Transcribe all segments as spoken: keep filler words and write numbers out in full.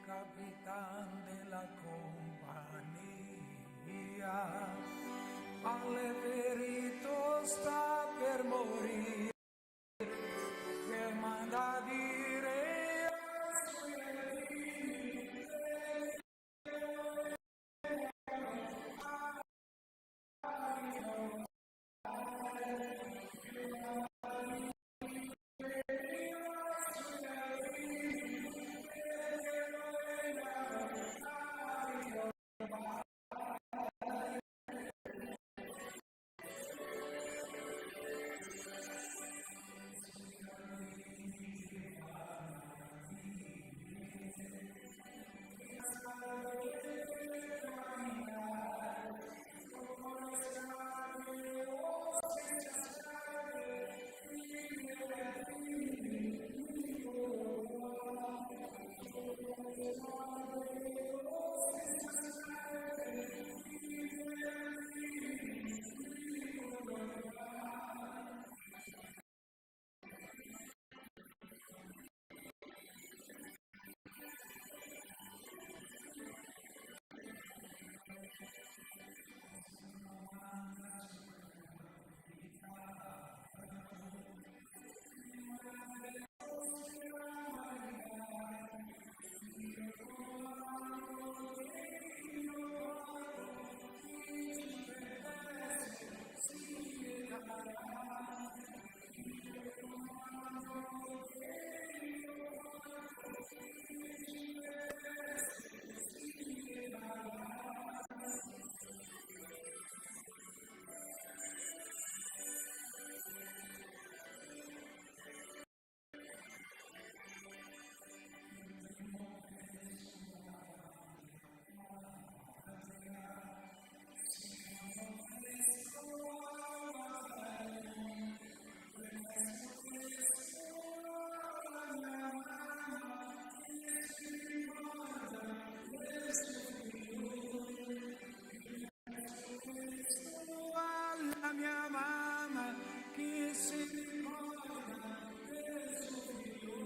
Capitan de la compagnia, al è ferito, sta per morir, che manda a dire la mia mama che se ricorda del suo figlio.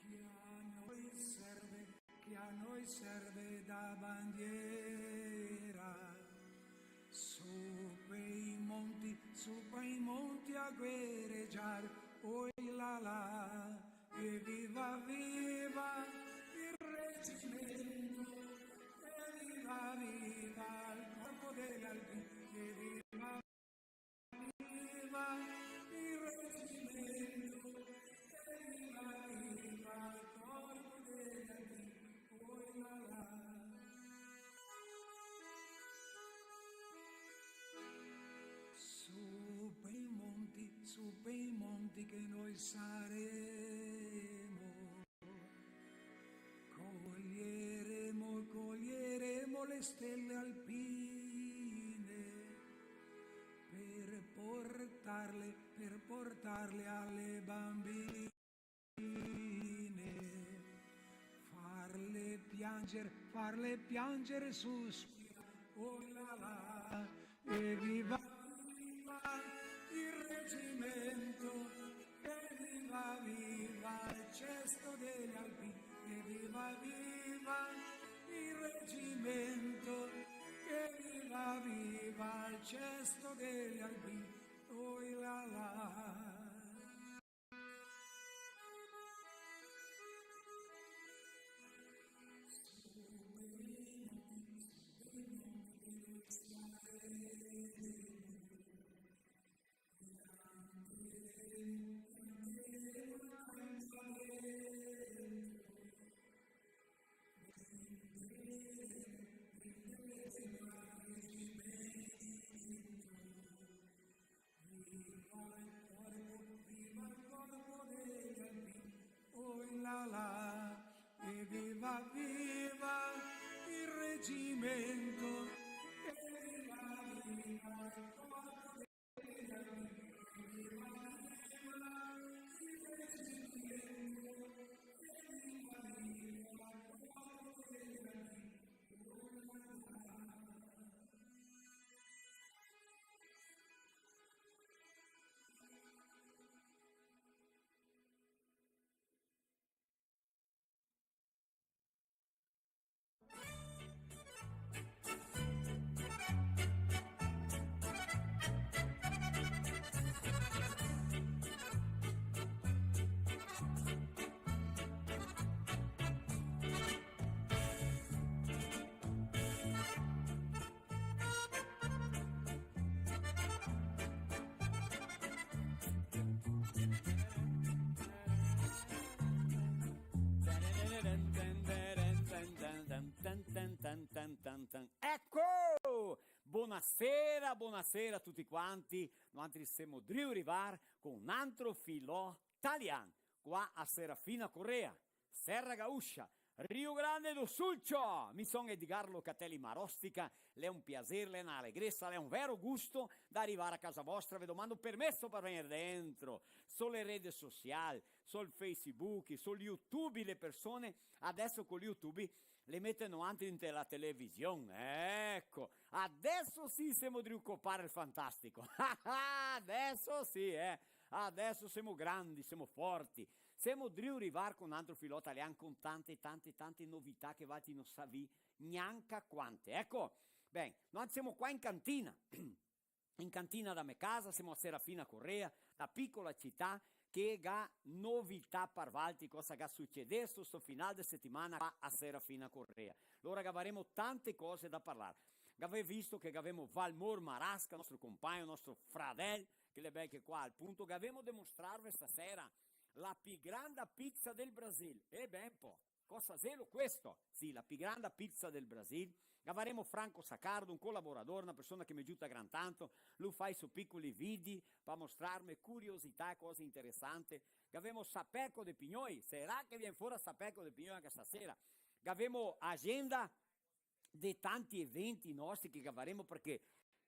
Che a noi serve, che a noi serve da bandiera. Su pei monti, su pei monti a guerregiar, oi là là, e viva, viva el resimento, e viva, viva el corpo dei alpini, e viva, viva el resimento, e viva, viva el corpo dei alpini, oi là là. Su pei monti, su pei monti che noi saremo, coglieremo, coglieremo le stele alpine per portarle, per portarle alle bambine. farle piangere, suspirare, oh la la, e viva, viva il reggimento, e viva, viva il cesto degli alpini, e viva, viva il reggimento, e viva, viva il cesto degli alpini, oh la la. Viva il corpo, viva il corpo degli alpini, oh la la, e viva, viva il reggimento, e viva, viva il corpo degli alpini, e viva, viva il reggimento, e viva, viva il corpo degli alpini, oh la la. Eco! Bonasera, bonasera a tuti quanti. Noantri semo drio rivar co un antro filò talian, qua a Serafina Corrêa, Serra Gaúcha, Rio Grande do Sul, ciò! Mi son Edgar Locatelli Marostica, l'è un piaser, l'è na alegresa, l'è un vero gusto da rivar a casa vostra, ve domando permeso par vegner dentro, so le rede social, sul Facebook, sul YouTube le persone, adeso col YouTube le meteno anca inte la television, eco, adeso sì semo drio copar el fantastico, adeso sì, eh, adeso semo grandi, semo forti, semo drio rivar co un antro filò talian con tante, tante, tante novità che valtri no savì gnanca quante, eco, ben, noi semo qua in cantina, in cantina da me casa, semo a Serafina Corrêa, la picola cità che ga novità par valtri, cosa ga sucedesto sto final de setimana qua a Serafina Corrêa. Alora gavaremo tante cose da parlar. Gavè visto che gavemo Valmor Marasca, nostro compagno, nostro fradel, che l'è bel che qua al punto, gavemo de mostrarve stasera la pi granda pizza del Brasil. E ben po'. Cosa xelo questo? Sì, la pi granda pizza del Brasil. Gavaremo Franco Saccardo, un colaborador, na persona che me giuta gran tanto, lu fa i so picoli vidi pa mostrarme curiosità e cose interesante. Gavemo Sapeco de Pignoi, sarà che vien fora Sapeco de Pignoi anca stasera? Gavemo agenda de tanti eventi nostri che gavaremo, parché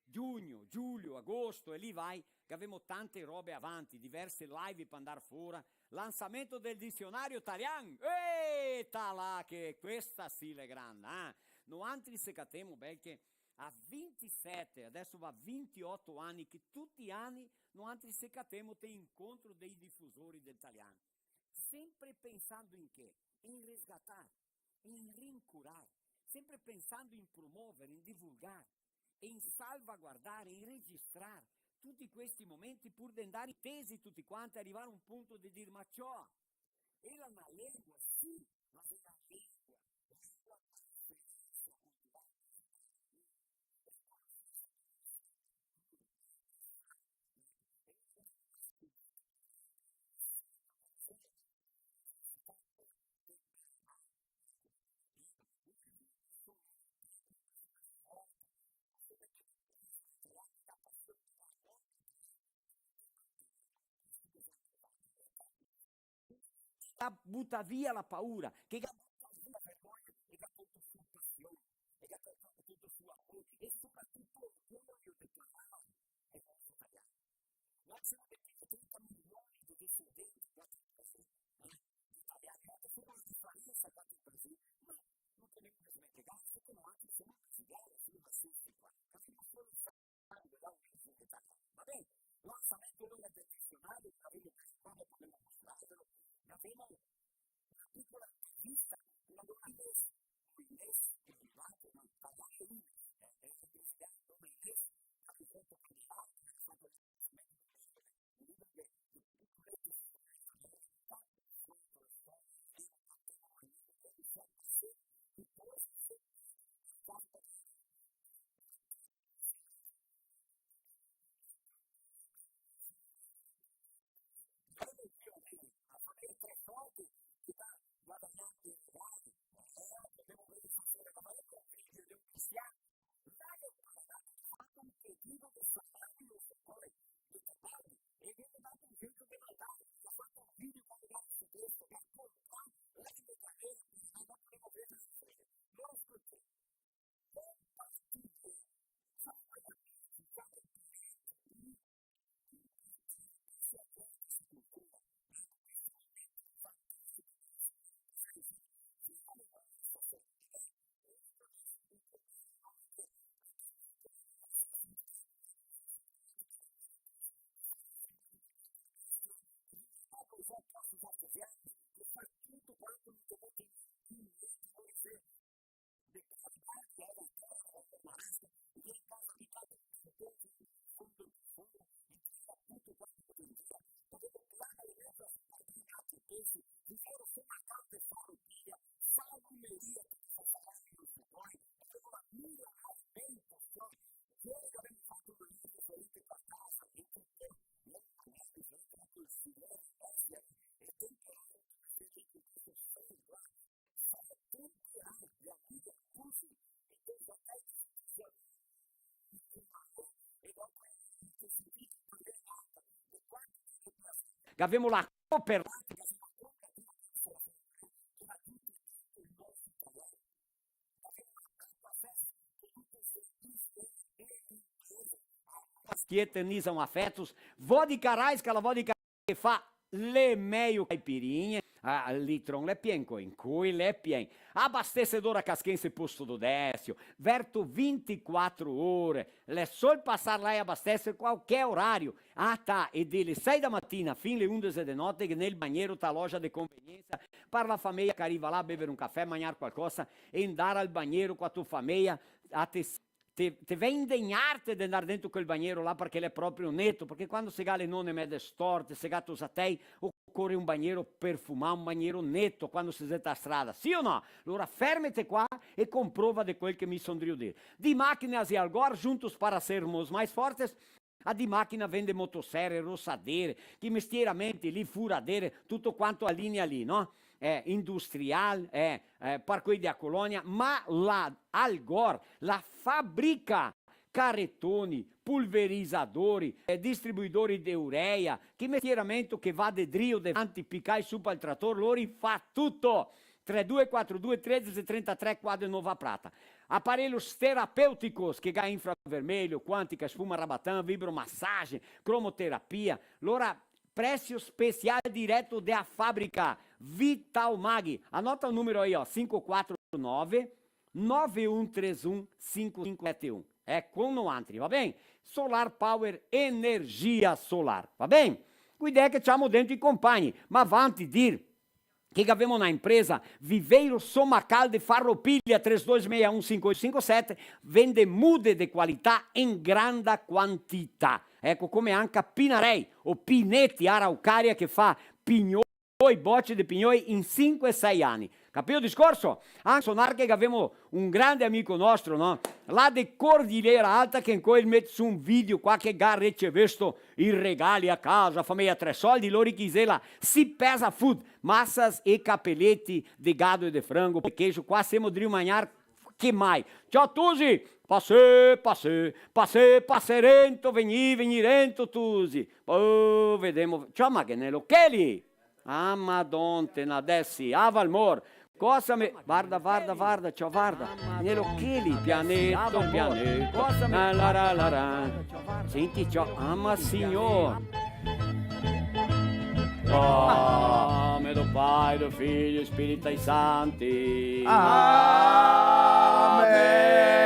giugno, giulio, agosto e lì vai, che gavemo tante robe avanti, diverse live par andar fora, lansamento del disionario talian, eita là che questa sì l'è granda, eh? Noantri se catemo, bel che a vintisete, adeso va vintioto ani, che tuti i ani noantri se catemo te incontro dei difusori del talian, sempre pensando in che? In resgatar, in rincurar, sempre pensando in promover, in divulgar, e in salvaguardar, in registrar tuti questi momenti pur de andar intesi tuti quanti, arivar a un punto de dir: "Ma ciò, ela na lengua, sì, ma xe na lengua, lengua, ga butà via la paura, che ga butà via la vergogna, e ga tolto su pasion, e ga tolto su amor, e sopratuto orgoglio de parlar el nostro talian. Noi semo de trenta milioni de descendenti, eh, de taliani, ma che semo na diferensa qua in Brasil, ma no tenemo Come che se ciama, se ciama, se ciama, ma sì, qua, capito? Solo un sacco de roba, va ben? Lansamento de un condisionario, che gavemo, come podemo mostrarvelo, gavemo na picola intervista, una domanda, Moisés, el gigante, no? Parlando de Moisés, eh, eh, el gigante Moisés, che ha fatto un gigante, che ha fatto un gigante, Gavemo la cooperativa. Che eternizam afetos. Vodka Raiska, la vodka che fa le mejo caipirinhe. Ah, el litron l'è pien, co incoi l'è pien. Abastecedora Casquense, posto do Décio, verto vintiquatro ore. L'è sol pasar là e abastecer qualche orario. Ah, tá, e de le sei da matina fin le undese de note che nel bagnero ta loja de conveniensa, par la fameia che riva là a bever un cafè, magnar qualcosa e ndar al bagnero co la to fameia, a te te, te vien indegnarte de ndar dentro quel bagnero là, parché l'è proprio neto, parché quando se ga le none meze storte, se ga tosatei, ocore un bagnero perfumà, un bagnero neto quando se xe ta strada, sì o no? Alora fermete qua e comprova de quel che mi son drio dir. Di Máquinas e Algor, juntos para sermos mais fortes. A Di Máquina vende motosere, rosadere, che mestieramenti lì, furadere, tuto quanto a linea lì, no? Eh, industrial, eh, eh, par quei de a colonia, ma la Algor, la fabrica caretoni, pulverizadori, eh, distribuidori de urea, che mestieramento che va de drio, de vanti, picai su pal trator, lori fa tuto. Tre due quatro due tredici trentatré qua de Nova Prata. Aparelhos terapêuticos, che ga infravermelho, quântica, espuma rabatan, vibromassagem, cromoterapia. Lora, preço especial direto da fábrica. Vital Mag. Anota o numero aí, ó, cinco quatro nove, nove um três um, cinco cinco sete um. É com noantri, va ben? Solar Power Energia Solar, va ben? Quindi xe che ciamo dentro i compagni, ma vanti dir che gavemo na impresa, Viveiro Somacal de Farroupilha, três dois meia um cinco oito cinco sete, vende mude de qualità in granda quantità. Eco, come anca Pinarei, o Pineti Araucária, che fa pignoi, boce de pignoi in sinque, sei ani. Capì el discorso? Anca Sonar, che gavemo un grande amico nostro, no? Là de Cordilheira Alta, che incoi el mete su un video qua che ga ricevesto i regali a casa, fameia Tre Soldi, lori che i xe la Si Pesa Food, massas e capeleti de gado e de frango, queijo, qua semo drio magnar che mai. Ciao tusi, pasè, pasè, pasè, pasè rento, vegnì, vegnì rento tusi. Oh, vedemo, ciao, ma che ne lo che lì? Ah, madon, te na desi, ah, Valmor. Cosa me, varda, varda, varda, ciò, varda. Nelo chili, pianeto, pianeto. La, la, la, la, la. Senti, ciò, ah, ma signor. Nome do Pai, do Filho e Espírito Santo. Amen.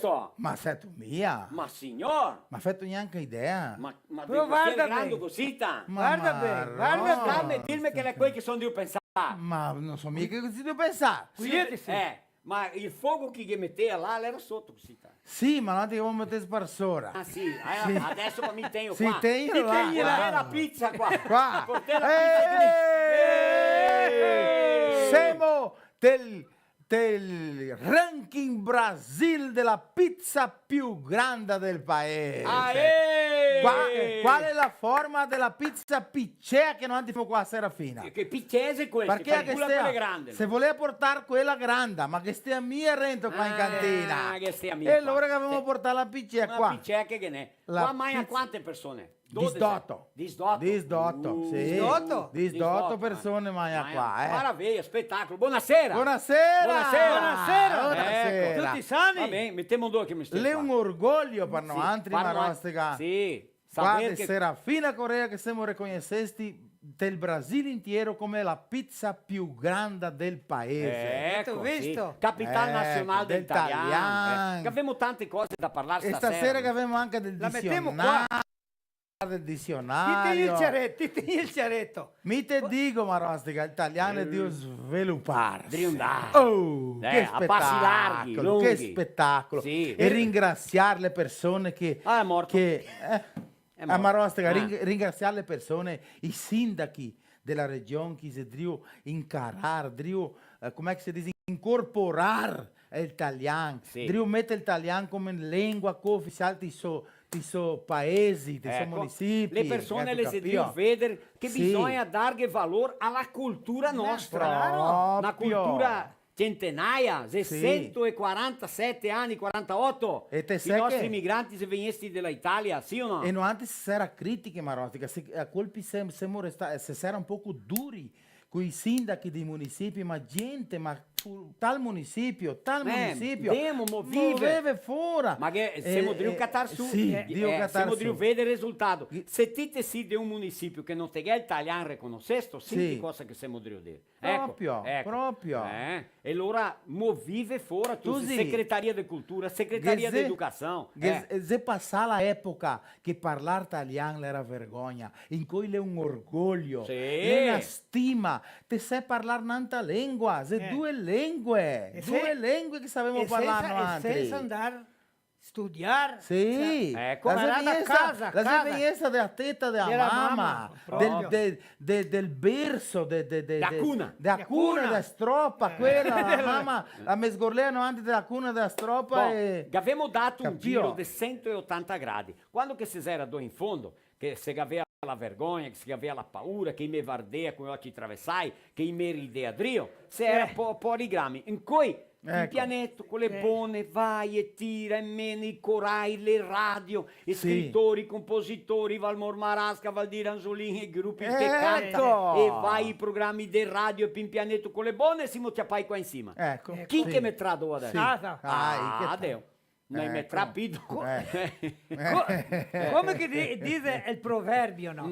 Certo! Ma sè tu mia? Ma signor! Ma feto gnanca idea. Ma, ma però de varda grando ben. Cosita? Ma varda ben, varda ben. Marò. Sta me dirme che l'è quel che son drio pensar. Ma no so mia che cosa ti pensar. Sì, sì. Eh, ma el fogo che ghe metea là, l'era soto cosita. Sì, ma no te ghe vol meter par sora. Ah, sì, eh, sì. Adeso mi tegno qua. Sì, tegno là. Portè la pizza qua. Qua. Portè la pizza. Eh! Semo del del ranking Brasil dela pizza più granda del paese. Aê! Qua-, qual è la forma dela pizza picea che noantri femo qua a Serafina? Che picea xe questa? Parché calcola quela grande, se volea portar quela granda, ma ghe stea mia rento qua in cantina. Ah, ghe stea mia qua. E alora che gavemo portà la picea qua. Una picea che ghe n'è. Qua magna quante persone? Dodese. Disdoto. Disdoto? Disdoto, sì. Uh. Disdoto? Disdoto persone magna qua, eh. Maraveia, spetacolo. Bonasera. Bonasera. Bonasera. Bonasera. Eco. Tuti sani? Va ben, metemo due che mi sto qua. L'è un orgoglio par noantri, Marostica. Sì. Qua de Serafina Corrêa che semo reconosesti del Brasil intiero come la pizza più granda del paese. Eco, sì. Visto? Capital nasional del talian. Eco, del talian. Eh, che gavemo tante cose da parlar stasera. E stasera che gavemo anca del disionario. La metemo qua. Del disionario. Ti tegni el ciareto, ti tegni el ciareto. Mi te digo, Marostica, el talian l'è drio sveluparse. Drio ndar. Oh, che spetacolo, che spetacolo. Sì. E ringrasiar le persone che, che, eh, Marostica, ring-, ringrasiar le persone, i sindachi dela region che xe drio incarar, drio, eh, come che se dise, incorporar el talian, sì, drio meter el talian come lengua cooficial dei so, dei so paesi, dei so municipi. Eco, le persone le xe drio veder che bisogna darghe valor a la cultura nostra. Proprio. Na cultura centenaria, sì, sesento e quarantasete ani, quarantaoto, i nostri imigranti xe vegnesti de la Italia, sì o no? E noantri se sera critiche, Marostica, se, a colpi se, semo resta-, se sera un poco duri coi sindachi dei municipi, ma gente, ma fu-, tal municipio, tal municipio, demo, moveve. Moveve fora. Ma che, eh, semo drio catar su, sì, eh, drio catar su. Semo drio veder el resultato. Se ti te si de un municipio che no te ghè el talian reconosesto, sinti cosa che semo drio dir. Eco, proprio, eco. Proprio. Eh, e alora movive fora tuti, Secretaria de Cultura, Secretaria de Educação. Ghe xe, eh, xe pasà la epoca che parlar talian l'era vergogna, incoi l'è un orgoglio, sì, l'è na stima, te sè parlar n'antra lengua, xe due lengue, due lengue che savemo parlar noantri. E sensa, e sensa ndar studiar. Sì. Eco. La xe vegnesta, la xe vegnesta de la teta de la mama, del, de, de, del berso, de, de, de, de la cuna, de la cuna, de la stropa, quela, la mama, la me sgorlea noantri de la cuna, de la stropa. Bon, e gavemo dato un giro de sento e otanta gradi. Quando che se xera do in fondo, che se gavea la vergogna, che se gavea la paura, che i me vardea co i oci traversai, che i me ridea drio, se era po-, pori grami. Incoi, pian pianeto, co le bone, vai e tira e mena, i corai, le radio, i scritori, i compositori, Valmor Marasca, Valdir Anzolin, i grupi che canta, e vai i programi de radio, e pian pianeto, co le bone, semo ciapai qua in sima. Eco. Chi che me trà do adeso? Sì. Ah, dai, che adeo. No me trà pì. Co-, come che di-, dise el proverbio, no?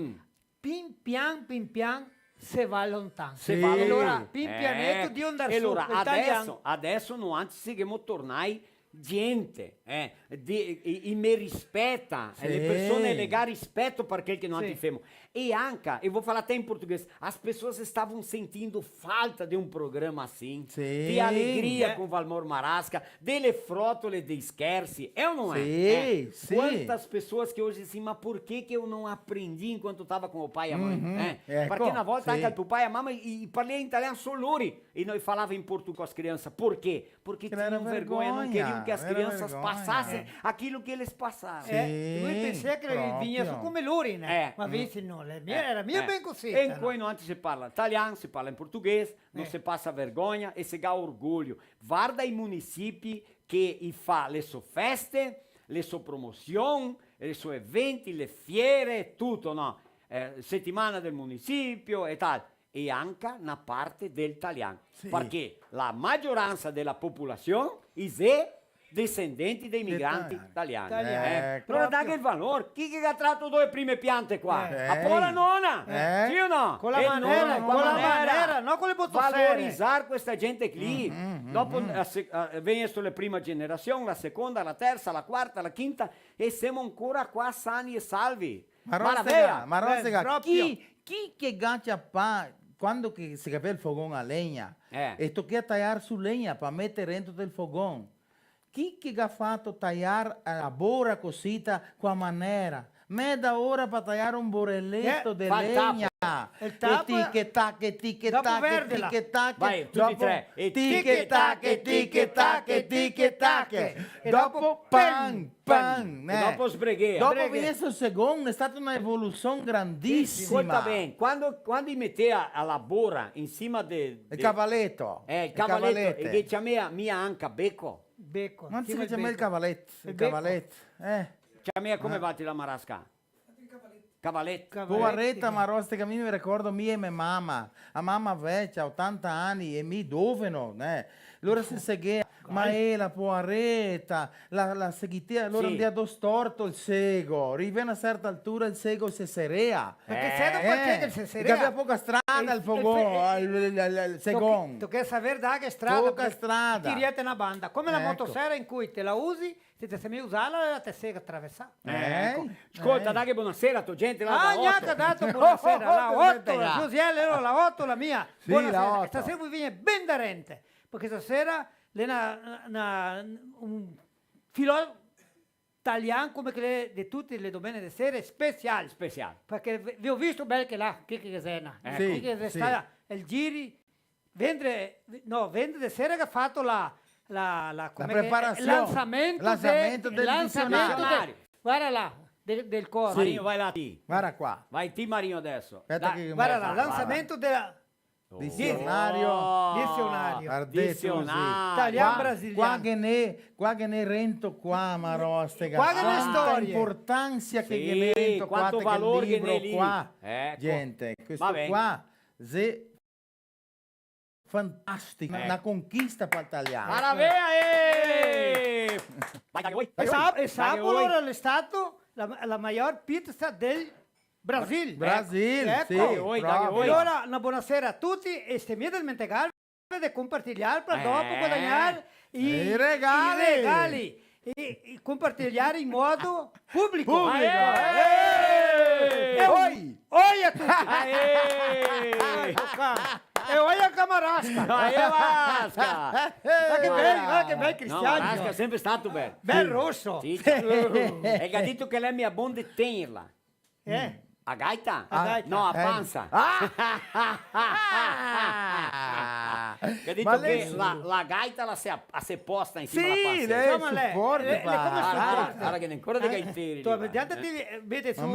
Pin pian, pin pian, se va lontan. Se va lontan. Alora, pin pianeto, drio ndar su, el talian. Adeso, adeso noantri se ghemo tornai gente, eh, de, i, i me rispeta, eh, le persone le ga rispeto par quel che noantri femo. E anca, eu vou falar até em português, as pessoas estavam sentindo falta de um programa assim, de alegria com Valmor Marasca, dele frotole, de scherzi, é ou não é? Sì, sì. Quantas pessoas que hoje dizem, mas por que que eu não aprendi enquanto tava com o pai e a mãe? Eco. Parché na volta anca el papà e la mama i, i parlea in talian solo lori, e no i falava in portu co as crianças. Por quê? Porque tinham vergonha, não queriam que as crianças passassem aquilo que eles passaram. Sì, proprio. Eh, lui pensea che vegnea su come lori, né? Eh. Ma invese no, l'è mia, era mia ben cosita, no? E incoi noantri se parla talian, se parla in português, no se pasa vergogna e se ga orgoglio. Varda i municipi che i fa le so feste, le so promosion, le so eventi, le fiere, tuto, no? Eh, setimana del municipio e tal. E anca na parte del talian. Sì. Parché la magioransa de la popolasion i xe desendenti dei migranti taliani. Taliani. Eh, proprio. Alora daghe el valor. Chi che ga trato do prime piante qua? Eh. A po la nona. Eh. Sì o no? Co la manera, co la manera, no? co le motosere. Valorizar questa gente qui. Mhm, mhm, dopo, mhm. La se-, eh, vegnesto la prima generasion, la seconda, la tersa, la quarta, la quinta, e semo ancora qua sani e salvi. Ma Rosega, Maravea! Ma Rosega, eh, proprio. Chi, chi che ga ciapà, quando che se gavea el fogon a legna, eh, e tochea taiar su legna pa meter rento del fogon? Chi che ga fato taiar, eh, la bora cosita co a manera? Meda ora pa taiar un boreleto, eh, de legna. Fa el tapo. El tapo. E tic e tac, e tic e tac, e tic e tac. Dopo verdela. Vai, tuti e tre. Dopo e tic e tac, e tic e tac, e tic e tac. E dopo pan, pan, né? E dopo sbreghea. Dopo vien sto segon, xe stata na evolusion grandisima. Scolta ben, quando, quando i metea a la bora in sima de, de... El cavaleto. Eh, el cavaleto, e che ciamea mia anca beco? Beco. Ma sì, se ciama el cavaleto, el cavaleto, eh. Ciamea come valtri la marasca? Cavaleto. Cavaleto. Povareta, ma Rosega, mi me ricordo mia e me mama. A mama vecia, otanta ani, e mi doveno, né? Alora se seghea, ma ela, povareta, la, la seghitea, alora ndea do storto el sego, rivea a na certa altura el sego se serea. Parché se no, parché che se serea? Parché gavea poca strada el fogon, el, el, el, el segon. Toca, toca saver dar che strada, poca strada. Tirete na banda. Come la motosera in cui te la usi, se te sa mia usarla, la te sega traversar. Eco. Eh, scolta, eh. Daghe bonasera a sta gente là, ah, la Otto. Gnanca dato bonasera, oh, oh, oh, la Otto, la Josiele, la Otto, la mia. Sì, bonasera. La Otto. Stasera voi vegner ben darente, parché stasera l'è na, na, un filò talian come che l'è de tute le domene de sere, special. Special. Parché ve, ve go visto bel che là, che, che xe na, eh, sì, che xe stà el giri, vendre, no, vendre de sere che ga fato la, la, la, come che, preparasion. Lansamento de, lansamento del disionario. Varda là, de, del coro. Sì. Marino, vai là ti. Varda qua. Vai ti, Marino, adeso. Speta che varda là, varda. Lansamento dela Disionario. Oh. Disionario. Vardè, disionario. Talian brasilian. Qua, qua ghe n'è, qua ghe n'è rento qua, Marostega. Qua ghe n'è storia. Quanta importansa che ghe n'è rento qua, quanto valor che ghe n'è lì. Qua. Eco. Gente, questo qua xe fantastico, na conquista pal talian. Maravea, eh! Vai, dai, oi. E sa-, e sabato alora l'è stato la, la maior pizza del Brasil. Brasil, eco, sì, proprio. Daghe oi, daghe oi. Alora, na bonasera a tuti e stemì desmentegarve de compartiliar par dopo guadagnar i, i regali. I regali. E, e compartiliar in modo publico. Publico. Eh! E oi. Oi a tuti. Aê! Eco qua. E oi a Camarasca. Aê, Marasca. Ma che bel, ma che bel cristian. No, Marasca l'è sempre stà bel. Bel roso. Sì, sì. E el ga dito che l'è mia bon de tegnerla. Eh? A gaita? A gaita. No, a pansa. Ah! Che ga dito che la, la gaita la se, la se posta in sima la pansa. Sì, lei supporta, le, le, come supporta? Varda che n'è ancora de gaiteri lì, varda. Ti vedi su,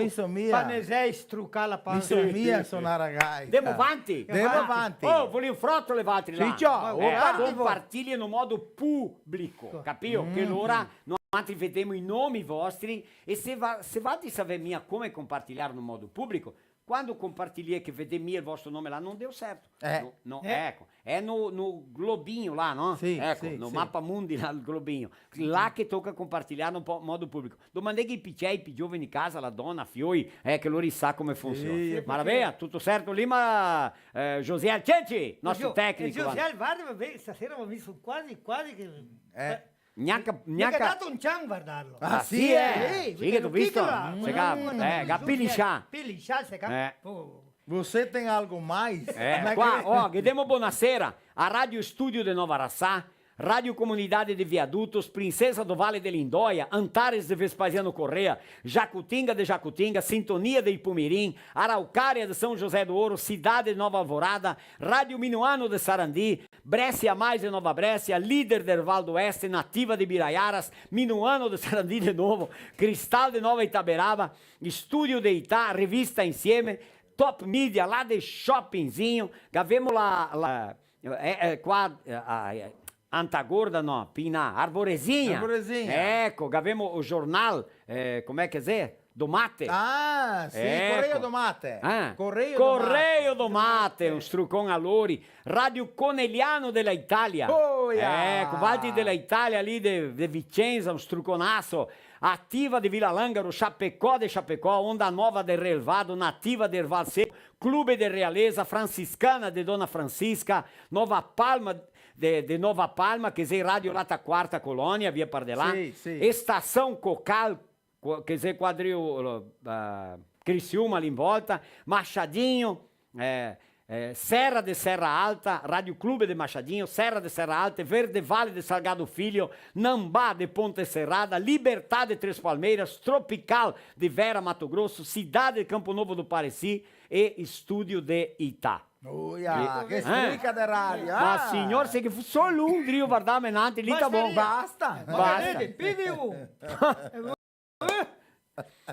panesei strucà la pansa. Mi so mia sonar a gaita. Demo vanti. Demo vanti. Oh, volì un frotolo valtri là. Sì, ciò. Eh, compartili in un modo publico, capio? Che alora noantri vedemo i nomi vostri. E se va, se valtri savè mia come compartiliar in un modo publico, quando compartiliè che vedè mia el vostro nome là, no deo certo. Eh. No, no, eh, eco. Xe no, no globinho là, no? Sì, eco, sì, no sì. Mapa mundi là, el globinho. Là che toca compartiliar in un po-, modo publico. Domandè i picei, i pi gioveni in casa, la dona, fioi, eh, che lori sa come funsiona. Sì, sì. Maravea, tuto certo lì, ma, eh, Josiel Cenci, nostro tecnico, eh, Josiel, varda, va ben, stasera go visto quasi, quasi che... Eh. Gnanca, gnanca... Gnanca dato un cian vardarlo. Ah, sì, eh? Sì, sì, che te go visto. Che ga, eh, ga piliscià. Piliscià, se ga... Eh. Oh. Você tem algo mais? Eh, qua, oh, ghe demo bonasera a Rádio Estúdio de Nova Araçá, Rádio Comunidade de Viadutos, Princesa do Vale de Lindóia, Antares de Vespasiano Corrêa, Jacutinga de Jacutinga, Sintonia de Ipumirim, Araucária de São José do Ouro, Cidade de Nova Alvorada, Rádio Minuano de Sarandi, Bréscia Mais de Nova Bréscia, Líder de Erval do Oeste, Nativa de Ibiraiaras, Minuano de Sarandi de novo, Cristal de Nova Itaberaba, Estúdio de Itá, Revista Insieme, Top Media, là de Shoppingzinho, gavemo la, la, eh, eh, qua, eh, ah, eh, Anta Gorda no, Pina, Arvorezinha. Arvorezinha. Eco, gavemo o jornal, eh, come che xe? do Mate. Ah, sì, eco. Correio do Mate. Eh. Correio do Mate. Correio do Mate, un strucon a lori. Radio Conegliano della Italia. Oh, yeah. Eco, Valdi della Italia, lì de, de Vicenza, un struconaso. Ativa de Vila Lângaro, Chapecó de Chapecó, Onda Nova de Relvado, Nativa de Valseco, Clube de Realeza, Franciscana de Dona Francisca, Nova Palma de, de Nova Palma, che xe Radio Lata Quarta Colonia, via par de là. Sì, sì. Estação Cocal, co-, che xe qua drio, eh, Criciúma, lì in volta, Machadinho, eh, eh, Serra de Serra Alta, Rádio Clube de Machadinho, Serra de Serra Alta, Verde Vale de Salgado Filho, Nambá de Ponte Serrada, Libertad de Três Palmeiras, Tropical de Vera, Mato Grosso, Cidade de Campo Novo do Parecis e Estúdio de Itá. Uia, che, eh, strica de radio, ma ah! Signor, se che fu solo un drio, vardame, nanti, lì tá bon. Basta. Basta. Vedi, pidi un. Eh,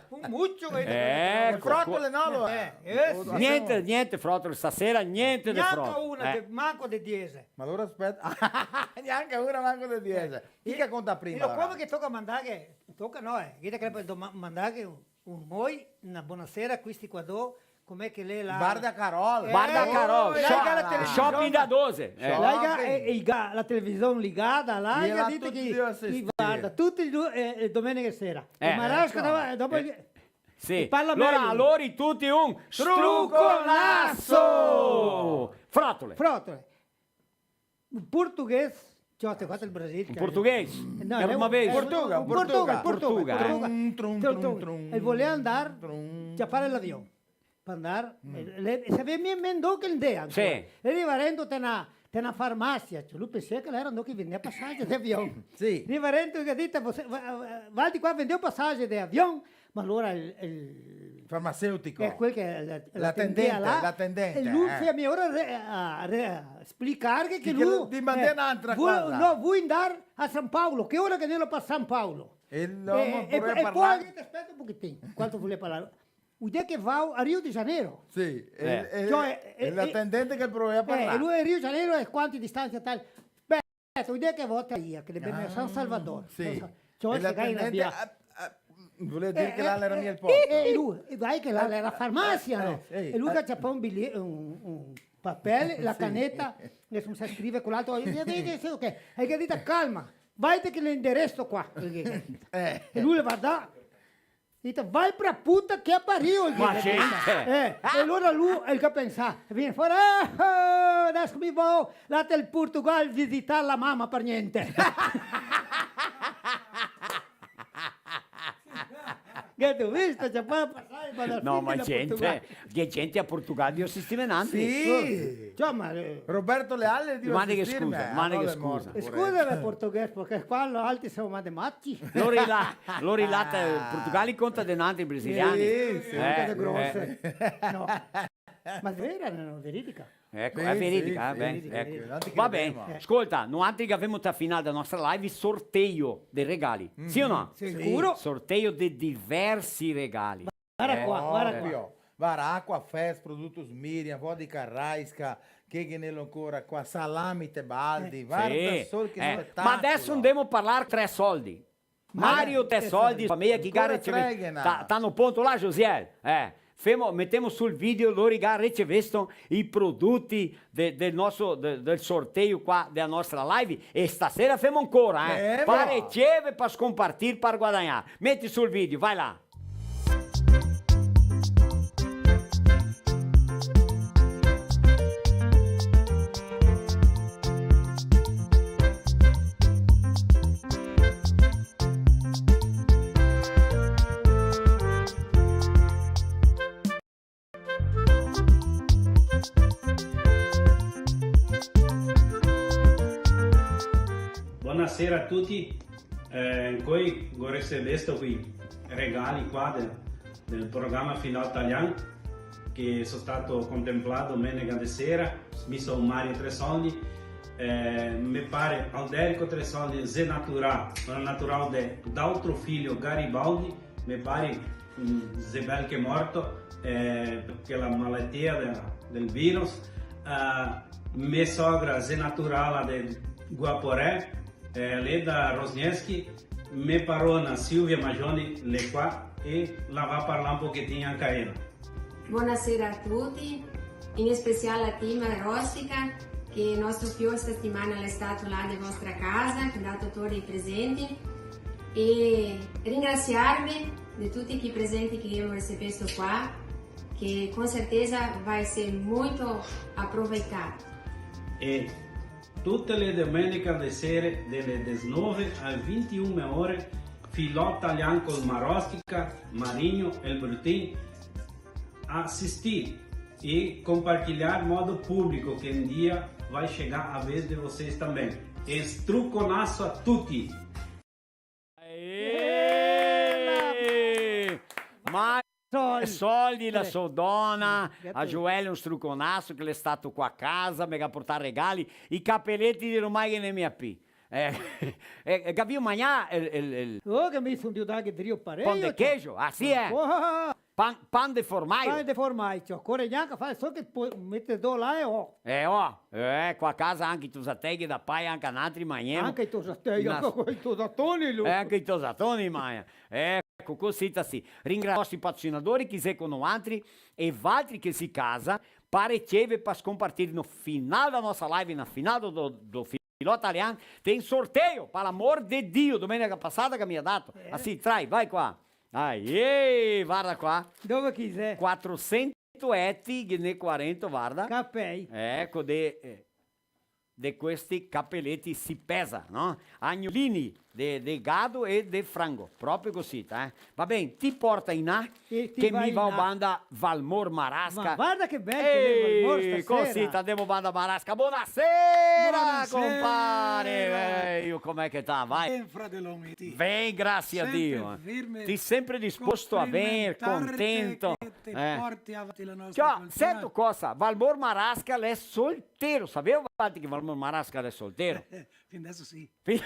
un mucio che... Eco. Frotole, no, lo è. Eh, eh, sì. Gnente, gnente frotole, stasera gnente de frotole. Gnanca una, eh, de, manco de diese. Ma alora speta, gnanca una manco de diese. Eh. Chi che conta prima, alora? Come che toca mandarghe, toca no, eh, chi che doma-, mandarghe un, un moi, na bonasera a sti qua do, Come che l'è là? Bar da Carol. Eh, Bar da Carol, là i ga la television. Shopping da doze. Eh. Là i ga, eh, i ga la television ligada, là, e là dite tuti che i varda tuti i du-, eh, eh, domeneghe sera. Eh. E Marasca, eco, dopo, dopo, eh, sì. Parla mejo. Alora, alora tuti un struconaso! Frotole. Frotole. Un portoghese, ciò, te ga fato el Brasil, un portoghese? No, era un, un, Portuga, un Portuga, Portuga. Portuga, eh. Trum, trum, trum, trum. E volea andar, trum, ciapar l'avion. Par andar, mm, eh, le, savea mia ndo che el ndea ancora. Sì. E riva rento te na, te na farmasia, ciò, lu pensea che l'era ndo che vendea pasage de avion. Sì. Riva rento che ga dito, "Você, va, va, va de qua, vendeu pasage de avion?" Ma alora el, el farmaceutico. Eh, quel che la, l'atendente, l'atendente, e lu, eh, fea mia ora re-, a, re-, a splicarghe che lu, che lu, eh, dimandea n'antra cosa. No, vui ndar a San Paolo, che ora che ne lo par San Paolo? E l'omo, eh, e, e po-, e po' parlar. Speta un pochetin, quanto volea parlar. Vuto che vao a Rio de Janeiro. Sì, eh, e, e, cioè, e, e l'atendente che provea a parlar. Eh, e lu a Rio de Janeiro e quanti distanse tal? Beh, Eto, vuto che vao a Bahia, che l'è ben a San Salvador. Sì. Ciò, e l'atendente, ah, ah, volea dir che là l'era mia el posto. Eh, eh, lu, e vai che là l'era farmasia, no? Eh, sì. E lu che ciapa un bilie-, un, un papel, la caneta, e se scrive co l'altro, e, e, e, sì, ok. E el ga dito, "Calma, vaite che l'indereso qua." Eh. E lu el varda, Dito, "Vai pra puta che a pariu", el dise. Ma gente! Eh, e alora lu, el ga pensà, vien fora, "Ah, ah, deso mi vao là tel Portugal visitar la mama par gnente." Che te ga visto? Ciò, pol pasar, ma... No, ma gente, che gente a Portugal, Dio sistema nanti. Sì. Ciò, ma, eh, Roberto Leale, Dio sistema, mande che scusa, mande che scusa. Scusa, el portoghese, parché qua altri semo mande mati. Lori là, lori là, te, Portugal conta de nantri brasiliani. Sì, sì, eh, anca de grose. Eh. No. Ma vera, no, veridica. Eco, sì, è veridica, sì, eh, sì, ben, sì, eco. Sì. Va ben, scolta, noantri che gavemo terminà la nostra live, sorteio dei regali. Sì o no? Sicuro. Sorteio de diversi regali. Vara qua, vara qua. Ovio. Vara, Aquafest, Produtos Miriam, vodka Raiska, che ghe n'è ancora qua, salami Tebaldi, varda sol che spetacolo. Ma deso ndemo a parlar Tre Soldi. Mario Tre Soldi, fameia che ga ricevì. Ancora treghe, na. Ta-, ta no ponto là, Josiel? Eh, femo, metemo su el video, lori che ga ricevì i prodoti de-, del nostro, de-, del sorteio qua dela nostra live. E stasera femo ancora, eh. Femo. Par riceve, par scompartir, par guadagnar. Meti su el video, vai là. Bonasera a tuti. Eh, incoi go ricevesto quei regali qua de-, del programa Final Talian, che so stato contemplà domenega de sera. Mi so Mario Tresoldi, eh, me pare Alderico Tresoldi, xe natural, natural de, d'Altro Filho Garibaldi, me pare, mm, xe bel che morto, eh, par la malatia de, del virus. Eh, me sogra xe naturala de Guaporé, eh, Leda Rosniewski, me parona Silvia Magioni, l'è qua, e la va parlar un pochetin anca ela. Bonasera a tuti, in special a ti, Marostica, che el nostro fiol sta setimana l'è stato là de vostra casa, che l'è ndato a tor i presenti, e ringrasiarve de tuti chi presenti che ghemo recepesto qua, che con certesa va eser molto aproveità. E tute le domeneghe de sera, dele dezenove a vintiun ore, Filò Talian col Marostica, Marigno e el Brutin, asistir e compartilhar modo público, que um dia vai chegar a vez de vocês também. Struconasso a tutti! Aê! Ma soldi, la so dona, a Joelle un struconasso che l'è stato qua a casa, me ga portà regali, i capeleti de Romai che ne mi api. Eh, eh, eh, gavìo magnà el, el, el... Oh, che mi son drio darghe drio parejo, pão de queijo? Ah, sì, eh? Oh! Pan, pan de formaio. Pan de formaio, core gnanca far, sol che po-, mete do là e oh. Eh, oh, eh, qua a casa anca i tosatei che da pai, anca nantri magnemo. Anca i tosatei, anca i tosatoni, lu. Eh, anca i tosatoni magna. Eco, cusì ta sì. Ringrasio i nostri patrocinadori, chi xe co noantri, e valtri che sì casa, pa receve, pa scompartir no final da nostra live, na final do, do, do Filò Talian, tem sorteio, par l'amor de Dio, domenega pasada che mi ga dato. Eh. Ah, sì, trai, vai qua. Aê, varda qua. Dove chi xe? Quatrocento eti, ghe n'è quaranta, varda. Capei. Eco, de, eh, de questi capeleti si pesa, no? Agnolini de, de gado e de frango, proprio cusì, eh? Va ben, ti porta in là, che mi vao in là. Banda Valmor Marasca. Ma varda che bel che l'è Valmor stasera. Cusì, andemo banda Marasca. Bonasera, compare! Bonasera. Eh, com'è che ta va? Ben, fratello mio, ti? Ben, grasie a Dio. Sempre firme. Ti sempre disposto a vegner, contento. Complimentarte che te porti avanti la nostra cultura. Ciò, sento cosa, Valmor Marasca l'è soltero. Savevo valtri che Valmor Marasca l'è soltero? Fin deso sì. Fin,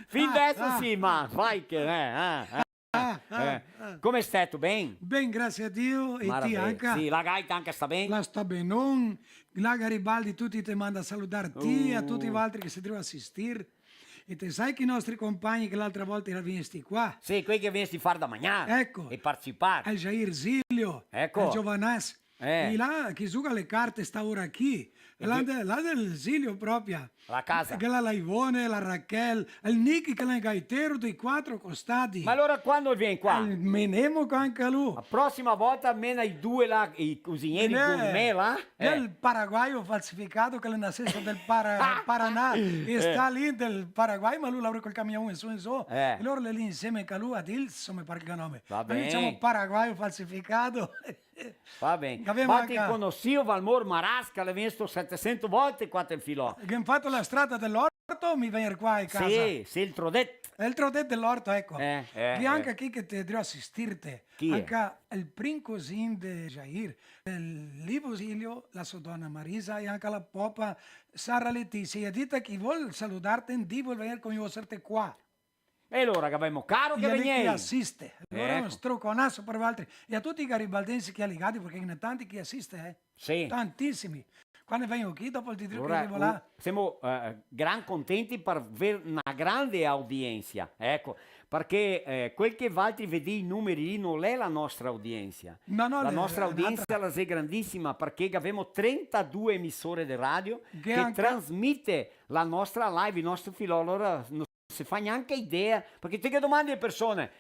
fin deso sì, ma fai che, eh, eh, eh. Ah, ah, ah. Come steto, ben? Ben, grasie a Dio, e ti anca? Sì, la gaita anca sta ben? La sta benon. La Garibaldi, tuti te manda a saludar ti, a tuti valtri che sì drio asistir. E te sa che i nostri compagni che l'altra volta i era vegnesti qua? Sì, quei che vegnesti far da magnar. Eco. E participar. El Jair Zilio, eco, el Giovanas. Eh. E là, chi zuga le carte sta ora chi? Là de-, là del Zilio propria. La casa. Che la, la Ivone, la Raquel, el Nicky che l'è gaitero dei quatro costadi. Ma alora quando vien qua? El menemo anca lu. La prosima volta mena i due là, i cusineri gourmet là. Eh. El paraguaio falsificato che l'è nasesto del Para-, Paraná. E sta lì del Paraguay, ma lu lavora col camion in su, in su. Eh. E lora l'è lì insieme anca lu, Adilson, me par che nome. Va ben. Ma noi dixemo paraguaio falsificato. Va ben. Gavemo anca... Ma ti conosìo Valmor Marasca, l'è vegnesto setesento volte qua te Filò. Che han fato la strada de l'orto, mi vegner qua in casa. Sì, sì, el Trodet. El Trodet de l'orto, eco. Eh, eh, eh. Anca chi che te drio asistirte. Chi xe? Anca el prin cosin de Jair, el Livo Zilio, la so dona Marisa e anca la popa Sara Letizia. E a dita che vol saludarte, e vol vegner cognoserte qua. E alora gavemo caro che vegnei. Chi asiste. Alora un struconaso par valtri. E a tuti i garibaldensi che i è ligati, parché ghe n'è tanti che asiste, eh. Sì. Tantisimi. Quando vegno chi, dopo el ti digo che devo là. Alora, un, semo, eh, gran contenti par ver na grande audiensia, eco, parché, eh, quel che valtri vedì i numeri lì no l'è la nostra audiensia. No, no, la nostra audiensia la xe grandisima, parché gavemo trentadue emisore de radio che trasmite la nostra live, i nostri filò, alora no se fa gnanca idea, parché te ghe domandi a le persone,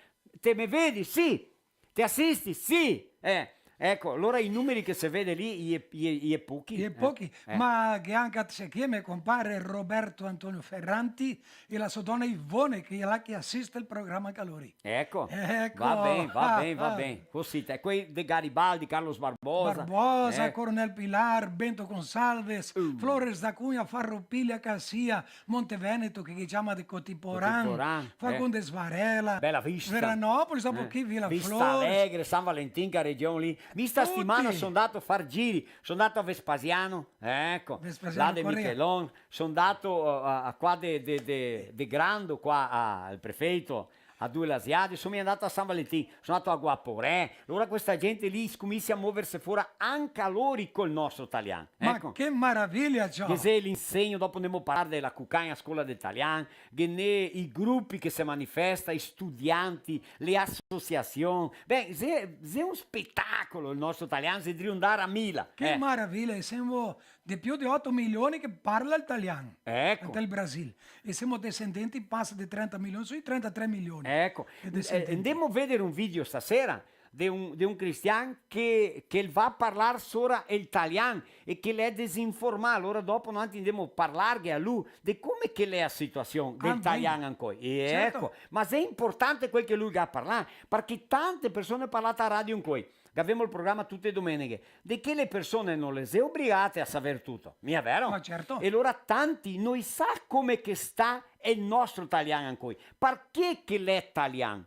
"Te me vedi?" "Sì." "Te asisti?" "Sì." Eh, eco, alora i numeri che se vede lì, i è, i è, i è pochi. I è pochi, eh, ma ghe anca, se ciama compare Roberto Antonio Ferranti e la so dona Ivone, che i è là che asiste el programa anca lori. Eco. Eco. Va ben, va ben, va ben. Cusì, te, quei de Garibaldi, Carlos Barbosa. Barbosa, eh. Coronel Pilar, Bento Gonçalves, Flores da Cunha, Farroupilha, Caxias, Monte Veneto, che i ciama de Cotiporã, Cotiporã, eh. Fagundes Varela, Bela Vista. Veranópolis, dopo chi, Vila Flores. Vista Alegre, San Valentin, che region lì. Mi sta setimana son ndato a far giri, son ndato a Vespasiano, eco, Vespasiano là de Corrêa. Michelon, son ndato a, a, a qua de, de, de, de Grando, qua a, al prefeito, a Due Lasiade, so mia ndato a San Valentin, so ndato a Guaporé, alora questa gente lì scominsia a moverse fora anca lori col nostro talian. Ma eco. Che maraviglia, ciò! Ghe xe l'insegno, dopo ndemo a parlar de la Cucagna Scola de Talian, ghe n'è i grupi che se manifesta, i studianti, le asociasion. Beh, xe, xe un spetacolo el nostro talian, xe drio ndar a mila. Che maraviglia, e semo de più de oto milioni che parla el talian. Eco. Nel Brasil. E semo descendenti, pasa de trenta milioni, sui trentatré milioni. Eco. De descendenti. Eh, ndemo a vedar un video stasera de un, de un cristian che, che el va a parlar sora el talian e che l'è desinformà. Alora dopo noantri ndemo a parlarghe a lu de come che l'è la situasion del talian ancoi. Ah, ben. E certo. Eco, ma xe inportante quel che lu el ga parlà, parché tante persone parla a radio ancoi. Gavemo el programa tute e domeneghe. De che le persone no le xe obrigate a saver tuto. Mia vero? Ma certo. E alora tanti no i sa come che sta el nostro talian ancoi. Parché che l'è talian?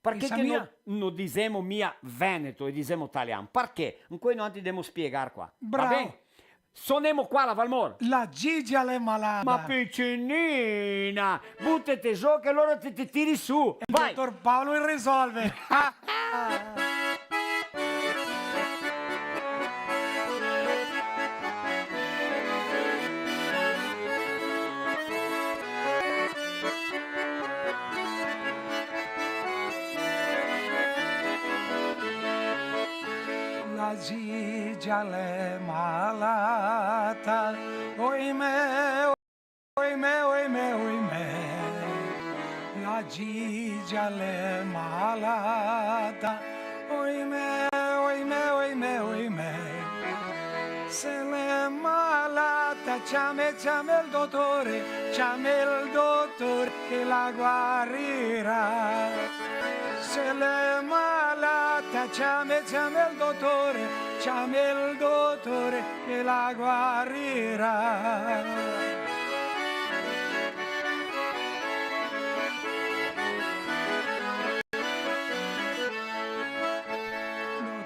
Parché che no, no disemo mia veneto e disemo talian? Parché? Ancoi noantri ndemo a spiegar qua. Bravo. Va ben? Sonemo qua la Valmor. La Gigia l'è malata. Ma picinina, butete zo che lora te, te tiri su. El dotor Paolo el risolve. La Gigia l'è malata, oimè, oimè, oimè, oimè. La Gigia l'è malata, oimè, oimè, oimè, oimè. Se l'è malata, ciame, ciame el dotore, ciame el dotore che la guarirà. Se l'è malata, ciame, ciame el dotore, ciame el dotore che la guarirà.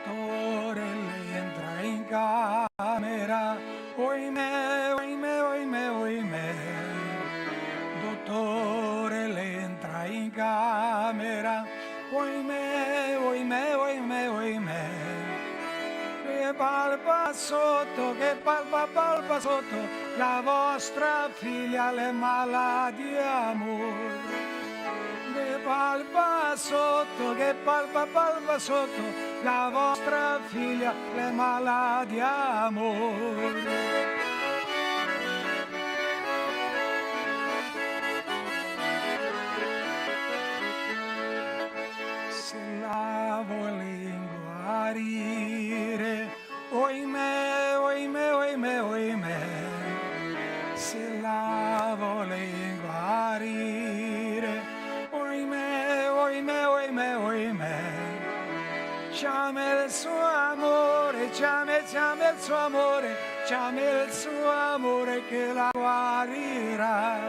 Dotore, l'entra in camera, oimè, oimè, oimè, oimè. Dotore, l'entra in camera, oimè, oimè, oimè, oimè. Che palpa soto, che palpa, palpa soto la vostra figlia, l'è mala di amor. Che palpa soto, che palpa, palpa soto la vostra figlia, l'è mala di amor. Se la volen guarire, oimè, oimè, oimè, oimè. Se la volen guarire, oimè, oimè, oimè, oimè. Ciame el so amore, ciame, ciame el so amore, ciame el so amore che la guarirà.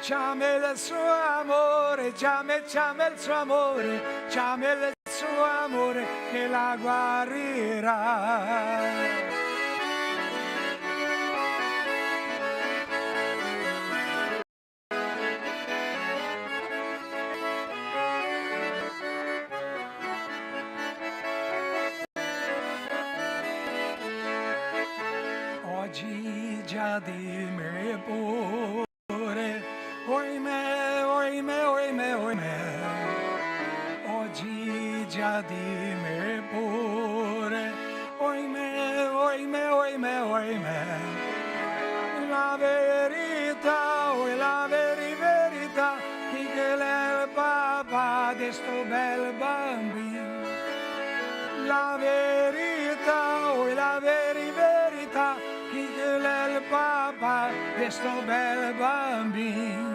Ciame el so amore, ciame, ciame el so amore, ciame el so amore che la guarirà. Ogi già di me pure, oimè, oimè, oimè, oimè. Ogi già di me pure, oimè, oimè, oimè, oimè. La verità, oi la veri-, verità, chi che l'è el papà de sto bel banbin? La verità, oi la veri-, verità, chi che l'è el papà de sto bel banbin?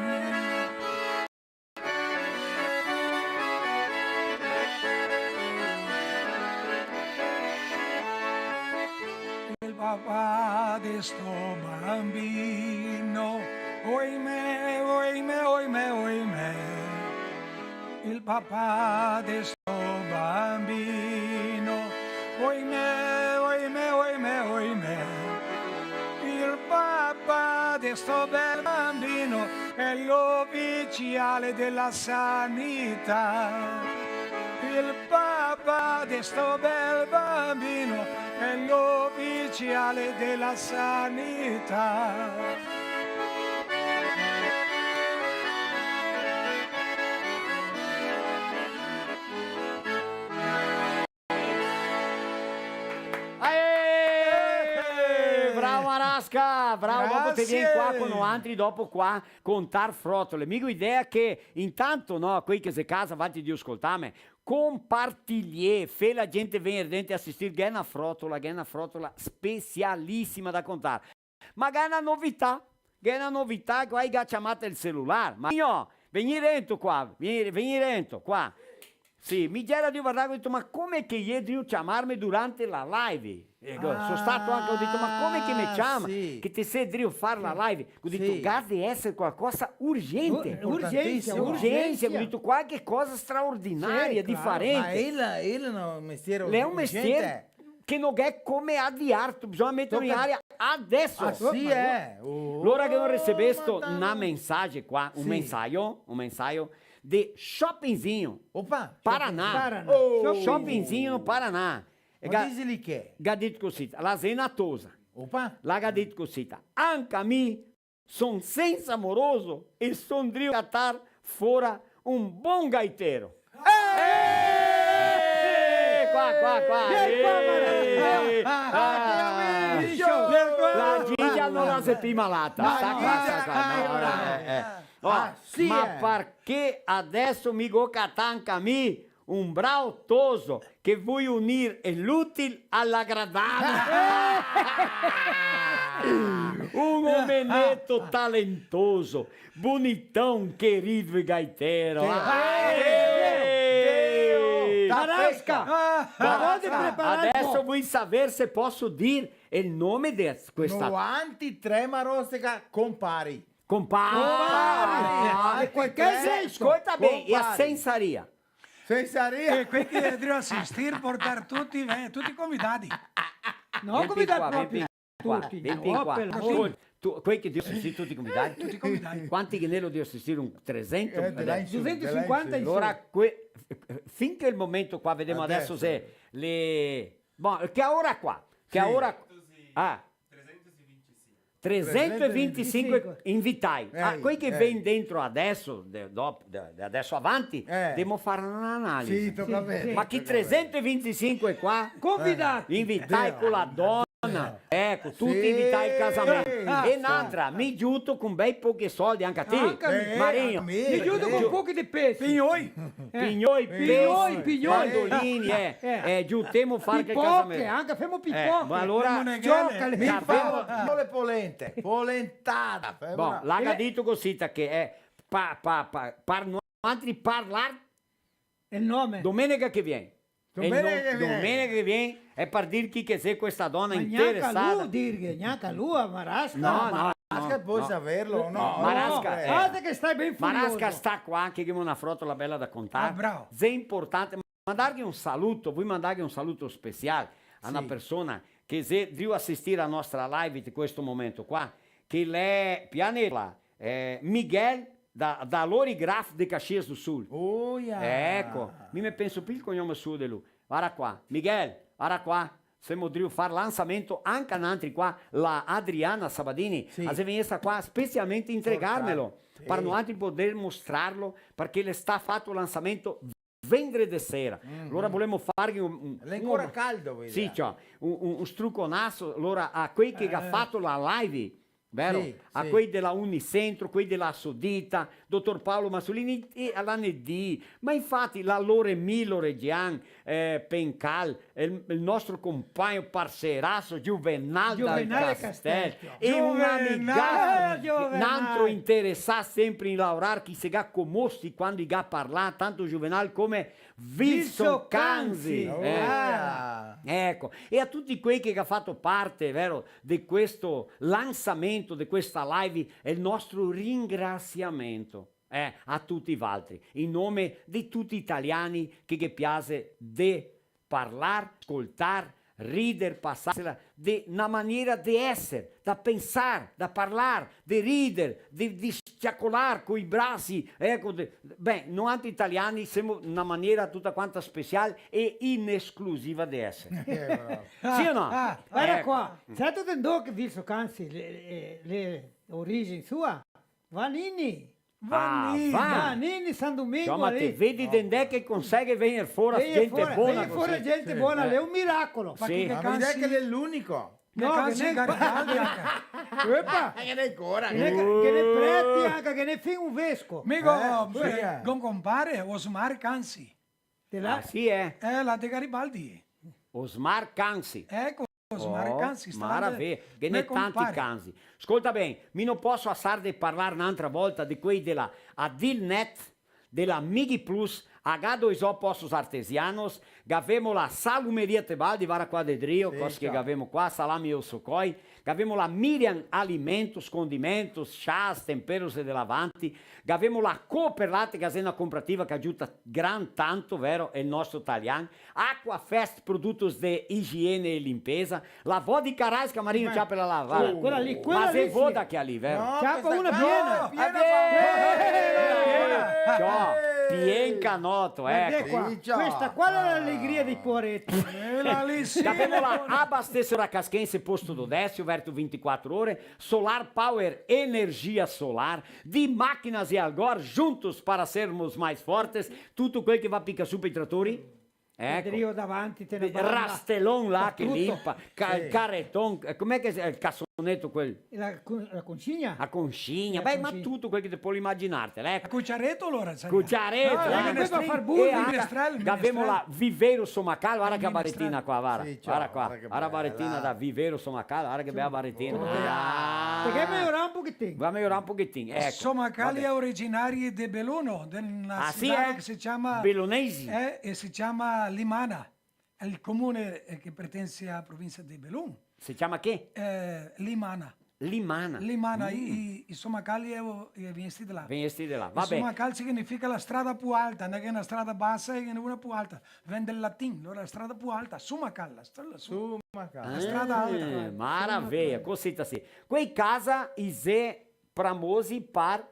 El papà de sto banbin, oimè, oimè, oimè, oimè. El papà de sto banbin, oimè, oimè, oimè, oimè. El papà de sto bel bambino è l'ufficiale della sanità. Il papà de sto bel bambino è l'ufficiale della sanità. Aê! Bravo, Marasca! Bravo, dopo te vien qua co noantri, dopo qua, contar frotole. Mi go idea che intanto, no, quei che xe casa, vanti de scoltarme, compartiliè, fè la gente vegner dentro e asistir, gh'è na frotola, gh'è na frotola specialisima da contar. Ma gh'è na novità, gh'è na novità, qua i ga ciamà el celular. Ma no, vegnì rento qua, vegnì, vegnì rento qua. Sì, mi gera drio vardar, go dito, "Ma come che i è drio ciamarme durante la live?" E go, so stato anca, go dito, "Ma come che me ciama? Che te sì drio far la live?" Go dito, "Ga de eser qualcosa urgente." Ur-, urgensa, urgensa, go dito, "Qualche cosa straordinaria, difarente." Ma el, el no, mestiere urgente. L'è un mestier che no gh'è come adiarlo, bisogna meterlo in aria adeso. Ah, sì, eh? Oh, Madonna. Lora che go recebesto na mensagem qua, un mensaio, un mensaio de Chopinzinho, Paraná. Opa, Chopinzinho. Oh. Chopinzinho no Paraná. E ga dito cosita, la xe na tosa. Opa. La ga dito cosita, "Anca mi son sensa moroso e son drio catar fora un bon gaitero." Eh! Qua, qua, qua. Vien qua, Mara. Eh! Ah, ah, che amico. Vien qua. La Gigia no la xe pì malata. Ma sta qua, sta qua. No, no, eh, eh. Oh, ah, sì, ma eh. Parché adeso mi go catà anca mi un bravo toso che vol unir l'util a l'agradabile. Un omeneto talentoso, bonitão, querido e gaitero. Sì. Ah, eh, eh, Marasca, eh, parò de preparar un po'. Adeso voi saver se poso dir el nome de questa. Noantri tre Marosca compari. Compari! Compari! Ah, e quel che xe, scolta ben, e a sensaria? Sensaria? E quei che xe drio asistir, portar tuti, eh, tuti convidai. No, convidai proprio. Vien qua, vien qua, tuti, vien qua. Scolta, tu, quei che drio asistir tuti convidai? Tuti convidai. Quanti che ghe n'elo drio asistir? Un tresento? Eh, de là in su, de là in su. Dusentosinquanta in su. Alora, que-, fin che el momento qua, vedemo adeso se le, bon, che ora qua? Che ora? Ah. Tresentovintisinque invitai. Ah, quei che vien dentro adeso, de, dopo, de, de adeso avanti, demo far na analisi. Sì, toca veder. Ma chi tresentovintisinque qua? Convidai. Invitai co la dona. Eco, tuti invitai al casamento. E n'antra, mi giuto con bei pochi soldi, anca ti. Anca mi. Marinho. Mi giuto con pochi de pesi. Pignoi. Eh. Pignoi, pignoi, pesi, pignoi. Mandolini, eh. Eh. Eh, giutemo far che casamento. Pipoche, anca femo pipoche. Eh, ma alora... Femo neghele. Ciocale. Mi femo le polente. Polentada. Bon, la ga dito cosita che, eh, pa, pa, pa, par noantri parlar el nome. Domenica che vien. Domenica che vien. Domenica che vien, e par dir chi che xe questa dona interesada. Ma gnanca lu, dirghe, gnanca lu, a Marasca. No, no, Marasca no, pol saverlo, no. Marasca, eh. Varda che sta ben furioso. Marasca sta qua, che ghemo na frotola bela da contar. Ah, bravo. Xe importante. Mandarghe un saluto, voi mandarghe un saluto special a na persona che xe drio asistir a nostra live de questo momento qua, che l'è Pianeta, eh, Miguel da, da Lorigraf de Caxias do Sul. Oia! Eco, mi me penso pì el cognome suo de lu. Varda qua, Miguel, varda qua, semo drio far lansamento anca nantri qua, la Adriana Sabadini, sì, la xe vegnesta qua specialmente intregarmelo, sì, par noantri poder mostrarlo, parché l'è sta fato lansamento vendre de sera. Mhm. Alora volemo farghe un, un, l'è ancora caldo, vedi? Sì, ciò, un, un, un struconaso, alora, a quei che ga fato la live, vero? Sì, sì. A quei de la Unicentro, quei de la Sodita, dotor Paolo Massolini e a la Nedi. Ma infati la Loremì Loregian, eh, Pencal, el, el nostro compagno, parceraso, Juvenal Dal Castel. Juvenal Castel. E un amigaso, eh, Juvenal, n'antro interesà sempre in laorar, che i se ga comosi quando i ga parlà, tanto Juvenal come Vilso Canzi. Vilso Canzi. Eh. Ah. Eco, e a tuti quei che ga fato parte, vero, de questo lansamento, de questa live, el nostro ringrasiamento, eh, a tuti valtri, in nome de tuti i italiani che ghe piase de parlar, scoltar, rider, pasarsela, de na maniera de eser, da pensar, da parlar, de rider, de, de sciacolar coi brasi, eco, de, ben, noantri italiani semo na maniera tuta quanta special e inesclusiva de eser. Eh, bravo. Sì o no? Ah, varda qua, certo, te ndove che viso, anzi, le, le, le origini sua, Vanini. Ah, Vanini. Vanini, San Domingo. Ciò, ma te vedi de ndé che conseghe vegner fora gente bona cusì. Vegner fora gente bona, l'è un miracolo. Sì. Ma vedi che l'è l'unico. No, che ghe n'è Garibaldi anca. Epa! Che ghe n'è ancora. Che ghe n'è, che ghe n'è preti anca, che ghe n'è fin un vesco. Mi go, eh, go un compare, Osmar Canzi. De là? Ah, sì, eh? Eh, là de Garibaldi. Osmar Canzi. Eco. Osmar Canzi, maraveia, ghe n'è tanti Canzi. Scolta ben, mi no poso asar de parlar n'antra volta de quei de la Adilnet, de la Migplus, H dois O Poços Artesianos, gavemo la Salumeria Tebaldi, vara qua de drio, sì, cos che gavemo qua, salami e osocoi, gavemo la Miriam Alimentos, Condimentos, Chás, Temperos e de là avanti, gavemo la Cooperlate, che xe na cooperativa che agiuta gran tanto, vero? El nostro talian, Aquafest, produtos de higiene e limpeza. La vodka Raiska, Marino, ciapa la là, varda. Quela, quela lì, quela lì sì. Ma xe voda che lì, vero? No, ciapa una piena. Piena, eh, ciò, pien canoto, eco. Varda qua. Sì, ciò. Questa qua l'è l'alegria dei poareti. Quela lì sì. Gavemo la Abastecedora Casquense, posto do Décio, verto vintiquatro ore, Solar Power, energia solar, de máquinas e Algor, juntos para sermos mais fortes, tuto quel che va pica su pe i tratori. Eco. Drio davanti, te ne... Rastelon là che limpa, ca-, sì, careton, eh, come che xe el casoneto quel? La co-, la consigna? La consigna, beh, ma tuto quel che te pol imaginarte, eco. Cuciareto alora, sa? Cuciareto, no, eh. Quel par far burri. E anca, gavemo la Viveiro Somacal, vara che baretina qua, vara. Sì, ciò, vara qua, vara che bela baretina da Viveiro Somacal, vara che bela baretina. Ah. Parché va mejorà un pochetin. Va mejorà un pochetin, eco. Somacal xe originario de Beluno, de na cidade che se ciama... Belunesi? Eh, e se ciama Limana. El comune, eh, che pertense a provinsa de Belun. Se ciama che? Eh, Limana. Limana. Limana, i, i Somacal i, i vegnesti de là. Vegnesti de là, va ben. Somacal significa la strada pì alta, no xe na strada basa e ghe n'è una pì alta. Vien del latin, alora la strada pì alta, Somacal, la strada su. Somacal. La strada alta. Eh, maraveia, cosita sì. Quei casa i xe pramosi par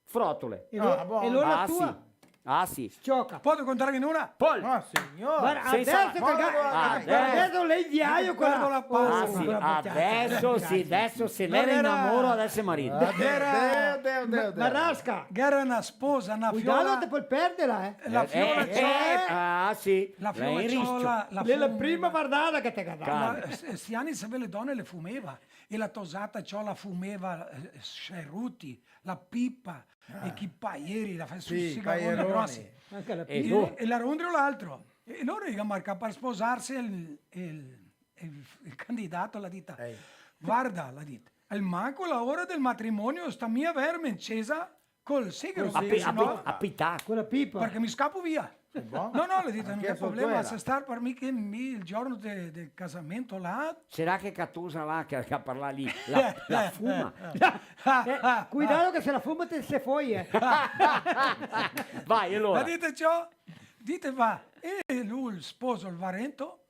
frotole. E lo-, ah, bon. E lora la tua? Ah, sì. Scioca. Poso contarghe una? Pol. Ah, signor. Varda, adeso che ga-, varda, adeso l'è in viaio quela. Ah, sì, adeso sì, adeso se l'era in amoro, adeso xe marito. Ah, Deo, Deo, Deo, Deo. Marasca. Gera na sposa, na fiola. Cuidado, te pol perderla, eh. La fiola, eh, ciò, eh, ah, sì. La fiola, ciò, la, la prima vardada che te ga dà. La, eh, sti ani, se ve, le done le fumeva. E la tosata, ciò, la fumeva, eh, ceruti, la pipa, e chi paieri, la fa su, sì, sigaroni grosi. Anca la pipa. E, e l'era un drio l'altro. E lora i ga marcà par sposarse el, el, el, el candidato, l'ha dita: "Varda", l'ha dita, "almanco la ora del matrimonio sta mia verme in cesa col sigaro, a pi-, a pi-, a pitar. Con la pipa. Parché mi scapo via." Bon. "No, no", l'ha dita, "no xe problema, se sta par mi che mi el giorno de, del casamento là." Sarà che Catosa là che, che parla lì, la, la fuma. Eh, cuidado che se la fuma te se foi, eh. Vai, alora. Ma dite ciò, dite va, e lu, el sposo, el va rento,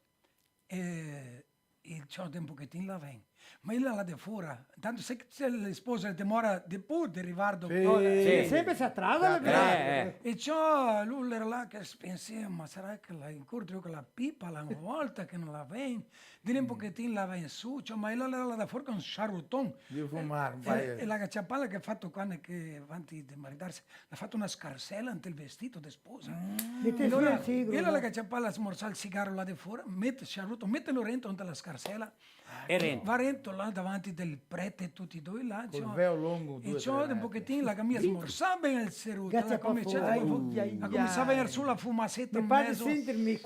e, e ciò, de un pochetin la vien. Ma ela là de fora, tanto se, se le spose demora de pur de rivar do-, sì, sempre se atrasa, eh, eh. E ciò, lu l'era là che pensea: "Ma sarà che la incontro co la pipa la volta che no la vien?" De lì un pochetin la vien su, ciò, ma ela là, là de fora co un charuton. De fumar, eh, eh, e la ga ciapà, la ga fato, quando che, avanti de maridarse, la ga fato na scarsela inte el vestito de sposa. Mm. E alora, ela la ga ciapà, la smorsà el sigaro là de fora, mete el charuto, metelo rento inte la scarsela. E rento. Va rento là davanti del prete, tuti doi là, col velo longo, e due, ciò, tre, un pochetin, la ga mia smorsà ben el charuto, la ga comincià, la ga comincià a vegner su la fumaseta in mezo,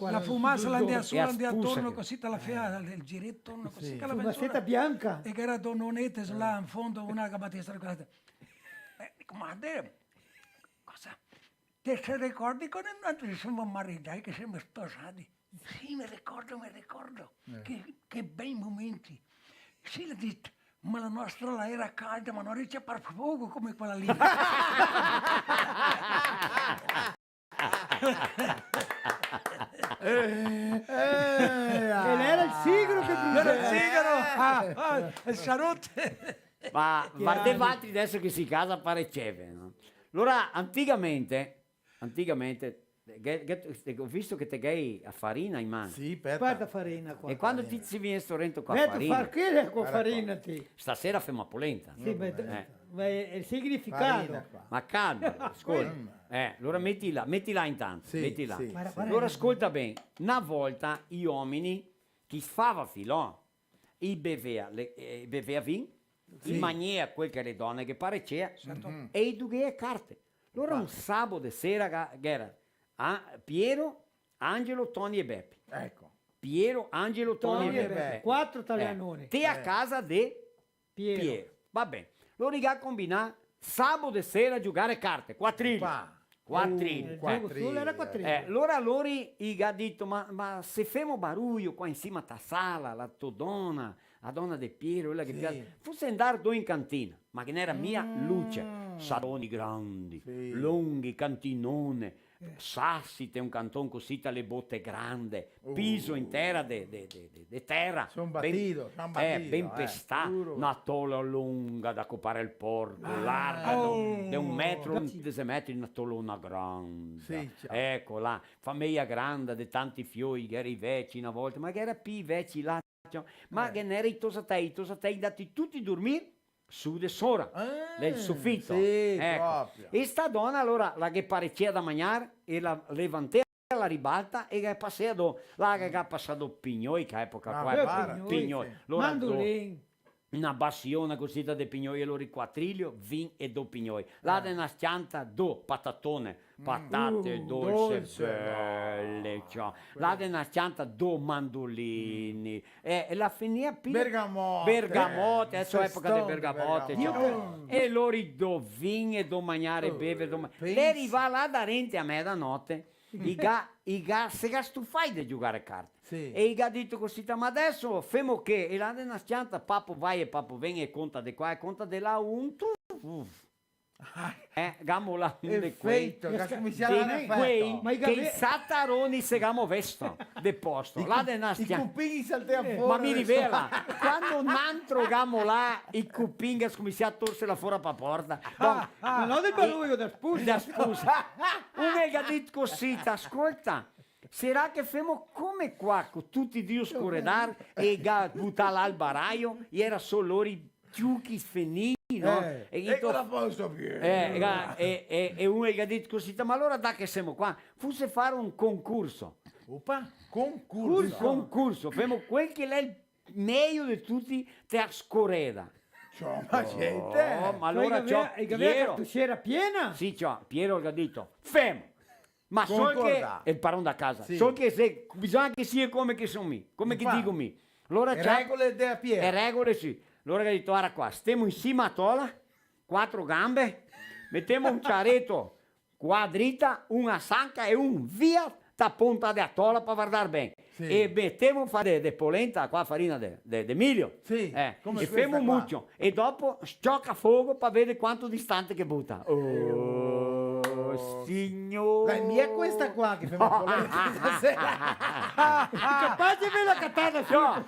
la fumasa la ndea su, la ndea atorno, cusì, la fea el gireto, cusì, che la vegn su. Fumaseta bianca. E che gera do nonetes là in fondo, una che batea sta cosa. Eh, digo: "Ma te, cosa? Te se ricordi quando noantri se semo maridai, che semo sposai?" "Sì, me ricordo, me ricordo. Eh. Che, che bei momenti." "Sì", l'ha dito, "ma la nostra la era calda, ma no riesce a far fogo come quela lì." Eh, eh, ah. E l'era el sigaro che brusava. L'era el sigaro. Ah, ah, el charuto. Ma vardè valtri deso che sì casa, pareceve, no? Alora, antigamente, antigamente, ghe-, ghe-, go visto che te ghè a farina in man. Sì, speta. Varda farina qua. E quando ti si vien sto rento co a farina? Veto far chele co farina, ti. Stasera femo a polenta. Sì, ma, eh, ma el significato. Farina qua. Ma calma, scolta. Eh, alora meti là, meti là intanto, sì, meti là. Sì, sì. Alora scolta ben, na volta i omini che fava filò, i bevea, le, eh, bevea vin, sì, i magnea quel che le done che parecea, certo, e i dughea carte. Alora un sabo de sera ga-, gh'era, ah, Piero, Angelo, Toni e Bepi. Eco. Piero, Angelo, Toni e Bepi. Toni e Bepi. Quatro talianoni. Eh, te a casa de Piero. Piero. Va ben. Lori i ga combinà sabo de sera giugare carte, quatrilio. Opa. Quatrilio. Eh, el giogo solo era quatrilio. Eh, alora lori i ga dito, ma, ma se femo baruio qua in sima ta sala, la to dona, la dona de Piero, quela che piase, fuse ndar do in cantina, ma che n'era mia luce, saloni grandi, longhi, cantinone, sasi, te un canton cusì, ta le bote grande, piso in tera de, de, de, de, de tera, son ben, batido, son eh, batido, ben eh, pestà, duro. Na tola longa da copare el porco, larga de un, de un metro, un quindese metri, na tolona granda. Sì, ciò. Eco là, fameia granda, de tanti fioi, che ghe era i veci na volta, ma che ghe era pi i veci là, ciò. Ma che ghe n'era i tosatei, i tosatei ndati tuti dormir su de sora, del sofito. Sì, eco. Proprio. E sta dona, alora, la ghe parecea da magnar e la levantea la ribalta e ghe pasea do, là che ga pasà do pignoi, che epoca qua, pignoi, sì. Alora, mandolin, na basiona cusì de pignoi, e lori quatrilio, vin e do pignoi. Là de na s-cianta do patatone, patate dolse, bele, ciò. Là de na s-cianta do mandolini, e, e la finea pi... Bergamote. Bergamote, eh, deso epoca de bergamote, ciò. E lori do vin e do magnare e beve, do ma-, le riva là darente a mezanote, i ga, i ga, se ga stufai de giugare carte. Sì. E i ga dito cusì, ma deso femo che? E là de na s-cianta, papo vai e papo vien, e conta de qua e conta de là, un tu-, eh, gamo là un de quei. Efeito, che scominsia a dare efeito. Quei, ma i che i sataroni se gamo vesto de posto. Là de na s-cianta. I cupin saltea fora. Ma mi rivela, quando nantro gamo là, i cupin ga scominsià a torsela fora pa porta. Bon, ma no del baruio, da spusa. Da spusa. Un el ga dit cusì, ta scolta, sarà che femo come qua, co tuti drio scoredar, e ga butà là el baraio, e era solo lori ciuchi sfenii, no? Eh, e eco la posto più. Eh, e, e, e un el ga dit cusì, ma alora dà che semo qua, fuse far un concurso. Opa, concurso. Un concurso, femo quel che l'è el mejo de tuti, te a scoreda. Ciò, ma gente. Oh, ma alora, ciò, e che gavea, e che gavea Piero, cartucera piena? Sì, ciò, Piero el ga dito, femo. Ma sol che, concordà, el paron da casa, sì, sol che se, bisogna che sia come che son mi, come che digo mi. Alora, ciò, regole de a Piero. E regole, sì. Alora el ga dito, vara qua, stemo in sima a tola, quatro gambe, metemo un ciareto qua drita, un a sanca e un via ta ponta de a tola pa vardar ben. Sì. E metemo fa de, de polenta, qua farina de, de, de milio. Sì, eh, come e questa femo qua. Mucio. E dopo s-cioca fogo pa veder quanto distante che buta. Oh, signor. Dai, mia questa qua che femo polenta stasera. Capace me la catana su. No.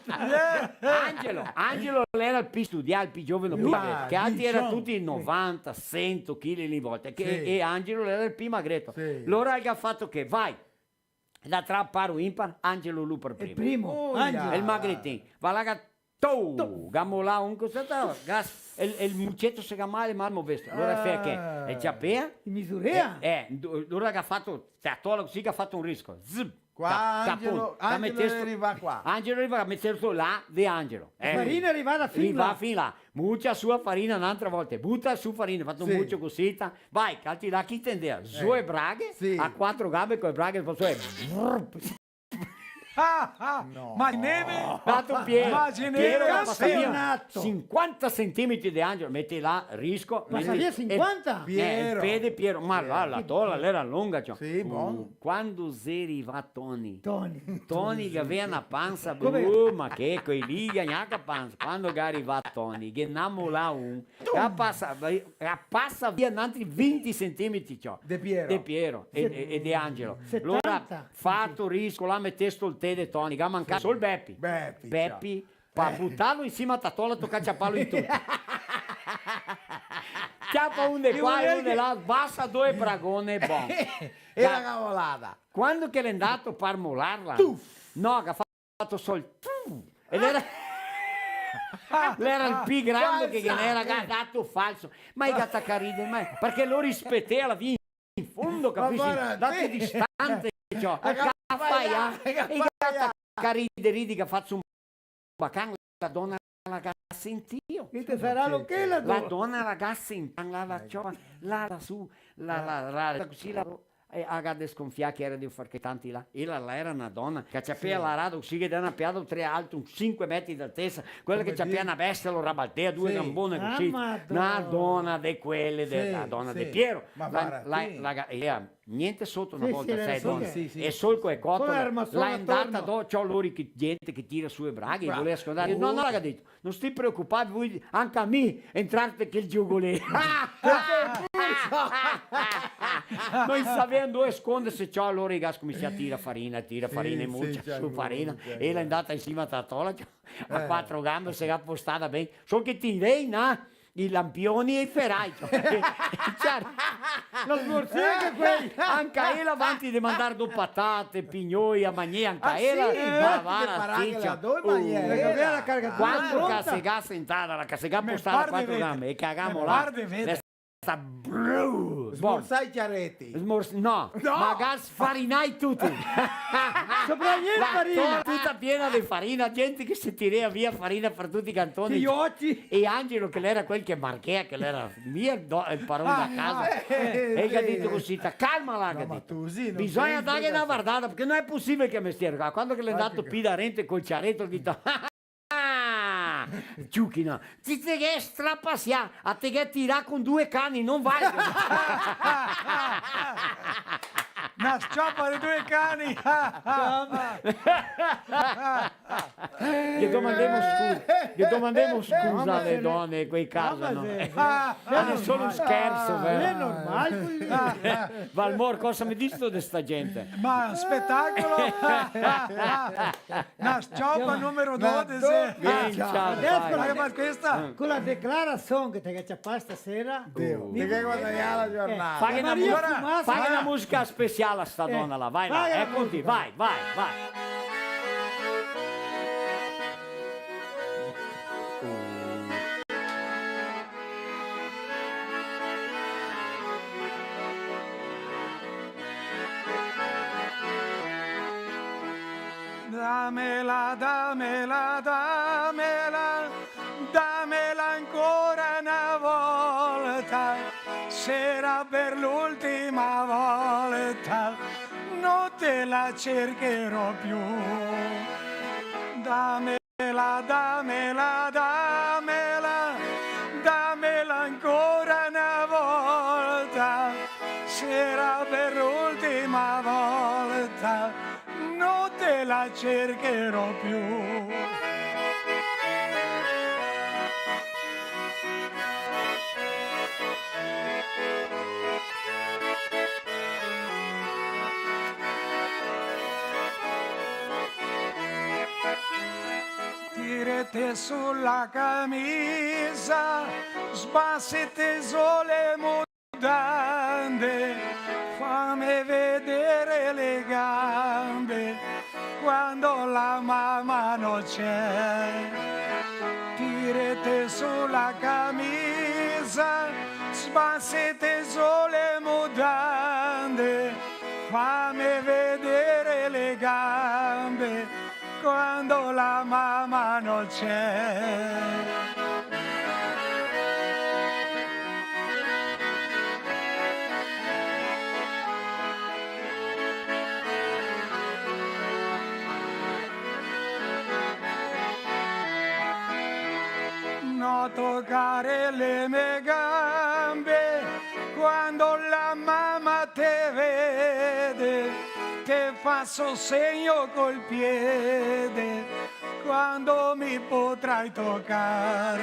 Angelo, Angelo l'era el pi studià, el pi giovane, che altri era tuti novanta, sento chili ogni volta, che, sì, e Angelo l'era el pi magreto. Sì. Alora el ga fato che, vai, da tra paro impar, Angelo lu par primo. El primo, oh, Angelo. El magretin, va là, ga, tou, ga molà un coseta, ga, el, el muceto se ga mal, mal movesto. Alora fea che, el ciapea, i misurea? Eh, eh, do-, alora ga fato, te a tola cusì, ga fato un risco. Zip. Qua ta-, ta Angelo, punta, ta Angelo metesto, riva qua. Angelo riva, ga metesto là de Angelo. Eh. Farina rivada fin là. Riva fin là. Mucia su a farina n'antra volta. Buta su farina, fato un mucio cusì, ta-, vai, calti là, chi tendea? Zo e braghe, sì, a quatro gambe co e braghe, faso, eh. Ah, ah, no. Ma neve? Dato Piero. Ma neve? Piero che pasa via sinquanta centimetri de Angelo, meti là, Risco, ma meti via sinquanta? Eh, el pede Piero, ma la, la tola l'era longa, ciò. Sì, bon. Quando xe rivà Toni. Toni. Toni che gavea na pansa, uh, ma che, quei lì, gnanca pansa. Quando che ga rivà Toni, che n'à molà un, che pasa, che pasa via n'antri vinti centimetri, ciò. De Piero. De Piero e, e, e de Angelo. Alora, setanta. Fato Risco, là metesto el tè de Toni, che ga mancà sol Bepi. Bepi, ciò. Bepi, par butarlo in sima a ta tola, toca ciaparlo in tuto. Ciapa un de qua e un de là, basa do bragone, bon. E la cavolada. Quando che l'è ndato par molarla, tuf! No, che ga fato sol, tuf! E l'era, l'era el pi grande che, che n'era, che ga dato falso. Ma i ga tacà ride, ma, parché lo rispetea la via in fondo, capisi? Ma varda, dato distante, ciò. Che ga faià, che ga faià. Che ga tacà ride, ridi, che ga fato un bacan, la dona la ga sentìo. E te sarà lo che la dona? La dona la ga sentìo, la, la, ciò, la, la su, la, la, la, cusì la, e la ga desconfià che era de far che tanti là. E la, la era na dona che ciapea l'arado cusì, che dea na piada tre alto, un sinque metri d'altesa, quela che ciapea na bestia, lo rabaltea, due gambone cusì. Ah, Madona. Na dona de quele, de, la dona de Piero. Ma la, la, la ga-, e la Gnente soto na volta, sì, sì, sai, era dona. Sì, sì, e sol co e cotole, la è ndata do, ciò, lori che, gente che tira su e braghe, volea scondar. No, no, la ga dito, no sté preocupar, voi, anca mi, entrarte quel giogo lì. No i savea ndove sconderse, ciò, lori i ga scominsià a tirar farina, tirar farina, e mucia su farina, e la è ndata in sima a ta tola, ciò, a quatro gambe, se ga postada ben, sol che tirei, na, i lampioni e i ferai, ciò. Ciaro. Lo smorsea anca quei. Anca ela, avanti de mandar do patate, pignoi a magnè, anca ela. Ah, sì? Ma vara, sì, ciò. Parché la do magnè, eh, la gavea la cargatura pronta. Quando che se ga sentada, la che se ga postada a quatro gambe e che la ga molà, l'è stà bru-, smorsà i ciareti. Smors-, no, no, ma ga sfarinai tuti. Sopra la farina. La tola tuta piena de farina, gente che se tirea via farina par tuti i cantoni. Fioci. E Angelo, che l'era quel che marchea, che l'era mia el do-, el paron da casa. Ah, eh, e el ga dito cusì, "Ta calma là", no, ga dito. "Bisogna darghe na vardada, parché no xe posibile che mestier qua." Quando che l'è ndato pi darente col ciareto, el ga dito, "Ah, ciuchina, ti te ghe strapasià, a te ghe tirà con due cani, no vale." Na s-ciopa de due cani. Ghe domandemo scusa, ghe domandemo scusa a le done, quei casi, no? Ma xe, xe, xe solo un scherso, vero? Xe normale, quei lì. Valmor, cosa me disto de sta gente? Ma spetacolo! Na s-ciopa numero dodese. Minchia, dai. Adeso, ma questa? Co la declarasion che te ghe ciapà stasera, Deo, te ghe guadagnà la giornata. Faghe na musica, faghe na musica speciale a sta dona là, vai là, eh, conti, vai, vai, vai. Damela, damela, damela, damela ancora na volta, sarà per l'ultima volta, no te la cercherò più. Damela, damela, damela, damela ancora na volta, sarà per l'ultima volta, no te la cercherò più. Tirete su la camisa, sbasete zo le mu- mutande, fame vedere le gambe quando la mama no c'è. Tirete su la camisa, sbasete zo le mutande, fame vedere le gambe quando la mama no c'è. toccare le mie gambe, quando la mamma te vede, te fasso segno col piede, quando mi potrai toccar.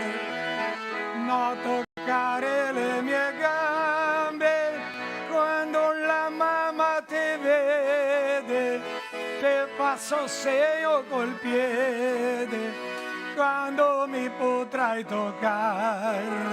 No toccare le mie gambe, quando la mamma te vede, te fasso segno col piede, quando mi potrai toccar.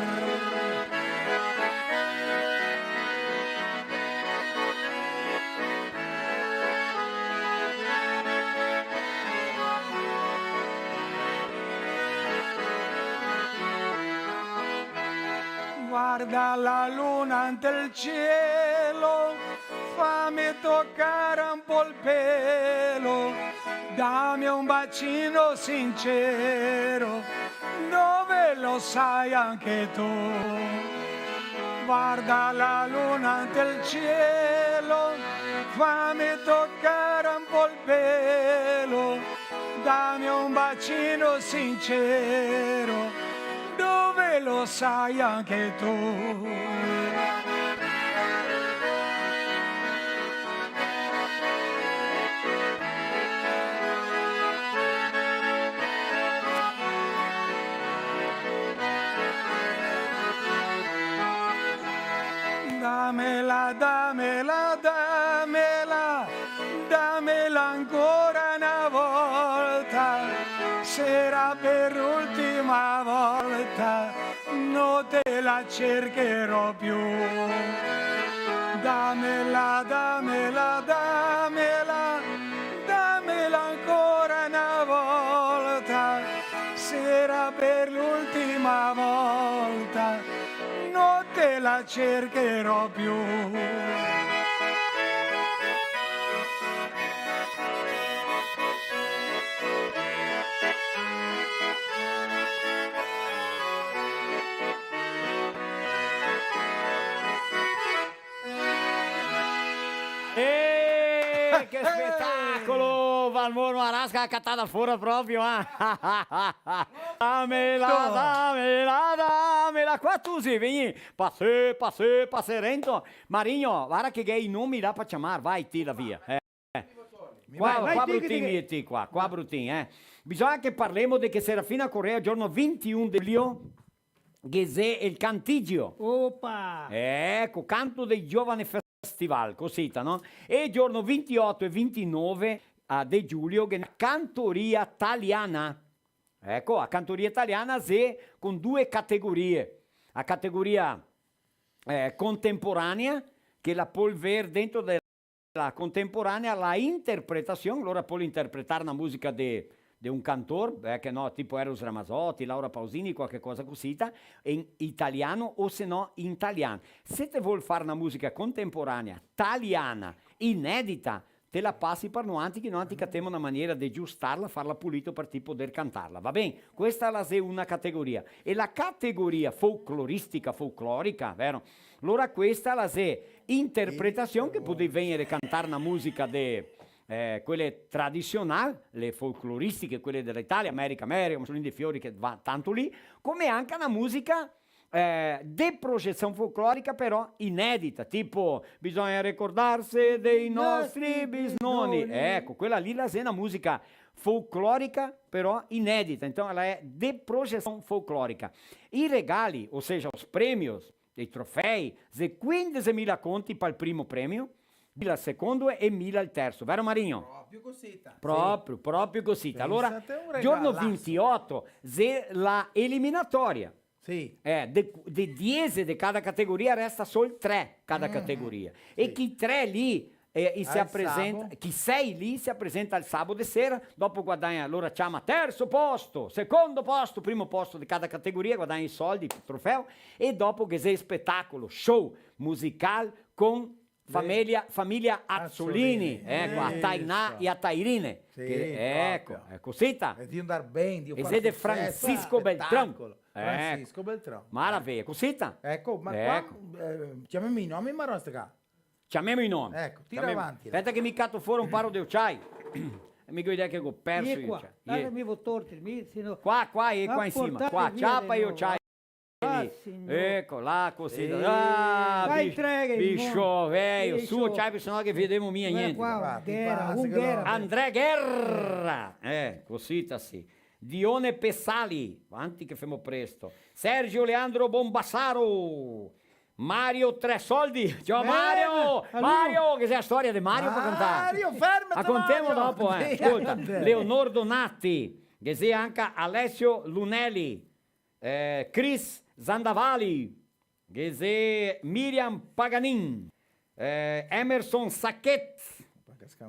Guarda la luna ntel cielo, fame toccare un po' il pelo, dame un bacino sincero, dove lo sai anche tu. Guarda la luna ntel cielo, fame toccare un po' il pelo, dame un bacino sincero, dove lo sai anche tu. Damela, damela, damela, damela ancora una volta, sarà per l'ultima volta, non te la cercherò più. Damela, damela, damela, damela ancora una volta, sarà per l'ultima volta, non te la cercherò più. Eh, che spetacolo! Valmor Marasca, la ga catada fora proprio, eh? Damela, damela, damela, qua tu sì, vegni, pasè, pasè, pasè rento. Marigno, varda che ghe xe i nomi là par ciamar, vai, ti là via, eh. Qua, qua brutin, e ti qua, qua brutin, eh. Bisogna che parlemo de che Serafina Corrêa, giorno vintiun de luglio, ghe xe el cantigio. Opa! Eco, canto dei giovani festival, cosita, no? E giorno vintioto e vintinove, ah, de giulio, ghe xe na cantoria taliana. Eco, a cantoria taliana xe con due categorie. A categoria, eh, contemporanea, che la pol ver dentro de la contemporanea, la interpretasion, lora pol interpretar na musica de, de un cantor, eh, che no, tipo Eros Ramazzotti, Laura Pausini, qualche cosa cosita, in italiano o se no in talian. Se te vol far na musica contemporanea, taliana, inedita, te la pasi par noantri, che noantri catemo na maniera de giustarla, farla pulito par ti poder cantarla, va ben? Questa la xe una categoria. E la categoria folcloristica, folclorica, vero? Lora questa la xe interpretasion, che podì vegner a cantar na musica de, eh, quele tradisional, le folcloristiche, quele de l'Italia, America, America, Mussolini de Fiori, che va tanto lì, come anca na musica, eh, de projesion folclorica, però inedita, tipo, bisogna ricordarse dei nostri bisnoni. Eco, quela lì la xe na musica folclorica, però inedita. Então, ela é de projeção folclórica. I regali, o seja, os prêmios, i trofei, xe quindexemila conti pal primo premio, mila al secondo e mila al terso, vero Marigno? Proprio cosita. Proprio, proprio cosita. Alora, pensate, un regalasso. Giorno vintioto xe la eliminatoria. Sì. Eh, de, de diese de cada categoria resta sol tre cada categoria. E chi tre lì, eh, i se apresenta, chi sei lì se apresenta al sabo de sera, dopo guadagna, alora ciama terso posto, secondo posto, primo posto de cada categoria, guadagna i soldi, el trofeo, e dopo ghe xe spetacolo, show musical con Famiglia, famiglia Azzolini, Azzolini, eco, a Tainà e a Tairine. Sì, che, eco, proprio. Xe cosita. E de ndar ben, de far suceso, spetacolo. Francisco Beltrão. Eco. Francisco Beltrão. Maraveia, cosita. Eco, ma qua, eh, ciamemo i nomi, ma no sta qua. Ciamemo i nomi. Eco, tira avanti. Speta che mi cato fora un paro de ociai. E mi go idea che go perso i ociai. Dai, mi vo torti, mi, se no... Qua, qua e qua in sima. Qua, ciapa i ociai. Signor. Eco, là, cusì. Sì. Ah, vai, bis-, entrega, bicho, irmão. Velho, bicho. Su, ciao, senão che vedemo mia gnente. Guarda qua, Guerra, un Guerra. André Guerra. Eh, cusì, ta sì. Dione Pessali, quanti che femo presto. Sergio Leandro Bombassaro. Mario Tresoldi. Ciao, eh, Mario! Mario, che xe la storia de Mario par contar. Mario, fermate, Mario! La contemo dopo, eh. Sì, scolta, andè. Leonor Donati, che xe anca Alessio Lunelli, eh, Chris Zandavali, che xe Miriam Paganin, eh, Emerson Sacchet,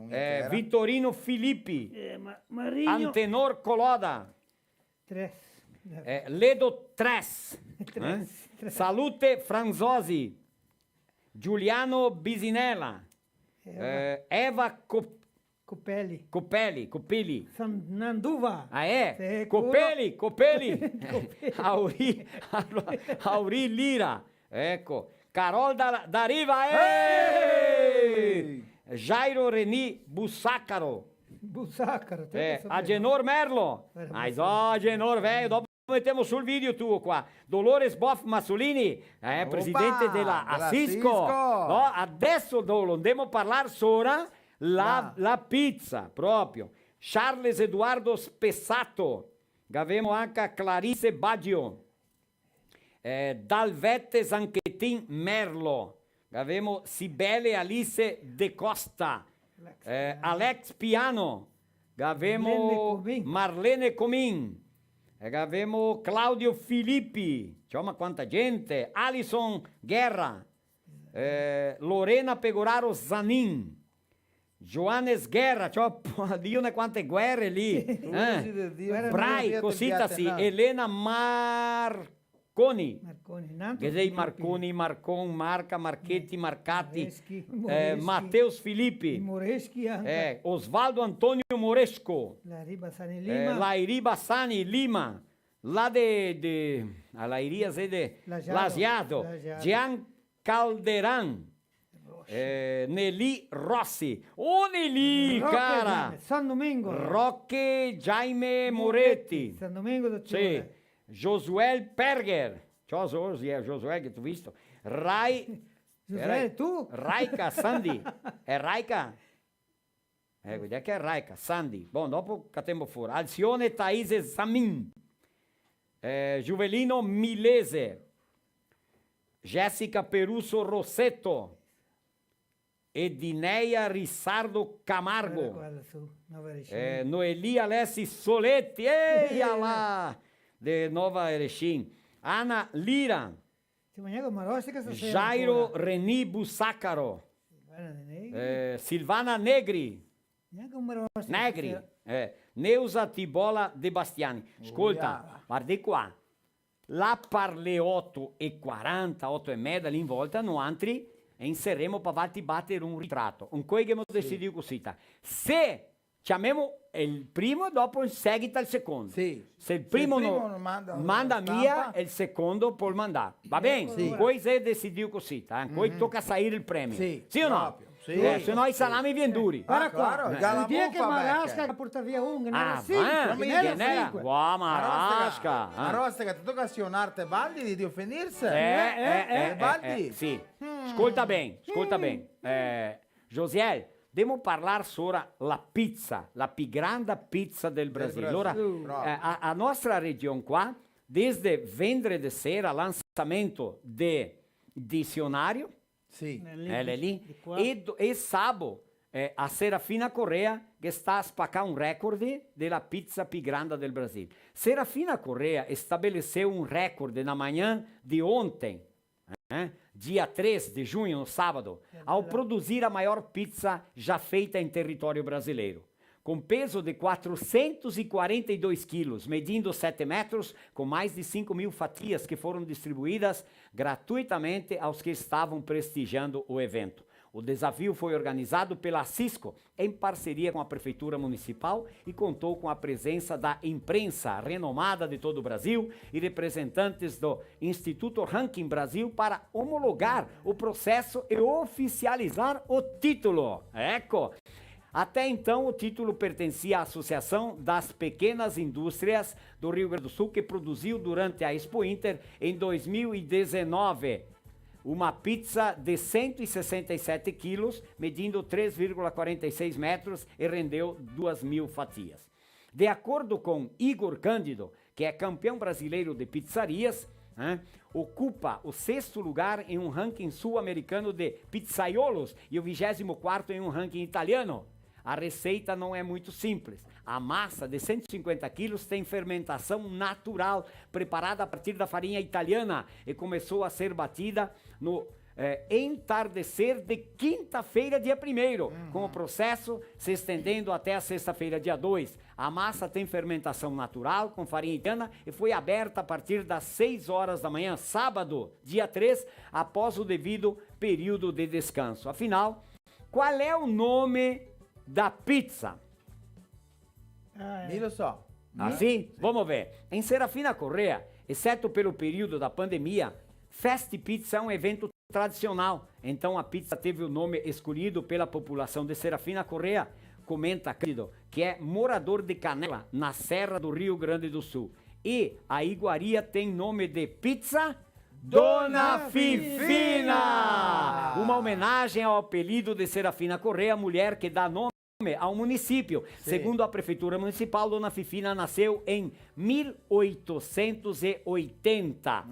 eh, Vitorino Filippi, eh, Ma-, Marigno. Antenor Coloda, Tres. Eh, Ledo Tres. Tres, eh? Tres. Salute Franzosi. Giuliano Bisinella. Eva. Eh, Eva Cop-, Copelli. Copelli, Copelli. San-, Nanduva. Ah, é? Seguro. Copelli, Copelli. Copelli. Auri, Auri Lira. Eco. Carol da, da Riva, eh! Ehi! Jairo Reni Bussacaro. Bussacaro, te... Eh, Agenor Merlo. Merlo. Mas, ó, Agenor, velho, dopo metemo su el video tuo qua. Dolores Boff Mazzolini, eh, opa, presidente dela, dela Asisco. Asisco. No, adesso do-, lo ndemo parlar sora la, la pizza, proprio. Charles Eduardo Spessato. Gavemo anca Clarice Baggio. Eh, Dalvete Zanchetin Merlo, gavemo Sibele Alice De Costa, eh, Alex Piano, gavemo Marlene Comin. Marlene Comin, e gavemo Claudio Filippi, ciò, ma quanta gente, Alison Guerra, eh, Lorena Pegoraro Zanin, Joanes Guerra, ciò, po-, Dio ne quante guere lì, eh? Sì, Dio. Guerra. Brai, cosita sì, Elena Marconi. Marconi, n'antro. Che sei Marconi, Marcon, Marca, Marchetti, Marcati, Moreschi, eh, Moreschi. Mateus Filippi. I Moreschi anca. Eh, Osvaldo Antonio Moresco. La Riba Sani Lima. Eh, la Riba Sani Lima. La de, de, a la Iria se de Lajeado. Lajeado. Lajeado. Gian Calderan. Rossi. Eh, Nelly Rossi. Oh, Nelly, Roque cara! Jaime, San Domingo. Roque Jaime Moretti. Moretti, San Domingo do Sul. Sì. Josuel Perger. Ciò, Josuel, Josuel che tu visto. Rai-, Josuel, Rai-, tu? Raica Sandy. Xe Raica? Eh, vedi che xe Raica, Sandy. Bon, dopo catemo fora. Alcione Thaise Zamin. Eh, Juvelino Milese. Jessica Peruso Rossetto. Edineia Risardo Camargo. Guarda, guarda su, Nova Erechim. Eh, Noeli Alessi Soletti. Eia là! De Nova Erechim. Ana Lira. Sì, ma gnanca un marostica stasera. Jairo ancora. Reni Bussacaro. Silvana Negri. Eh, Silvana Negri. Gnanca un marostica stasera. Negri. Eh, Neusa Tibola De Bastiani. Scolta, guarda qua. Là par le oto e quaranta, oto e meda, lì in volta, noantri inseremo par farti bater un ritrato. Incoi ghemo decidio cusita. Se Ciamemo el primo e dopo in seguito el secondo. Sì. Se el primo no manda mia, el secondo pol mandar. Va ben? Sì. Incoi xe decidio cusita, eh? Incoi toca sair el premio. Sì o no? Proprio. Sì. Eh, se no i salami vien duri. Varda qua, claro, el dia che Marasca porta via un, n'era sinque, n'era sinque. Wow, Marasca. Marasca, te toca sionarte Baldi de, de ofenderse. Eh, eh, eh, Baldi. Sì. Scolta ben, scolta ben. Eh, Josiel, demo parlar sora la pizza, la pi granda pizza del Brasil. Del Brasil. Alora, eh, a, a nostra region qua, desde vendre de sera, lansamento de dicionario, sì, eh, l'è lì, de qua. E do-, e sabo, eh, a Serafina Corrêa che sta a spacà un record de la pizza pi granda del Brasil. Serafina Corrêa estabeleceu um recorde na manhã de ontem, eh, dia três de junho, no sábado, ao produzir a maior pizza já feita em território brasileiro. Com peso de quatrocentos e quarenta e dois quilos, medindo sete metros, com mais de cinco mil fatias que foram distribuídas gratuitamente aos que estavam prestigiando o evento. O desafio foi organizado pela Cisco, em parceria com a Prefeitura Municipal, e contou com a presença da imprensa renomada de todo o Brasil e representantes do Instituto Ranking Brasil para homologar o processo e oficializar o título. Ecco, Até então, o título pertencia à Associação das Pequenas Indústrias do Rio Grande do Sul, que produziu durante a Expo Inter em dois mil e dezenove uma pizza de cento e sessenta e sete quilos, medindo três vírgula quarenta e seis metros, e rendeu duas mil fatias. De acordo com Igor Cândido, que é campeão brasileiro de pizzarias, né, ocupa o sexto lugar em um ranking sul-americano de pizzaiolos e o vigésimo quarto em um ranking italiano. A receita não é muito simples. A massa de cento e cinquenta quilos tem fermentação natural, preparada a partir da farinha italiana, e começou a ser batida no, eh, entardecer de quinta-feira, dia primeiro, com o processo se estendendo até a sexta-feira, dia dois. A massa tem fermentação natural, com farinha italiana, e foi aberta a partir das seis horas da manhã, sábado, dia três, após o devido período de descanso. Afinal, qual é o nome da pizza? Ah, é. Mi lo so. Ah, sì? Vamos ver. Em Serafina Corrêa, exceto pelo período da pandemia, Fast Pizza é um evento tradicional. Então a pizza teve o nome escolhido pela população de Serafina Corrêa, comenta Cândido, que é morador de Canela, na Serra do Rio Grande do Sul. E a iguaria tem nome de pizza Dona Fifina! Uma homenagem ao apelido de Serafina Corrêa, mulher que dá nome ao município. Segundo a Prefeitura Municipal, Dona Fifina nasceu em mil oitocentos e oitenta.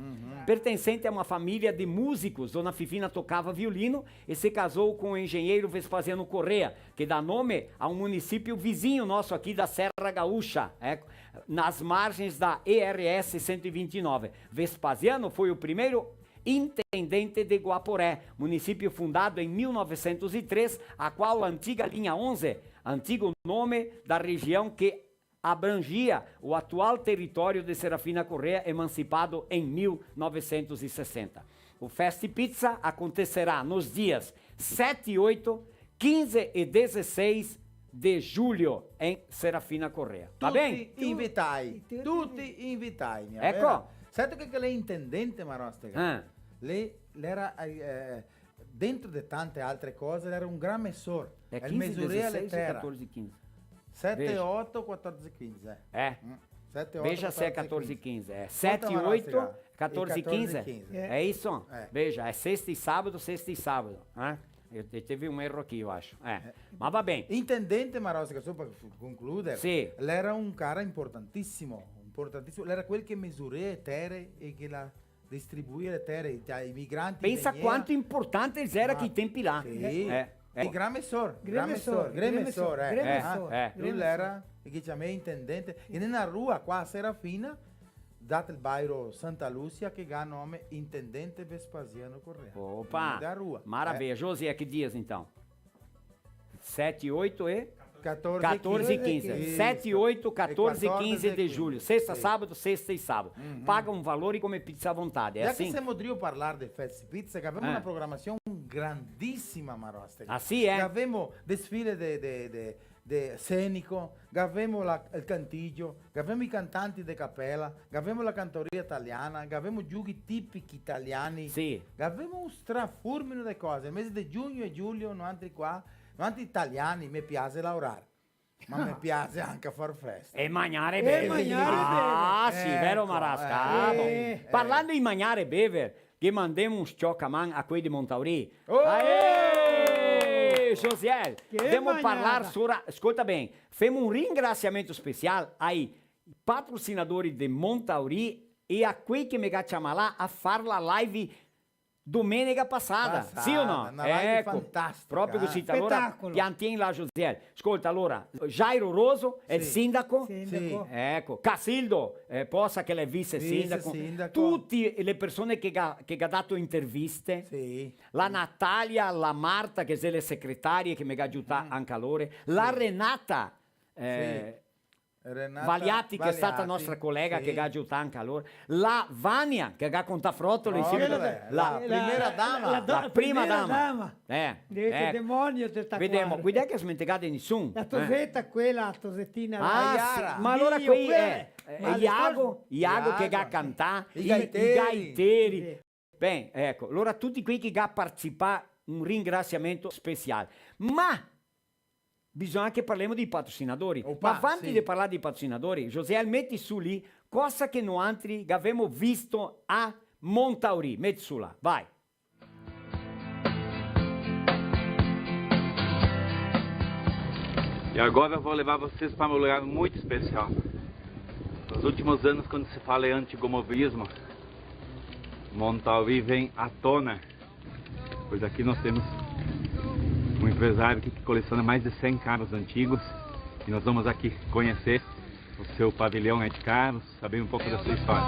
Pertencente a uma família de músicos, Dona Fifina tocava violino e se casou com o engenheiro Vespasiano Corrêa, que dá nome a um município vizinho nosso aqui da Serra Gaúcha, é, nas margens da E R S cento e vinte e nove. Vespasiano foi o primeiro intendente de Guaporé, município fundado em mil novecentos e três, a qual a antiga linha onze, antigo nome da região que abrangia o atual território de Serafina Corrêa, emancipado em mil novecentos e sessenta. O Fast Pizza acontecerá nos dias sete e oito, quinze e dezesseis de julho em Serafina Corrêa. Tá bem? Tuti invitai, tuti invitai, mia Eco. Vera. Certo che, che l'è intendente, Marostega? Ah. L'è, l'era, eh, dentro de tante altre cose, l'era un gran mesor. È quinze, dezesseis e quatorze, quinze. Sete, Veja. Oto, quatorze, quinze. É. Mm. Sete, Oto, Veja se é quatorze, quatorze, quinze. É sete, oito, quatorze, quinze. É isso? É. Veja, é sexta e sábado, sexta e sábado. Né? Eu, eu teve um erro aqui, eu acho. É. Mas va bem. Intendente Marostica, só pra concluder, Sì. L'era un cara importantìsimo, importantìsimo. L'era quel che mesurea e tere e che la distribuia le tere ai, ai migranti. Pensa vegnea. Quanto importante eles eram Ma- aqui tempi là. Sì. É, é. E gran mesor, Gran gran mesor, gran mesor, eh. gran Ah, mesor, eh. Lu l'era, che ciamea intendente, e nena rua qua a Serafina, date el bairo Santa Lucia, che ga nome intendente Vespasiano Correa. Opa! Da rua. Maravilha. Hoje é que dias, então? Sete, oito e? Quatorze, Quatorze e quinze. Quinze. Isso. Sete, oito, quatorze e E quatorze quinze de de julho. Julho. Sexta, Sì. Sábado, sexta e sábado. Paga um valor e come pizza à vontade. É Ya assim? Che semo drio parlar de Fest Pizza, che gavemo Eh. Una programasion grandisima, Marostica. Ah, sì, eh? Che gavemo desfile de, de, de, de scenico, che gavemo la, el cantigio, che gavemo i cantanti de capela, che gavemo la cantoria italiana, che gavemo giughi tipichi italiani, Sì. che gavemo un strafurmino de cose. El mese de giugno e giulio, noantri qua, noantri italiani, me piaxe laorar, ma me piaxe anca far festa. E magnare E bene. magnare Ah, bene. Sì, Eco, vero Marasca? eh. Ah, bon. Eh. Parlando de magnare e bever, che mandemo un s-ciocaman a quei de Montauri. Oh! Aê! Josiel, Che devo magnada. Parlar sora, scolta ben, femo un ringrasiamento special ai patrocinadori de Montauri e a quei che me ga ciamà là a far la live domenega pasada, Pasada, sì o no? Una live Eco, fantastica, proprio eh. Cosita. Allora, Spetacolo. Piantin là, Josiel. Scolta, allora, Jairo Roso, el Sì. sindaco. Sindaco. Sì. Eco, Casildo, eh, Posa, che l'è vice sindaco. Vice sindaco. Tuti le persone che ga, che ga dato interviste. Sì. La Natalia, la Marta, che xe le secretarie, che me ga aiutà anca lore. La Renata, eh, Renata Valiati, che xe stata Valiati, nostra colega, sì. Che ga aiutà anca lore. La Vania, che ga contà frotole Oh, insieme. beh, La, la primera dama. la prima dama. Eh, Che eco. demonio te sta Vedemo, qua. Guidè che smentegà de nisun. La Eh. Toseta, quela, la Tosetina. Ah, la- sì, Iara. ma allora Dio, quei quella. è, eh, Ma le Iago, cose- Iago che Iago, ga sì. cantà, I i, i gaiteri. gaiteri. Sì. Ben, eco, allora tuti quei che ga participà, un ringrasiamento special. Ma bisogna che parlemo dei patrocinadori. Opa, sì. Ma avanti de parlar dei patrocinadori, Josiel, meti su lì cosa che noantri gavemo visto a Montauri. Meti su là, vai. E agora eu vou levar vocês pra um lugar muito especial. Nos últimos anos, quando se fala em antigomobilismo, Montauri vem à tona. Pois aqui nós temos um empresário aqui que coleciona mais de cem carros antigos e nós vamos aqui conhecer o seu pavilhão aí de carros, saber um pouco da sua história.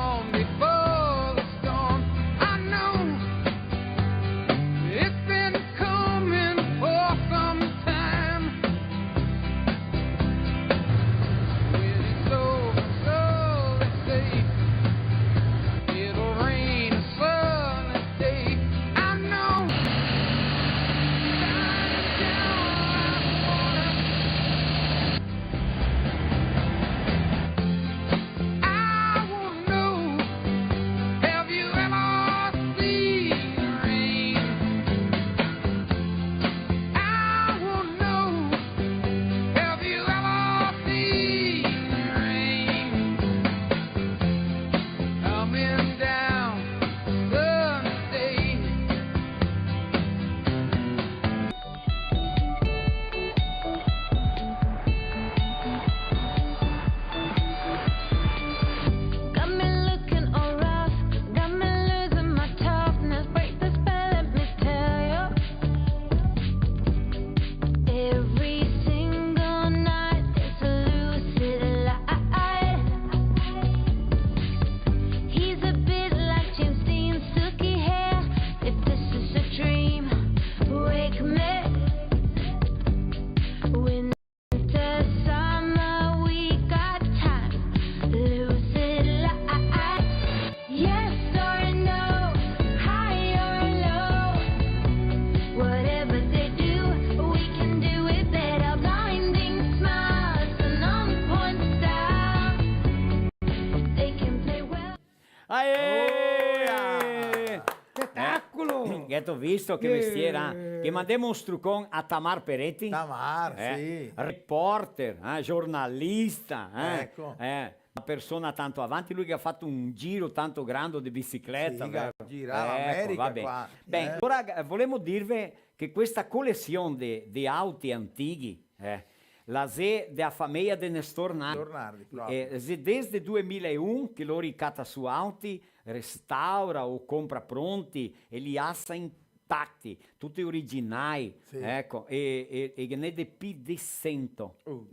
Aê! Oia! Spetacolo! Eh, gheto visto che mestier, eh? Che mandemo un strucon a Tamar Peretti. Tamar, eh, sì. Reporter, eh, giornalista, eh? Eco. Eh, una persona tanto avanti, lu che ga fato un giro tanto grande de bicicleta, sì, vero? Che ga girà l'America, eco, va ben, qua, ben, eh? Alora, eh, volemo dirve che questa colesion de, de auti antichi, eh, la xe dea fameia de Nestor Nardi. Nestor Nardi, proprio. Eh, xe desde duemila e un che lori cata su auti, restaura o compra pronti e li asa intati, tuti originai, sì, eco, e, e, e ghe n'è de pi de sento. Uh.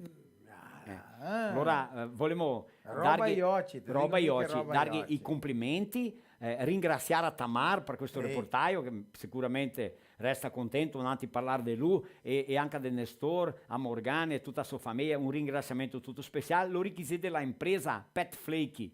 Eh. Ah. Alora, eh, volemo darghe roba i oci, darghe i complimenti, eh, ringrasiar a Tamar par questo reportaio, che sicuramente resta contento, noantri parlar de lu, e, e anca de Nestor, a Morgana e tuta a so fameia, un ringrasiamento tuto special. Lori che xe de la impresa Pet Flake,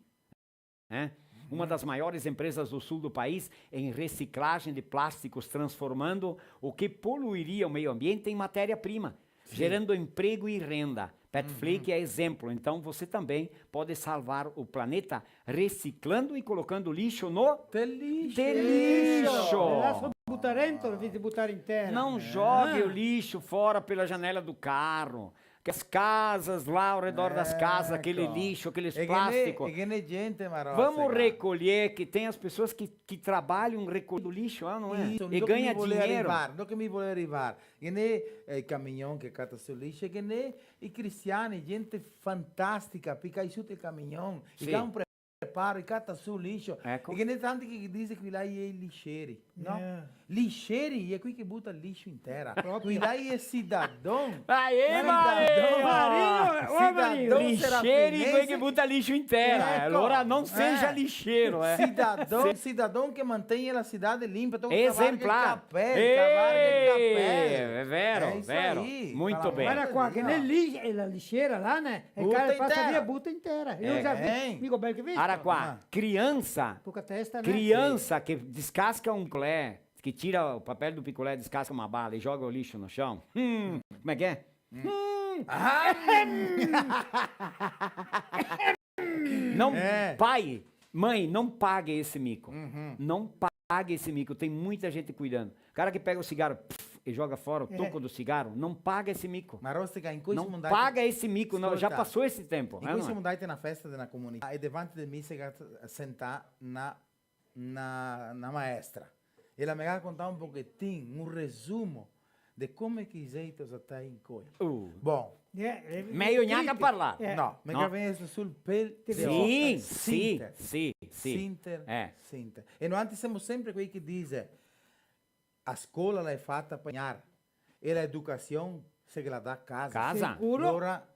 eh? Uma das maiores empresas do sul do país em reciclagem de plásticos, transformando o que poluiria o meio ambiente em matéria-prima, gerando emprego e renda. Pet Flake é exemplo, então você também pode salvar o planeta reciclando e colocando lixo no... Te lixo. Te lixo. Te lixo. Butar dentro, invese de butar in tera. Não jogue o lixo fora pela janela do carro. Que as casas lá ao redor das casas, aquele lixo, aqueles plásticos. E ghe n'è gente, ma... Vamos recolher, que tem as pessoas que, que trabalham recolhendo lixo, ah, não é? Isso, e ganha dinheiro. Dove che mi volea rivar? Dove che mi volea rivar? Ghe n'è, eh, i camignon che cata su lixo, ghe n'è i cristiani, gente fantastica, picai su el camignon, sì, i ga un preparo, i cata su lixo. Eco. E ghe n'è tanti che dixe che là i è i lixeri, no? Eh. Lixeri, i è quei che buta lixo in tera. Proprio. Quei là i è cidadon. Aê, Marino! Marino, ô, Marino! Cidadon serafinense. Lixeri, quei che buta lixo in tera, eh. Eco. Alora não seja lixeiro, eh. Cidadon, cidadon che mantegne la cidade limpa, toca cavarghe el capel, cavarghe el capel. Exemplar. Eh, é vero, vero. Muito bem. Varda qua, che nel lis-, e la lixera là, né? E el cara pasa via, buta in tera. Buta in tera. Eco. Digo, bel che visto. Varda qua, criança, poca testa, né? Criança che descasca un picolé, che tira o papel do picolé, descasca uma bala e joga o lixo no chão. Hum, como é que é? Hum. Ah! Não, pai, mãe, não pague esse mico. Uhum. Não pague esse mico. Tem muita gente cuidando. O cara que pega o cigarro, pff, e joga fora o toco do cigarro, não paga esse mico. Ma Rostica, incoi semo ndai... Não paga esse mico, não, já passou esse tempo, né, não é? Incoi semo ndai te na festa de na comunità e davanti de mi se ga sentà na, na, na maestra. E la me ga contà un pochetin, un resumo de come che i xe i tosatei incoi. Uh. Bon. Eh, eh, mejo gnanca parlar. Eh. No, me ga vegnesto sul pel de oca. Sì, sì, sì, sì. Sinter, sinter. E noantri semo sempre quei che dixe, a scola la xe fata pa insegnare, e la educasion se ghe la dà casa. Casa. Sicuro. Alora,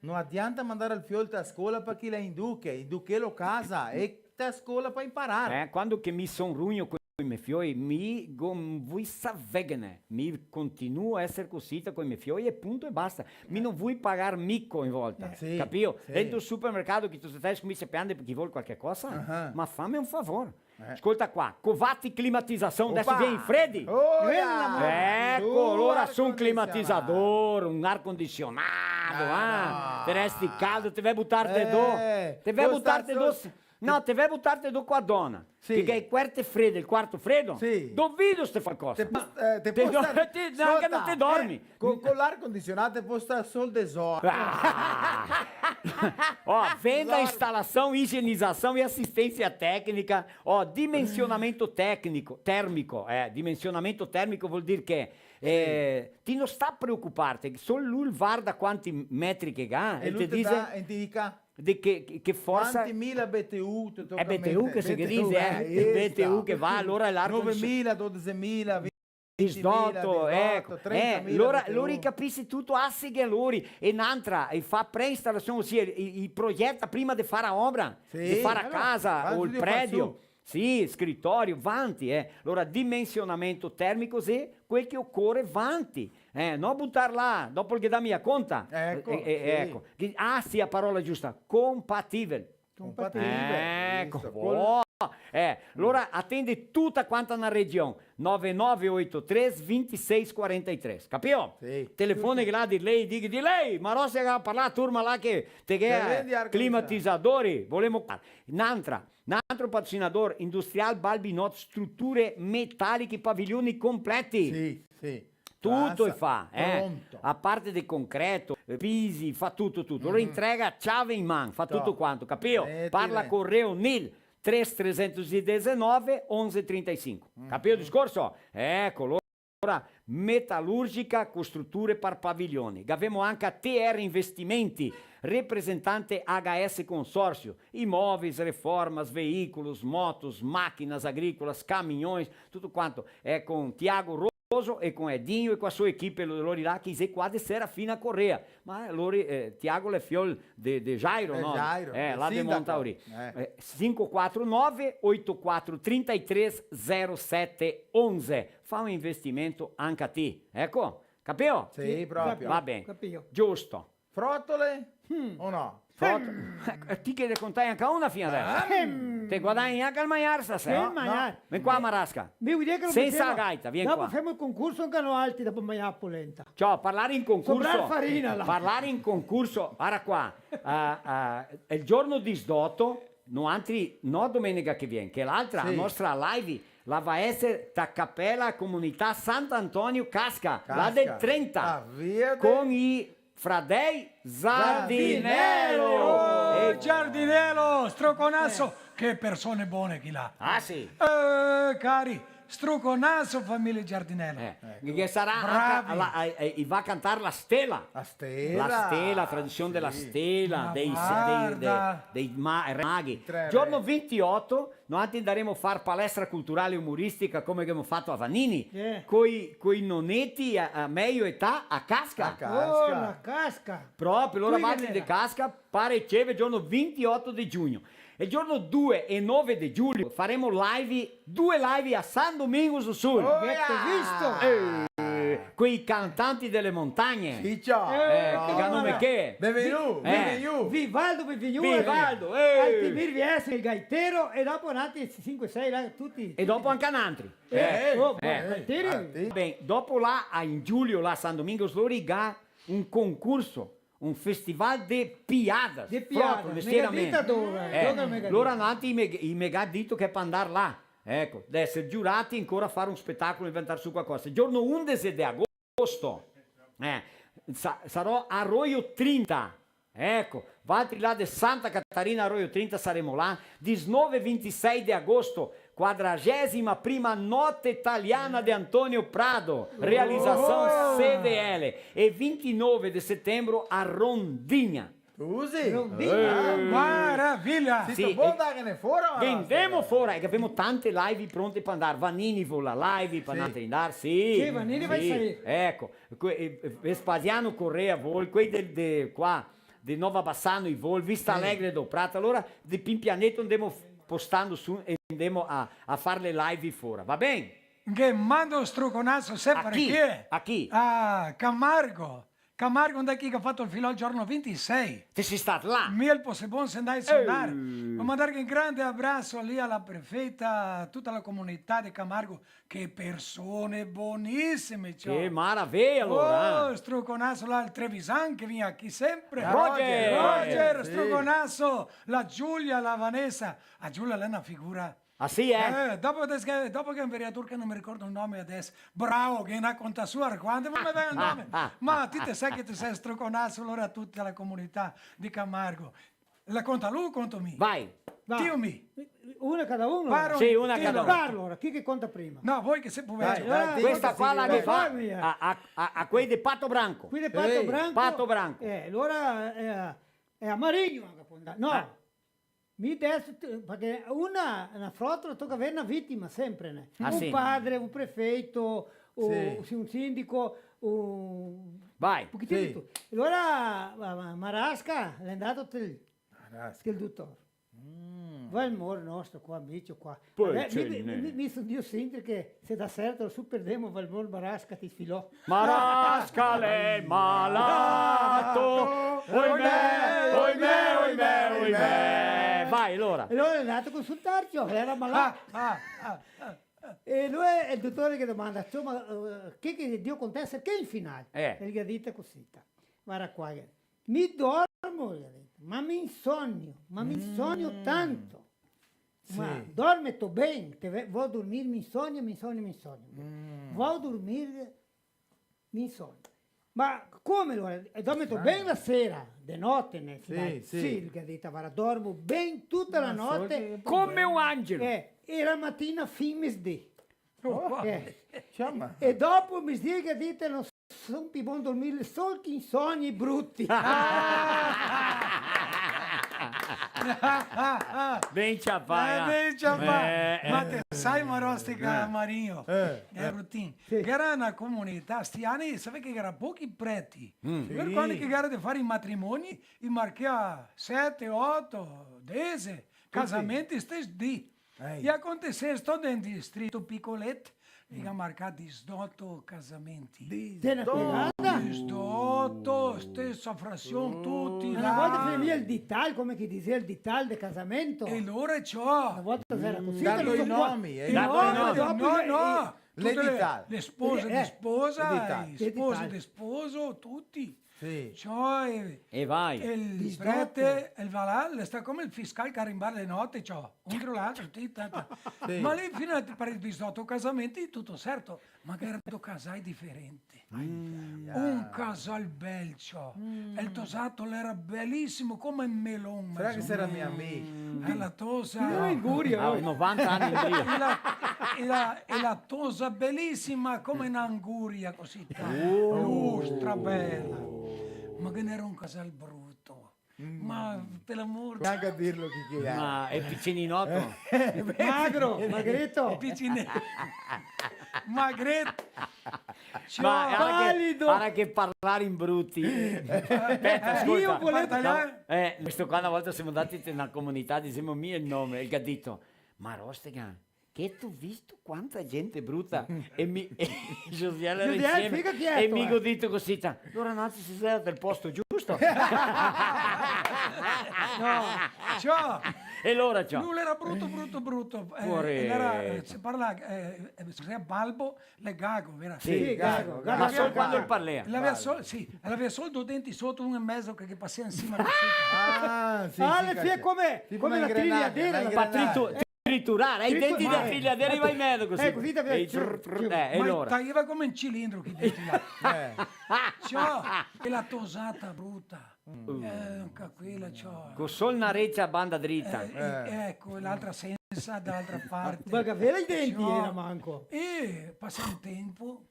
no adianta mandare el fiol te a scola parché la induche, induchelo casa, e te a scola pa inparare. Eh, quando che mi son rugno coi me fioi, mi go-, no vui saveghene, mi continuo a esser cosita coi me fioi e punto e basta. Mi no vui pagar mico in volta, capio? Dentro el supermercato che i tosatei scominsia a piander parché vol qualche cosa, ma fame un favor. Eh. Scolta qua, Covatti Climatização, deso vien i fredi. Oh, yeah. Eco, alora su un climatizador, un ar condicionado, ah. Te resti caldo, te ve butarte do. Te ve butarte do. No, te ve butarte do co a dona. Sì. Che ghe xe querte frede, el quarto fredo. Sì. Dove vido ste fa cosa? Te pos-, eh, te pos-, no, che no te dormi. Co, co l'ar condicionà te pol star sol de zora. Ah! Ó, venda, instalação, higienização e assistência técnica. Ó, dimensionamento técnico, térmico, é, dimensionamento térmico vol dir che, eh, ti no sta preocuparte, sol lu el varda quanti metri che ga, e lu te dixe, e te dixe de che, che forsa. Quanti mila B T U te toca meter? Xe B T U che se dixe, eh? Xe B T U che va, alora l'ar condizio-, novemila, dodesemila, disdoto, eco. Trentamila, eh, lora, lora i capisi tuto, ah, sì, che lori. E n'antra, i fa preinstalasion, osia, i, i progeta prima de far a obra, de far a casa o el predio. Sì, scritorio, vanti, eh. Lora, dimensionamento termico, sì, quel che ocore vanti. Eh, no butar là, dopo el ghe dà mia conta. Eco, eh, eh, sì. Eco. Che, ah, sì, a parola giusta, compativel. Compatibile. Eco, giusto, col- oh! Eh, alora atende tuta quanta na region. Nove nove oito três, vinte e seis quarenta e três. Capio? Sì. Telefone che là, dì lei, dighe, dì lei, ma Rossi ga parlà, turma là che te ghe climatizadori, volemo... N'antra, n'antro patrocinador, Industrial Balbinot, struture metaliche, paviglioni completi. Sì, sì. Tuto i fa, eh. Pronto. A parte de concreto, eh, pisi, fa tuto, tuto. Lo entrega, ciave in man, fa tuto quanto, capio? Parla co Reonil, três trezentos e dezenove, onze trinta e cinco. Capio el discorso? Eco, alora, metalurgica, costruture par paviglioni. Gavemo anca a T R Investimenti, representante H S Consórcio, imóveis, reformas, veículos, motos, máquinas agrícolas, caminhões, tuto quanto. É com Tiago Roso e com Edinho e com a sua equipe, lo-, lori là, che i xe qua de Serafina Corrêa. Ma lori, eh, Tiago l'è fiol de, de Jairo, no? Jairo, eh, là de Montauri. Eh, cinco quatro nove, oito quatro três três, zero sete onze. Fa un investimento anca ti. Eco, capio? Sì, proprio. Va ben. Capio. Giusto. Frotole? Mm. O no? Frotole. Eh, ti che te contai anca una fin adeso. Ah. Te guadagni anca el magnar stasera. Che magnar? Vien qua, Marasca. Mi voio dir che... Sensa gaita, vien qua. Dopo femo el concorso anca noaltri, dopo magnar la polenta. Ciò, parlare in concorso. Sobrar farina là. Parlare in concorso, varda qua. Ah, ah, el giorno disdoto, noantri, no domenega che vien, che l'altra, la nostra live, la va eser ta Capela Comunità Sant'Antonio Casca, là del trenta, con i Fradei Zardinello! Zardinello! Oh, Zardinello, struconaso! Eh. Che persone bone chi là. Ah, sì? Eh, cari, struconaso, famiglia Zardinello. Eh, che sarà anca la, eh, eh, i va cantar la stela. La stela. La stela, tradision dela stela, dei, dei, dei, dei ma-, maghi. Giorno vintioto, noantri ndaremo far palestra culturale e umoristica come che gavemo fato a Vanini, eh, coi, coi noneti a, a meio età a Casca. A Casca. Oh, la Casca. Proprio, lora vanti de Casca, pare e cieve, giorno vintioto de giugno. E giorno due e nove de giulio faremo live, due live a San Domingos do Sul. Oh, gheto visto? Eh, quei cantanti dele montagne. Sì, ciò. Eh, che ga nome che? Benvegnù, eh. Benvegnù. Vivaldo, Benvegnù. Vivaldo, eh. Altimir Vies, el gaitero, e dopo n'altri sinque, sei là, tuti. E dopo anca n'antri. Eh, eh, oh, eh. Gaiteri. Ah, sì. Ben, dopo là, a, in giulio, là a San Domingos, lori ga un concorso, un festival de piadas. De piadas, proprio, me ga dito dove, eh, dove me ga dito. Lora noantri i me, i me ga dito che xe par ndar là. Eco, d'eser giurati, ancora far un spetacolo, inventar su qualcosa. Giorno undese de agosto, eh, sa-, sarò a Arroio trinta. Eco, valtri là de Santa Catarina, Arroio trinta, saremo là. Disnove e vintisei de agosto, quadragesima prima Note Italiana de Antonio Prado, realização C D L. E vintinove de setembro a Rondinha. Scusi? Rondinha. Eh. Maravilha! Sì, sito bon, eh, darghene fora, ma... Ghe ndemo fora, eh, che gavemo tante live pronte par ndar. Vanini vol la live par ndar, sì. Sì, Vanini va sair. Eco, que-, eh, Vespasiano Corrêa vol, quei de, de qua, de Nova Bassano i vol, Vista Alegre do Prata, alora de pian pianeto ndemo f-, postando su e ndemo a, a far le live fora, va ben? Che mando un struconaso sempre a chi? Chi xe? A chi? A Camargo. Camargo, ndè, chi che ga fato el filò el giorno vintisei. Te si stat là? Mi e el Posebon se ndai a sonar. Eh. Voio mandarghe un grande abraso lì a la prefeta, a tuta la comunità de Camargo. Che persone bonisime, ciò. Che maraveia, alora, eh. Oh, struconaso là al Trevisan che vien chi sempre. Roger! Roger, sì. Struconaso, la Giulia, la Vanessa. A Giulia l'è na figura. Ah, sì, eh? Eh, dopo che, dopo che un vereador che no me ricordo el nome adeso, bravo, che ne conta su, quando me vien el nome. Ma ti te sa che te si struconaso, alora, a tuta la comunità de Camargo. La conta lu o conto mi? Vai. Va. Ti o mi? Una cada uno? Paro, sì, una cada uno. Parlo, alora, chi che conta prima? No, voi che se pudè. Dai, dai, dai, questa qua la ghe fa a, a, a, a quei de Pato Branco. Quei de Pato Branco? Pato Branco. Eh, alora, eh, xe a Marigno che pol ndar. No. Ah. Mi deso, parché una, na frotola toca aver na vitima sempre, né? Ah, sì. Un padre, un prefeito, o, sì, un sindico, un... Vai. Un pochetin de tuto. E alora, ma, ma, Marasca, l'è ndato tel, Marasca, tel dotor. Mm. Valmor nostro qua, amico qua. Vabbè, mi, mi, mi, mi son drio sentir che se dà serto, su perdemo, Valmor Marasca, ti filò. Marasca l'è malato, oimè, oimè, oimè, oimè. Vai, alora. E alora l'è ndato a consultarse, l'era malato. Ah, ah, ah, ah. E lu, el dotore che domanda, insoma, eh, che, che Dio contesta, che xe in finale? Eh. E el ghe ga dito cusì, ta. Varda qua, che Mi dormo, el ga dito, ma mi insogno, ma mi insogno tanto. Ma dormeto ben? Te ve-, vo dormir, mi insogno, mi insogno, mi insogno. Vo dormir, mi insogno. Ma come alora? E dormeto ben la sera, de note, né? Sì, sì. Sì, el ga dito, varda, dormo ben tuta la note. Come un angelo. Eh, e la matina fin mesdì. Oh, eh. Insoma. E dopo mesdì el ga dito, no son pi bon dormir, sol che insogni bruti. Ben ciapà, eh, ben ciapà. Eh, eh. Ma te sa, Marostica, eh, Marino, eh, eh, Brutin, sì, che gera na comunità, sti ani, savè che gera pochi preti. Mm. Sì. Par quando che gera de far i matrimoni, i marcava sete, oto, dese, tuti, casamenti stes dì. Eh. E acontesea sto de un distrito picolet, i ga marcà disdoto casamenti. Disdoto. Te na pegada? Disdoto, stesa frasion, tuti là. Ma na volta se via el dital, come che i disea, el dital de casamento. E alora ciò. Na volta gera cusì, dando i nomi, eh. I nomi, dopo no, no. Tute le, le spose de sposa, i sposi de sposo, tuti. Sì. Ciò, e, e vai. E el prete, el va là, el sta come el fiscal che rimba le note, ciò, un drio l'altro, ti, ta, ta. Sì. Ma lì fin a par i disdoto casamenti, tuto serto, ma che gera do casai diferenti. Mm. Un casal bel, ciò. Mm. E el tosato l'era belisimo come un melon. Sarà che sarà mia amico? E la tosa. No, inguria, ah, oh. Novanta ani indrio. E la, e la, e la tosa belisima come na anguria, cusì. Oh. Lustra, bela. Ma che gera un casal bruto. Mm. Ma, par l'amor de... Gnanca dirlo chi che l'era. Ma xe picininoto. Eh. Magro, magreto. Picine-, magreto. Ma varda che, palido. Varda che parlar in bruti. Speta, scolta. Io volevo... No, eh, questo qua na volta semo ndati in na comunità, disemo mia el nome, el ga dito: "Ma Rostega, che te go visto quanta gente bruta?" E mi, e Josiel l'era insieme, fica quieto, e mi go dito cusì, ta, "Alora, Nanzi, se sera del posto giusto." No, ciò. E alora, ciò. Lu l'era bruto, bruto, bruto. Eh, poareto. L'era, eh, se parla, eh, eh, se parla balbo, l'è gago, vera? Sì, gago, gago. Ma sol quando el parlea. L'avea sol, sì, l'avea sol do denti soto, un in mezo che, che pasea in sima cusì. Ah, sì, ah, sì, sì, come, sì, come la trigliadera, la ingrenaglia. Patrito, triturare, i denti dea trigliadera i va in mezo cusì. Eco, cusì te vedi. E i tr-, tr-, eh, e ma alora? Taiva come un cilindro chi denti là. Eh. Ciò, e la tosata bruta. Mm. Eh, anca quela, ciò. Co sol na recia a banda drita. Eh, eh, eco, e l'altra sensa, da l'altra parte. Ma che bela i denti, ciò, era manco. E pasa un tempo,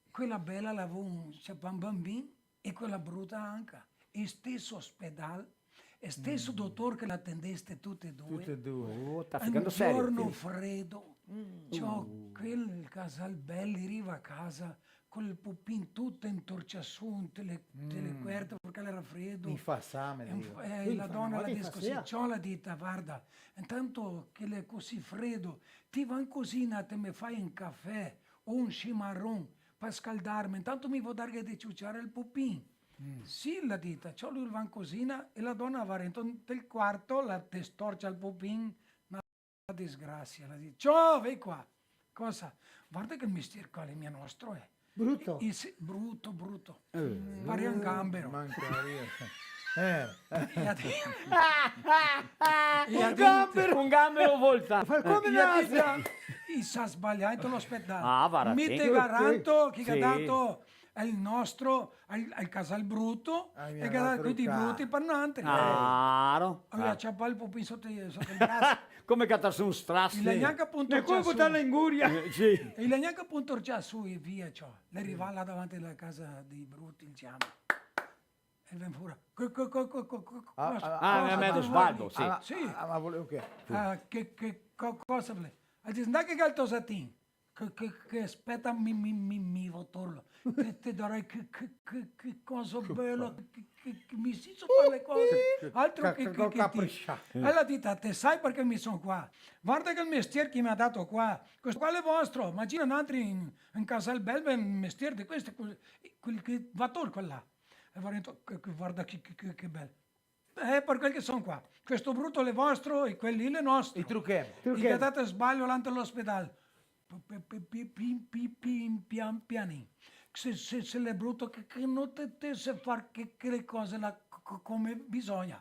quela bela la avea un, ciò, un banbin, e quela bruta anca. E steso ospedal, e steso dotor che la atendeste tute due. Tute due. Oh, sta ficando serio. Un giorno fredo, ciò, quel casal bel riva a casa col pupin tuto intorcià su, inte le, inte le cuerte, parché l'era fredo. Infasame, eh, digo. Eh, la dona la dis cusì, ciò, la dita, varda, intanto che l'è cusì fredo, ti va in cusina, te me fai un cafè o un cimaron par scaldarme, intanto mi vo darghe de ciuciare al pupin. Mm. Sì, la dita, ciò, lu va in cusina e la dona va rento del quarto, la te storcia al pupin, na disgrasia, la dita, ciò, vien qua. Cosa? Varda che el mestier qua l'è mia nostro, eh. Bruto. E se, bruto, bruto. Eh. Parea un gambero. Mancaria. Eh. E a di-, e a di-, un gambero, un gambero volta. Fa come e a di-, i s'à sbalià inte l'ospedal. Ah, varda, sì. Mi te garanto che ga dato el nostro, al, al casal bruto, e che ga dato quei bruti par noantri. Claro. Avea ciapà el pupin soto, soto el braso. Come catarse un strass. E l'à gnanca punto... Ne come butarla in guria. Eh, sì. E l'à gnanca punto torcià su e via, ciò. L'è rivà là davanti la casa dei bruti, el ciama. E vien fora. Co-, co-, co-, ah, cosa, ah, cosa, ah, Osvaldo, sì. Ah, sì. Ah, ma volevo che... Ah, che, che co-, cosa vole? Ah, dixe, "Ndà che ga el tosatin." Che, che, che speta, mi, mi, mi, mi vo torlo. Te, te darai che, che, che, che cosa bela, che, che, che mi si so par le cose. Altro che, che, che ti. E la dita, "Te sai parché mi son qua? Varda che el mestier che i me ga dato qua. Questo qua l'è vostro. Imagina noantri in, in casal bel, bel mestier de questo, quel, quel che va torlo là." E va dentro, "Che, che, varda che, che, che, che bel." Eh, par quel che son qua. Questo bruto l'è vostro e quel lì l'è nostro. I truchemo. I ga dato sbalio là inte l'ospedal. P-, p-, p-, pi-, pin, pin, pin, pian, pianin. Se, se, se l'è bruto che, che no te, te se far che, che le cose là c-, c-, come bisogna.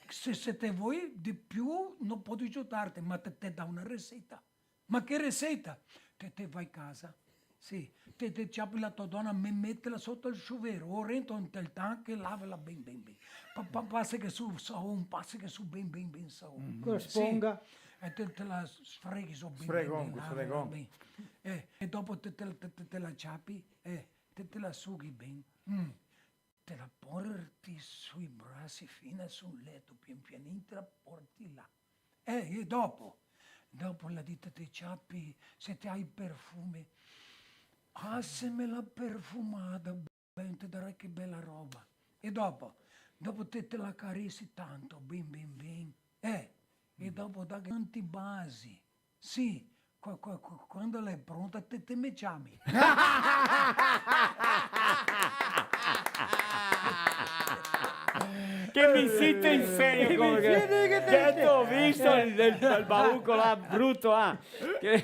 Se, se te voi de più, no podo giutarte, ma te, te dao na reseta. Ma che reseta? Te, te vai casa, sì, te, te ciapi la to dona, me-, metela soto el sciuvero, o rento inte el tanche, lavela ben, ben, ben. Pa-, pa-, paseghe su savon, paseghe su ben, ben, ben savon. Mm. Co la sponga. Sì. E te, te la sfreghi su ben, ben, ben, lavela ben. Eh, e dopo te, te, te, te, te la ciapi, eh, te, te la sughi ben. Mm. Te la porti sui brasi fin sul leto, pian pianin te la porti là. Eh, e dopo? Dopo la dita te ciapi, se te hai perfume, "Ah, se me la perfumada, ben, te darai che bela roba." E dopo? Dopo te, te la caresi tanto, ben, ben, ben. Eh, e dopo daghe tanti basi. Sì, qua-, qua-, qua-, quando l'è pronta te, te me ciami. Che mi sito in serio, come che, che te go visto el, el, el bauco là, bruto, ah. Che...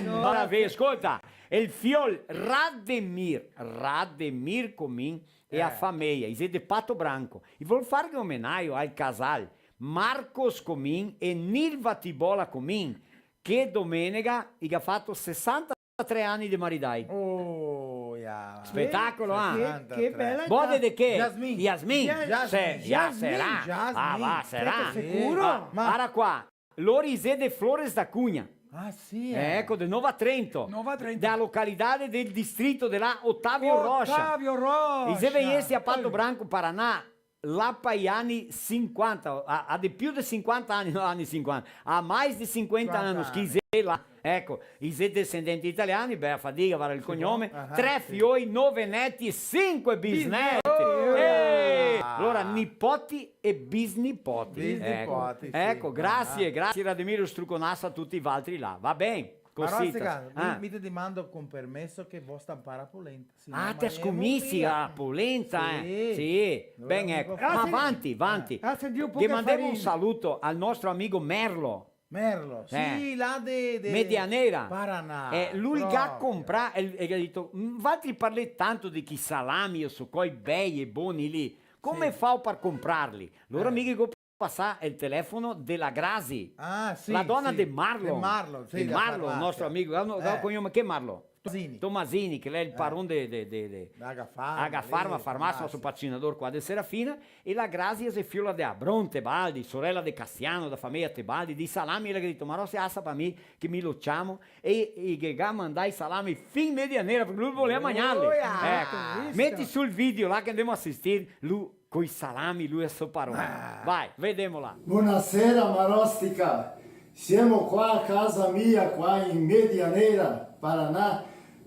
Maraviglia, scolta, el fiol Rademir, Rademir Comin e a fameia, i xe de Pato Branco, i vol farghe omenaio al casal Marcos Comin e Nilva Tibola Comin, che domenega i ga fato sesantatré ani de maridai. Oh, ja. Spetacolo, ah. Che, che bela età. Bode de che? Jasmin. Jasmin. Ja-, Jasmin. Se-, ja, Jasmin. Sarà. Jasmin. Ah, va, sarà. Sicuro? Ah, ma ara qua. Lori i xe de Flores da Cunha. Ah, sì, eh. Eco, de Nova Trento. Nova Trento. Da localidade del distrito de là, Otávio Rocha. Otávio Rocha. I xe vegnesti a Pato Branco, Paraná, là pa i ani sinquanta, a, a de più de sinquanta ani, no, ani sinquanta, a mais de sinquanta anos, che i xe là. Eco, i xe descendenti italiani, bea fadiga, vara el cognome, tre fioi, nove neti e sinque bisneti. Bisneti. Eh! Ah. Alora, nipoti e bisnipoti. Bisnipoti, sì. Eco, grasie, grasie Rademiro, struconaso a tuti valtri là. Va ben? Cosita. Ma Rostica, mi, mi te dimando con permeso che vo stampar a polenta. Ah, te scominsi a polenta, eh? Sì. Ben, eco. Ma avanti, avanti. Ghe mandemo un saluto al nostro amigo Merlo. Merlo, eh, sì, là de, de Medianeira. Paraná. Eh, lu el ga comprà, e, e el ga dito, "Mm, valtri parlè tanto de chi salami, o so, coi bei e boni lì. Come fao par comprarli?" Alora mi digo, pasar el telefono de la Grazi. Ah, sì, la dona sì, de Marlon. De Marlon, sì, de la Marlon, farmacia. Nostro amigo. Eh, no, eh, cognome che Marlon? Tomasini. Tomasini, che l'è el paron de, de, de, de Agafarma, Agafarma, lì, farmacia, farmacia, nostro patrocinador qua de Serafina, e la Grazi xe fiola de Abron Tebaldi, sorela de Castiano, da fameia Tebaldi, de i salami, ela che ga dito: "Marò, se asa par mi, che mi lo ciamo", e, e che ga mandà i salami fin Medianera, parché lu volea magnarli. Oh, ah, eco, visto? Meti su el video là che ndemo a asistir, lu coi salami, lu e so paron. Ah. Vai, vedemo là. Bonasera, Marostica. Semo qua a casa mia, qua in Medianera, Paraná,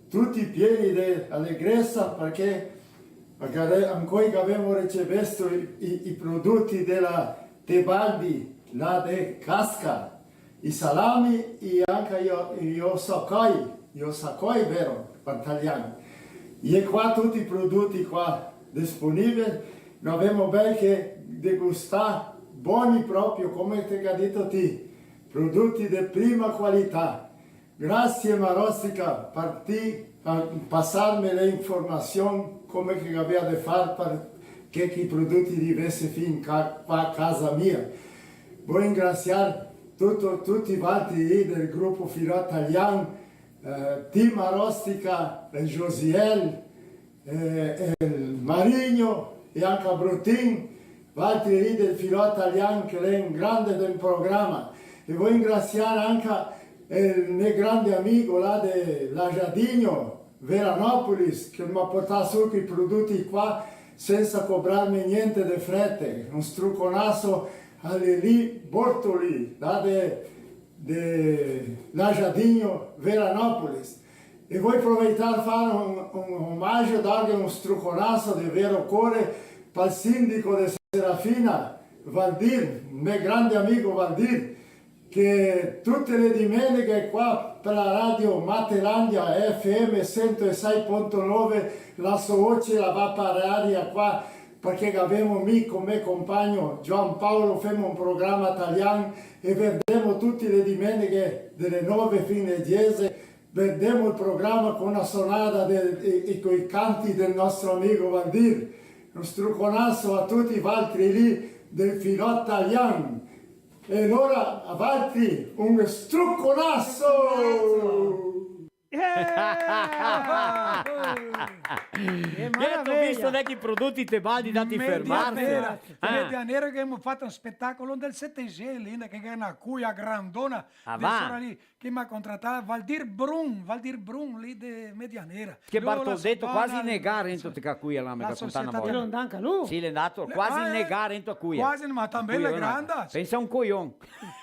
tuti pieni de alegresa, parché magari ancoi che gavemo ricevesto i, i, i produti de la Tebaldi, là de Casca. I salami e anca i o-, i osakoi, i osakoi, vero, par talian. E qua tuti i produti qua disponibili, gavemo bel che degustà, boni proprio, come te ga dito ti, produti de prima qualità. Grasie, Marostica, par ti, par pasarme le informasion, come che gavea de far, par che, che i produti rivese fin ca-, qua a casa mia. Voi ringrasiar tuto, tuti valtri lì del grupo Filò Talian, eh, Tim Marostica, el Josiel, eh, el Marigno e anca Brutin, valtri lì del Filò Talian che l'è un grande del programa. E voi ringrasiar anca el me grande amigo là de Lajadigno, Veranópolis, che m'ha portà su quei produti qua sensa cobrarme gnente de frete. Un struconaso a Lili Bortoli, là de, de Lajadigno, Veranópolis. E voi aproveitar far un, un omagio, darghe un struconaso de vero core pal sindico de Serafina, Valdir, me grande amigo Valdir, che tute le dimeneghe qua par la radio Matelandia F M sento e sei punto nove, la so voce la va par aria qua, parché gavemo mi co me compagno Giampaolo, femo un programa talian e verdemo tute le dimeneghe de le nove fin le diese, verdemo el programa co na sonada de, e, e coi canti del nostro amigo Valdir. Un struconaso a tuti valtri lì del Filò Talian. E alora, a valtri, un struconaso! Eh, bravo! Che maraveia! Gheto visto de che i produti Tebaldi, dati fermarse? Medianera, ah. Medianera che gavemo fato un spetacolo del setesento, lì, che gera na cuia grandona, ah, de va? Sora lì, che m'ha contratà Valdir Brun, Valdir Brun, lì de Medianera. Che Bartoldeto quasi negà rento te ca cuia là, me ga contà na volta. L'è ndà anca lu? Sì, l'è ndà, quasi negà rento a cuia. Quasi, ma tanbè l'è granda. Pensa un coion.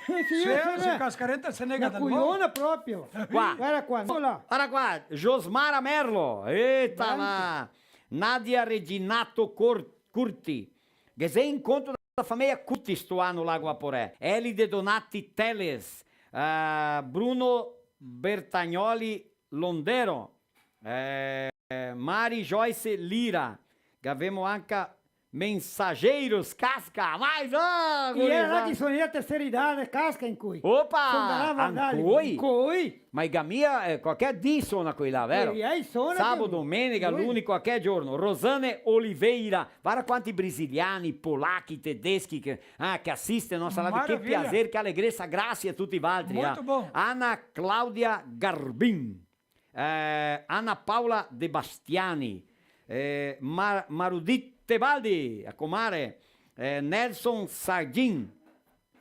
Sì, sì, sì, sì, cascarenta se nega dal mondo. Una coiona proprio. Qua. Varda qua, varda qua, Josmara Merlo. Eta là. Nadia Reginato Cor-, Curti. Ghe xe incontro da fameia Curti sto ano là a Guaporé. Elide Donati Teles. Eh, Bruno Bertagnoli Londero. Eh, Mari Joyce Lira. Gavemo anca Mensageiros Casca, mais, ah, gurizada. E era là che i sona a terceira idade, Casca, incoi. Opa! Sona là, varda, incoi? Incoi. Ma i ga mia, eh, qualche dì sona quei là, vero? E aí sona. Sabo, domenega, luni, qualche giorno. Rosane Oliveira, varda quanti brasiliani, polachi, tedeschi che, ah, che asiste a nostra live. Che piaser, che alegresa, grasie a tuti valtri, ah. Molto bon. Ana Claudia Garbin. Eh, Ana Paola De Bastiani, eh, Mar-, Marudì Tebaldi, a comare, eh, Nelson Sagin.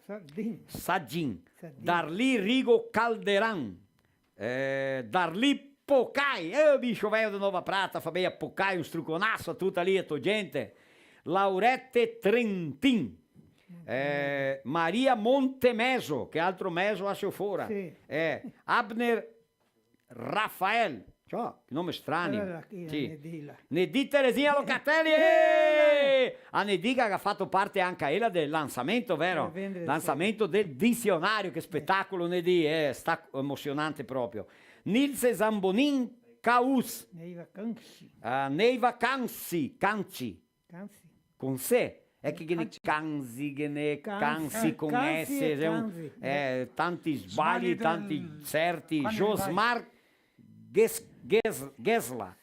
Sardin. Sagin. Sardin. Darli Rigo Calderan, eh, Darli Pocai, eh, bicho velho de Nova Prata, fameia Pocai, un struconaso a tuta lì, a to gente. Laurete Trentin, eh, Maria Montemeso, che altro meso lascio fora, sì. Eh, Abner Rafael, ciò, che nome strani. Eh, la, chi, sì. Nedì, la. Nedì Teresinha Locatelli, eh! A Nedì che ga fato parte anca ela del lansamento, vero? Eh, venerdì, sì. Lansamento del disionario, che spetacolo, Nedì, eh, sta emosionante proprio. Nilce Zambonin Caus. Neiva Cansi. Ah, Neiva Cansi, Canci. Cansi. Con sé. È che ghe n'è Cansi, ghe n'è Cansi, Cansi, eh, con Cansi S, e xe un, Cansi, eh, tanti sbagli, sbagli del, tanti certi. Quando Josmar Ges-, Ges-, Gesla.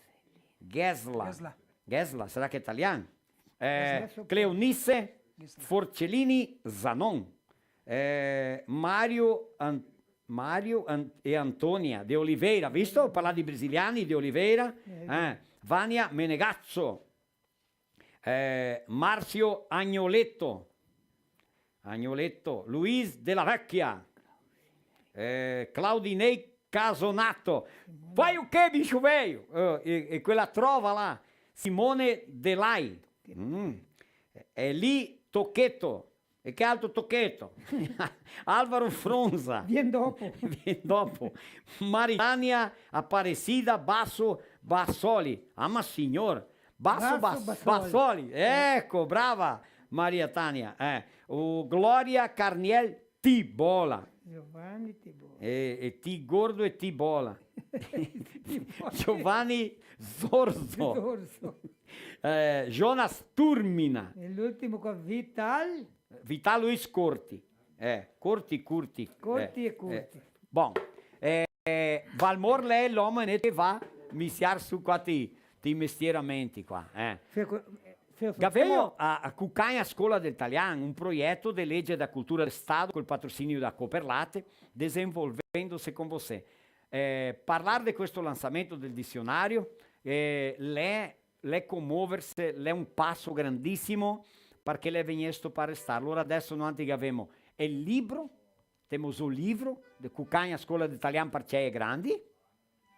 Gesla. Gesla. Gesla, sarà che è italian? Eh, Gesla. Cleonice Forcellini Zanon, eh, Mario An-, Mario An-, e Antonia de Oliveira, visto? Parlar de brasiliani, de Oliveira, eh, eh, Vania Menegazzo, eh, Marcio Agnoletto, Agnoletto, Luis Della Vecchia, eh, Claudinei Casonato. Fai o quê, bicho velho? Eh, e, e quela trova là, Simone Delai. Mm. Eli Tocchetto. E che altro Tocchetto? Alvaro Fronza. Vien dopo. Vien dopo. Maritania Aparecida Basso Bassoli. Ah, ma signor. Basso Basso Bas-, Bassoli. Bassoli. Eh. Eco, brava Maria Tania. Eh. O Gloria Carniel Tibola. Giovanni Tibola. E, e ti gordo e ti bola. Ti bola. Giovanni Zorzo. Zorzo. Eh, Jonas Turmina. E l'ultimo qua, Vital. Vital Luis Corti. Eh, Corti, Curti. Corti eh, e Curti. Eh. Bon, eh, Valmor l'è l'omo che va misiar su qua ti, ti mestieramenti qua, eh. Fe-, co-, eh, fe-, fe-, Gavemo a, a Cucagna Scola del Talian, un proieto de lege da cultura de Stato col patrocinio da Cooperlate, desenvolvendose con você. Eh, parlar de questo lansamento del disionario, eh, l'è, l'è comoverse, l'è un paso grandisimo, parché l'è vegnesto par restar. Alora adeso noantri gavemo el libro, temos o livro de Cucagna Scola de Talian par cei e grandi,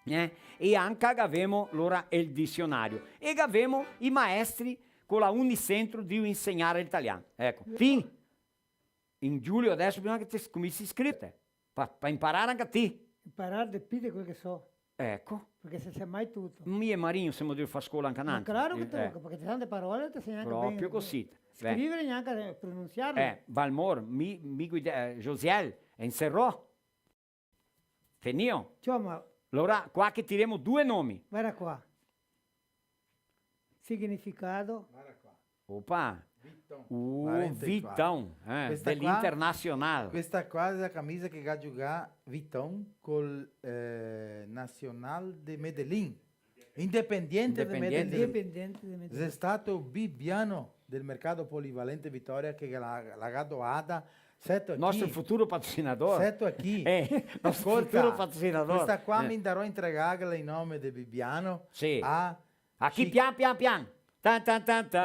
eh? E anca gavemo lora el disionario. E gavemo i maestri co la Unicentro de insegnare el talian. Eco, ti, in giugno adeso bisogna che te scominsi iscriverte, pa, pa inparare anca ti. Inparare de pi de quel che so. Eco. Parché se sa mai tuto. Mi e Marino semo drio far scola anca ma noantri. Claro che eh, toca, eh. Parché tante parole te sa gnanca ben. Proprio cusì. Scrivere e gnanca pronunsiarlo. Eh, Valmor, mi, mi guida-, eh, Josiel, e inserrò. Finio? Insoma. Alora, qua che tiremo due nomi. Varda qua. Significado. Varda qua. Opa! Vitão. Uh, quarantaquatro. Vitão, eh, questa qua, de l'Internacional. Questa qua xe la camisa che ga giugà Vitão col, eh, Nacional de Medellín. Independiente de Medellín. Independiente de Medellín. Xe stato Bibiano del mercato polivalente Vitoria che la, la ga doada. Seto aquí. Nostro futuro patrocinador. Seto aquí. Eh, nostro futuro patrocinador. Scolta, questa qua eh. Mi ndarò a intregàghela in nome de Bibiano. Sì. A Aquí, pian, pian, pian. Tan, tan, tan, tan.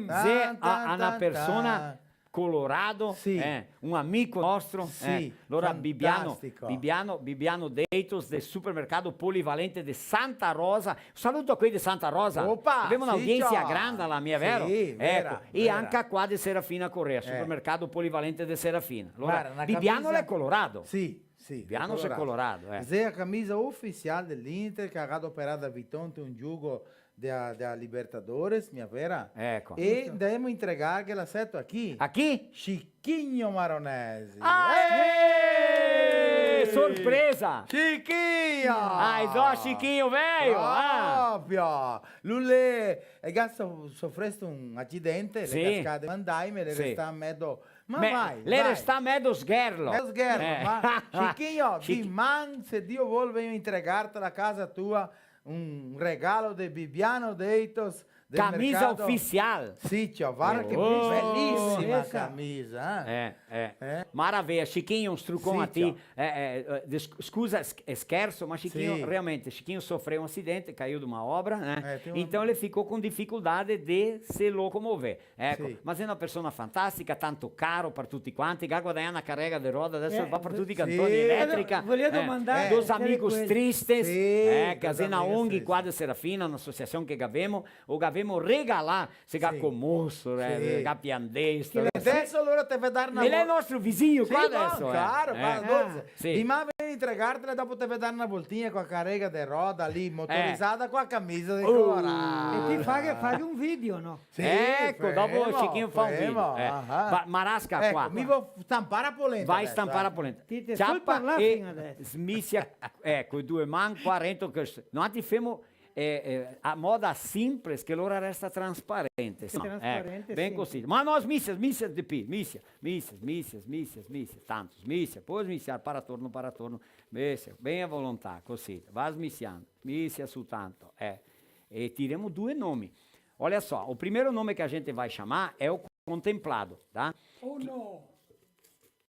Xe a, a na persona colorado, sì, eh, un amico nostro, sì, eh. Alora, Bibiano, fantastico. Bibiano, Bibiano Deitos, del supermercado polivalente de Santa Rosa. Un saluto a quei de Santa Rosa. Opa, gavemo un'audiensia granda là, mia vero? Sì, vera, vera. Eco, e anca qua de Serafina Corrêa, eh, supermercado polivalente de Serafina. Alora, varda, na Bibiano camisa l'è colorado. Sì. Sì, Bibiano xe colorado, eh. Xe a camisa ufisial de l'Inter, che la ga doperà da Vitão, te un giugo de a, de a Libertadores, mia vera? Eco. E ndemo intregàghela, seto a chi? A chi? Chiquinho Maronesi. Ah, eh! Sorpresa! Chiquinho! Ah, xe Chiquinho, veio! Ah! Proprio! Lu l'è, el ga so-, sofresto un acidente, sì, l'è cascà de un andaime, l'è restà medo Ma me-, vai, l'è restà medo sgherlo. Medo sgherlo, eh. Ma, Chiquinho, Chiqui- diman, se Dio vol, vegno a intregarte la casa tua, un regalo de Bibiano Deitos, del mercato. Camisa ufisial. Sì, ciò, varda che bellissima camisa, eh. Eh, eh. Eh? Maravilha, Chiquinho, un strucon a ti. Sì, ciò. Eh, eh, eh, des-, scusa, s-, eh, scherso, ma Chiquinho, sì, realmente, Chiquinho sofreu un acidente, caiu de uma obra, né? Eh, tem um... Então ele ficou com dificuldade de se locomover. Eco, sì, ma xe na persona fantastica, tanto caro par tuti quanti, che ga guadagnà na carega de roda, adeso va par tuti i cantoni, sì, elétrica, eh, dos amigos tristes, sì, eh, che xe na ONG qua de Serafina, na asociasion che gavemo, o gavemo regalà, se ga comoso, eh, sì, ga piandesto. Adeso alora te ve dar na... E l'è nostro visigno qua adeso, eh. Claro, eh. Sì. Diman vegno a intregarte, dopo te ve dar na voltinha co a carega de roda lì, motorizada, co a camisa de colorado. E ti faghe, faghe un video, no? Sì, eco, dopo Chiquinho fa un video. Eh. Va, Marasca, eco, qua, mi qua. Vao stampar a polenta adeso, eh. Vai stampar a polenta. Ti te sta parlando fin adeso. Ciapa e smisia, eco, e due man qua rento che s-, noantri femo, eh, eh, a moda simples che lora resta transparente, sì, no? Transparente, eco, ben cusì. Ma no, smisia, smisia de pi, smisia, smisia, smisia, smisia, smisia, tanto, smisia, po smisia, para torno, para torno, smisia, ben a volontà, cusì, va smisiando, smisia su tanto, eh. E tiremo due nomi. Olha só, o primeiro nome que a gente vai chamar é o contemplado, tá? Uno,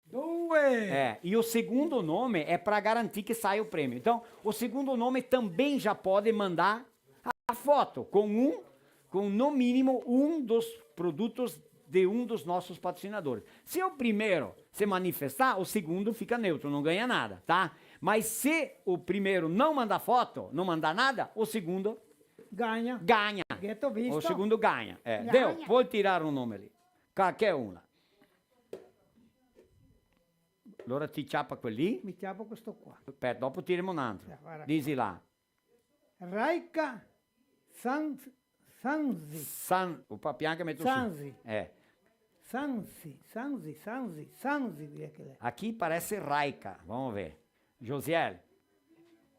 due. É, e o segundo nome é pra garantir que saia o prêmio. Então, o segundo nome também já pode mandar a foto com um, com no mínimo um dos produtos de um dos nossos patrocinadores. Se o primeiro se manifestar, o segundo fica neutro, não ganha nada, tá? Mas se o primeiro não mandar foto, não mandar nada, o segundo Ganha. Ganha. Gheto visto? O segundo ganha. Eh, ganha. Deu, pol tirar un nome lì. Qualche una. Alora ti ciapa quel lì. Mi ciapo questo qua. Speta, dopo tiremo un altro. Eh, varda. Disi là. Raica San-, Sanzi. San-, o papian che meto su. Sanzi. Eh. Sanzi, Sanzi, Sanzi, Sanzi, via che l'è. Aqui parece Raica. Vamos ver. Josiel,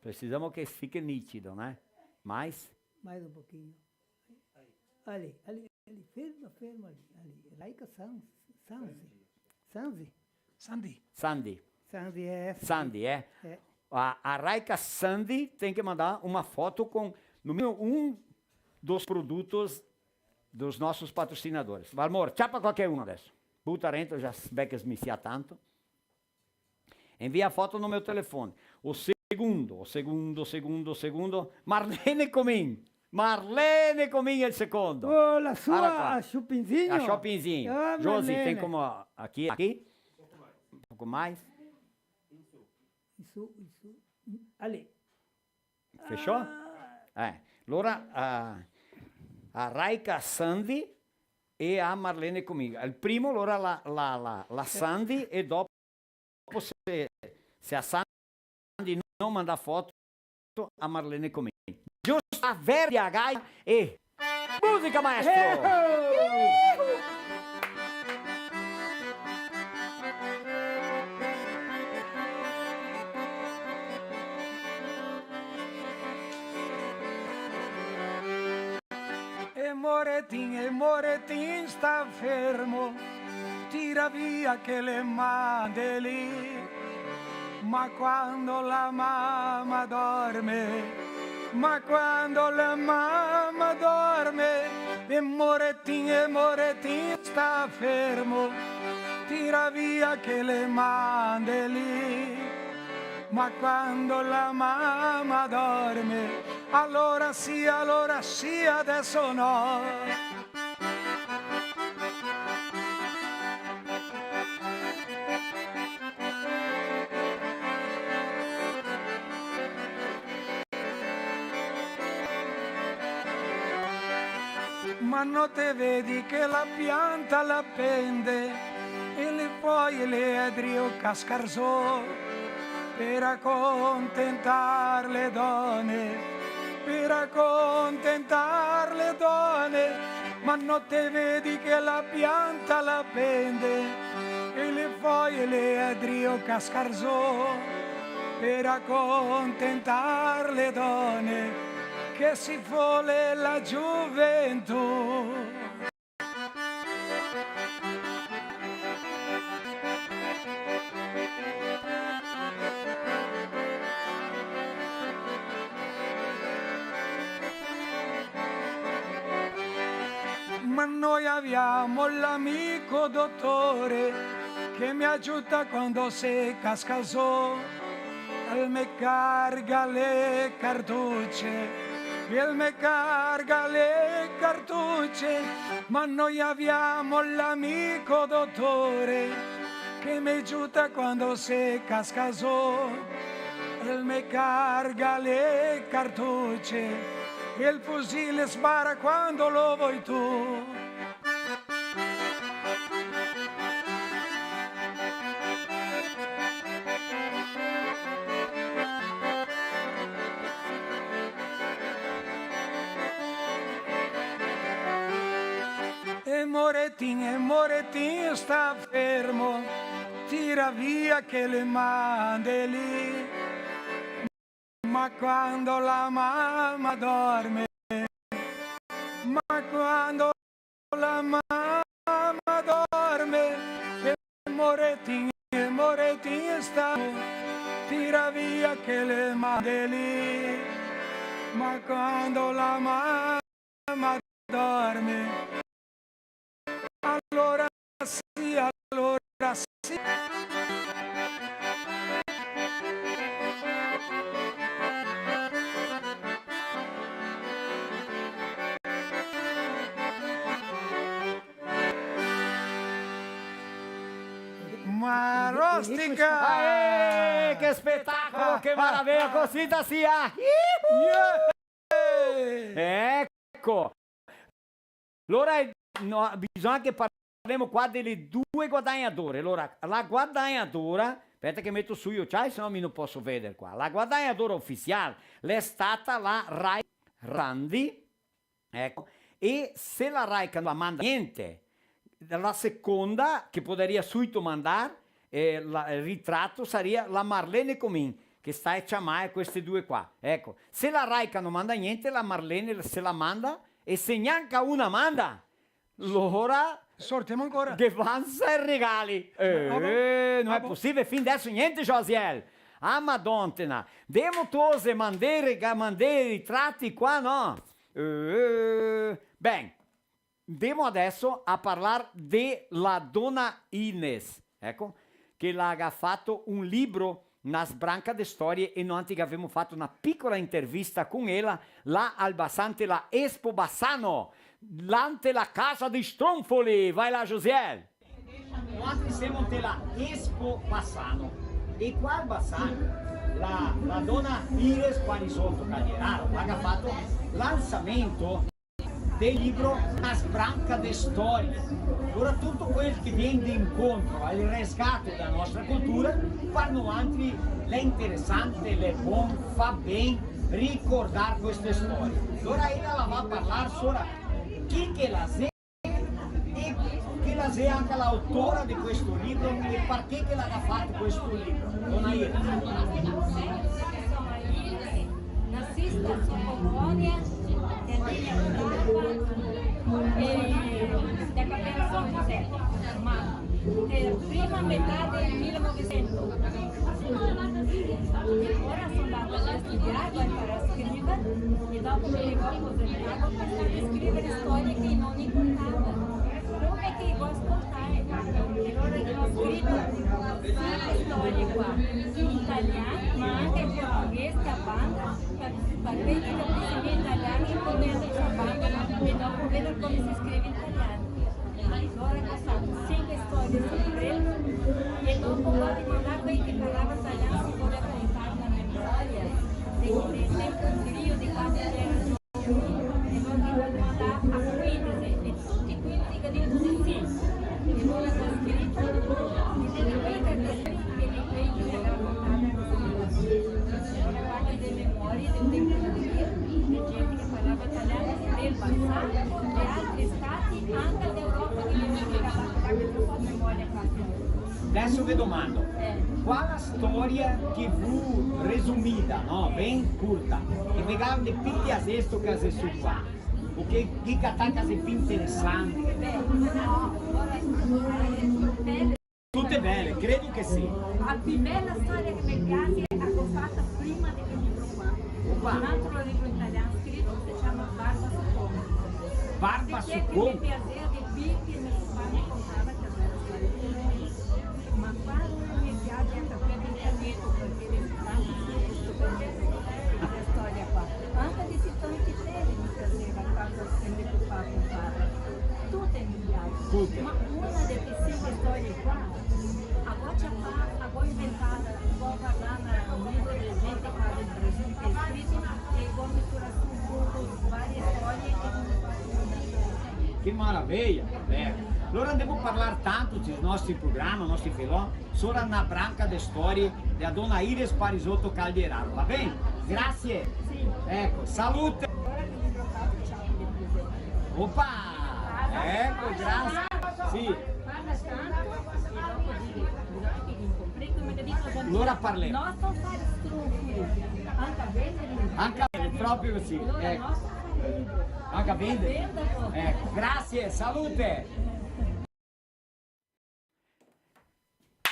precisamos que fique nítido, né? Mais? Mais um pouquinho. Ali, ali, ali, ferma, ferma ali, ali. Raica San-, Sanzi. Sanzi? Sandi. Sandi. Sandi, é essa. Sandi, é? É. A, a Raica Sandi tem que mandar uma foto com, no mínimo, um dos produtos dos nossos patrocinadores. Valmor, ciapa qualche uno adesso. Buta dentro, já se vê que smisia tanto. Invia foto no meu telefone. O segundo, o segundo, o segundo, o segundo. Marlene Comin. Marlene Comin è il secondo. Oh, la sua. Guarda qua. A Chopinzinho? A Chopinzinho. Ah, Josi, Marlene. Tem como aqui, aqui? Um pouco mais. Isso, isso. Ali. Fechou? Ah. Eh, alora a, a Raica Sandi e a Marlene Comin. Il primo, alora la, la, la, la Sandi e dopo se, se a Sandi no manda foto a Marlene Comin. Giusto, a Verdi a Gaia e musica, maestro! Eh, oh! E Moretin, e Moretin, sta fermo, tira via che le mande lì. Ma quando la mama dorme, ma quando la mama dorme, e Moretin, e Moretin, sta fermo, tira via che le mande lì. Ma quando la mama dorme, alora sì, alora sì, adesso no. Ma no te vedi che la pianta la pende e le foie le è drio cascar zo? Per acontentar le done, per acontentar le done, ma no te vedi che la pianta la pende e le foie le è drio cascar zo? Per acontentar le done, che si fole la gioventù. Ma noi abbiamo l'amico dottore che mi aiuta quando se casca zo. El me carga le cartuce, el me carga le cartuce, ma noi abbiamo l'amico dottore che me aiuta quando se casca zo. El me carga le cartuce, el fusile spara quando lo vuoi tu. E Moretin, e Moretin, sta fermo, tira via che le mande lì. Ma quando la mama dorme, ma quando la mama dorme, e Moretin, e Moretin sta, tira via che le mande lì. Ma quando la mama dorme. Alora sì, alora sì. Ma rostica! Ah, eh, che spetacolo, che maraveja, cosita sia! Yeah! Eco! Alora, no, bisogna che parlemo qua dele due guadagnadore. Alora, la guadagnadora, speta che meto su i ociai, se no mi no poso veder qua. La guadagnadora ufisial l'è stata la Rai Randi, eco, e se la Rai che no la manda gnente, la seconda, che podaria suito mandar, eh, la, el ritrato saria la Marlene Comin, che sta ciamar queste due qua. Eco, se la Rai che no manda gnente, la Marlene se la manda, e se gnanca una manda, lora sortemo ancora. Che vansa i regali. Eh, ah, bon. No xe posibile, fin deso gnente, Josiel. Ah, madontina. Demo tose, mandere, ga-, mandere i ritrati qua, no? Eh, ben. Ndemo adeso a parlar de la dona Ines, eco, che la ga fato un libro, na sbranca de storie, e noantri gavemo fato na picola intervista con ela, là al Bassan, te la Expo Bassano, là nte la casa dei stronfoli. Vai là, Josiel! Noantri semo nte la Expo Bassano, e qua al Bassan, la, la dona Ines Parisotto Calderaro, la ga fato lansamento del libro Na sbranca de storie. Alora tuto quel che vien de incontro al rescato dela nostra cultura, par noantri l'è interesante, l'è bon, fa ben ricordar queste storie. Alora ela la va parlar sora chi che la xe e chi la xe anca l'autora de questo libro e parché che la ga fato questo libro. Dona Ines. Nascida su Colônia, de linha brava, e de cabeça São José, ma de prima metade de mil e novecentos. Agora son ndata a studiar, go imparà a scriver, e dopo che go aposentà, go pensà de scriver storie che i noni contava. Come che i go ascoltà, e alora i go scrito tante storie qua, in italian, ma anca in portoghese, a banda, par, par quei che capisce mia italian, i pol leger a banda, e dopo veder come se scrive in italian. Alora go fato sinque storie su quel, e dopo go rimandà quei che parlava italian, se voleva contar na memoria, de, de, de un periodo de quando che era E go rimandà a quindese, e tuti quindese ga dito de sì. E alora go scrito, e de quei che, che de quei che me ga contà, alora vado de memoria, de un tempo de, de gente che parlava italian, del Bassan, de altri stati, anca de Europa, che me ga contà, che go fato memoria quasi. Deso ve domando, eh, qual la storia che vu resumida, no? Ben curta, che ve ga de pi piasesto che xe su qua? O che, che catà che xe pi interesante? Beh, no, ora, eh, bele. Tute bele, credo che sì. La pi bela storia che me piase xe la che go fato prima de venir qua. Opa. Un altro libro in italian scrito che se ciama Barba su Como. Barba su Como? Parché che me piasea de pi che me papà me contava che era storia de me. Ma quando me piase anca quel de Caneto, parché de tanti su sto, parché questa storia qua. Anca de Titone Titele me piaseva quando se me papà contava. Tute me piase. Tute. Ma una de queste storie qua, a go ciapà, a go inventà, a go vardà un libro de gente qua del Brasil che ga scrito, e go misturà su un poco varie storie e go fato una storia. Che maraveja! Beh, alora ndemo parlar tanto sui nostri programi, nostri filò, sora na branca de storie dela dona Ines Parisotto Calderaro, va ben? Grasie! Sì. Eco, salute! Opa! Eco, grasie! Sì. Alora parlemo. Anca, proprio cusì, eco. Anca vender? Eco, grasie, salute!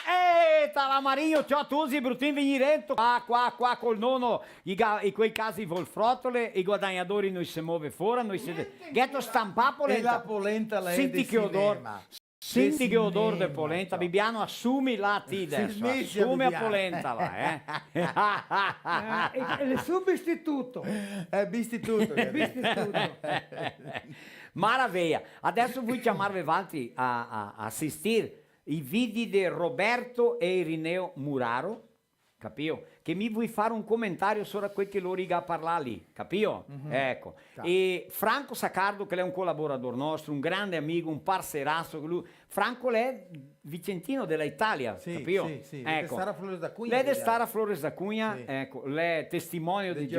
Eita, Ciao Marino, ciao a tuti, brutin, vegnì dentro. Qua, qua, qua col nono, i ga-, i quei casi vol frotole, i guadagnadori no i se move fora, no i se... Gheto stampà a polenta? E la polenta la è de sinema. Senti che odor, senti che odor de polenta, Bibiano, asumi là ti deso, asumi a polenta là, eh. Eh, e, e l'è subistituto. È bistituto, capito? Bistituto. Maraveia. Adeso vui ciamarve valtri a, a, a asistir i vidi de Roberto e Irineo Muraro, capio? Che mi vui far un comentario sora quel che lori ga parlà lì, capio? Eco. E Franco Saccardo, che l'è un colaborador nostro, un grande amigo, un parceraso, che lu-, Franco l'è vicentino de la Italia, capio? Sì, sì, sì. Eco. L'è de star a Flores da Cunha, l'è de star a Flores da Cunha, eco, l'è testimonio de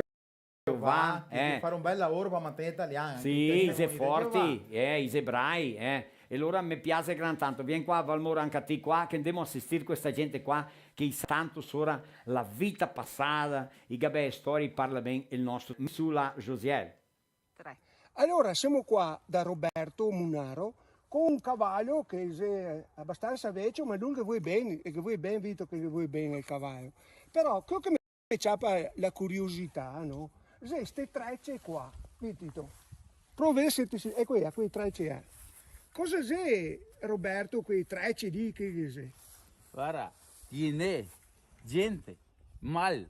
Geovà, eh. Far un bel lavoro par mantegner el talian, eh. Sì, i xe forti, eh, i xe brai, eh. E alora me piaxe gran tanto. Vien qua, Valmor, anca ti qua, che ndemo a asistir questa gente qua, che i sa tanto sora la vita pasada, i ga bele storie, i parla ben el nostro. Su là, Josiel. Tre. Alora, semo qua da Roberto Munaro con un cavalo che xe abastansa vecio, ma lu ghe vol ben, e ghe vol ben, visto che ghe vol ben el cavalo. Però, quel che me me ciapa la curiosità, no? Xe ste trece qua, vidito? Prova a vedar se te si-, eco, eco, quei trece, eh. Cosa xe, Roberto, quei trece lì che, che xe? Varda, ghe n'è gente mal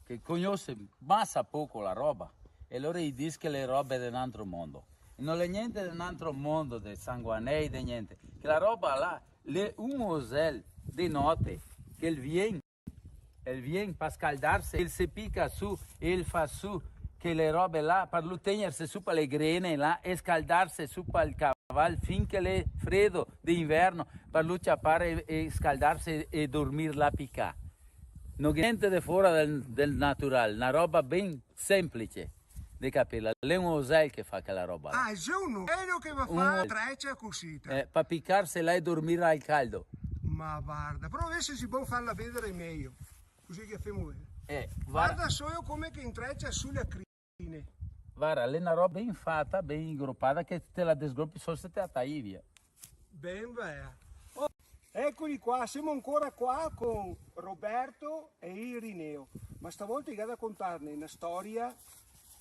che cognose masa poco la roba, e lora i dis che le robe de n'antro mondo. E no l'è gnente de n'antro mondo, de sanguanei, de gnente. Che la roba là, l'è un osel de note, che el vien el vien pa scaldarse, el se pica su, el fa su che le robe là, par lu tegnerse su pa le grene là e scaldarse su pal caval fin che l'è fredo de inverno, par lu ciapar e, e scaldarse e dormir là picà. No gnente de fora del, del natural, na roba ben senplice de capirla. L'è un osel che fa quela roba là. Ah, xe un oselo che va a far la trecia cusì. Eh, pa picarse là e dormir al caldo. Ma varda, però deso se pol farla vedar mejo. Cusì che femo vedar. Eh, varda. Varda solo come che intrecia su le crine. Varda, l'è na roba ben fata, ben ingropada, che te la desgropi solo se te la tai via. Ben bela. Oh, ecoli qua, semo ancora qua con Roberto e Irineo, ma stavolta i ga da contarne na storia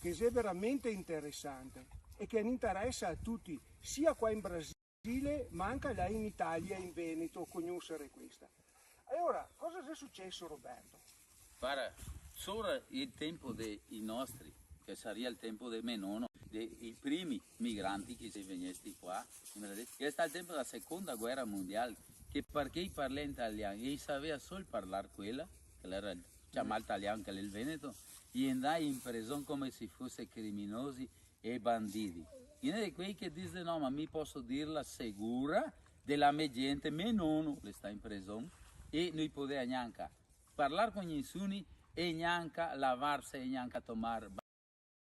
che xe veramente interesante e che ne interesa a tuti, sia qua in Brasile, ma anca là in Italia, in Veneto, cognosere questa. Alora, cosa xe suceso, Roberto? Varda, sora el tempo de i nostri, che saria el tempo de me nono, de i primi migranti che xe vegnesti qua, in Brasile, che xe stà el tempo dela seconda guera mondial, che parché i parla in talian e i savea sol parlar quela, che l'era ciamà el talian, che l'è el veneto, i ndai in preson come se i fose criminosi e bandidi. Ghe n'è de quei che dise: "No, ma mi poso dirla segura de la me gente, me nono l'è stà in preson e no i podea gnanca parlar con nisuni e gnanca lavarse e gnanca tomar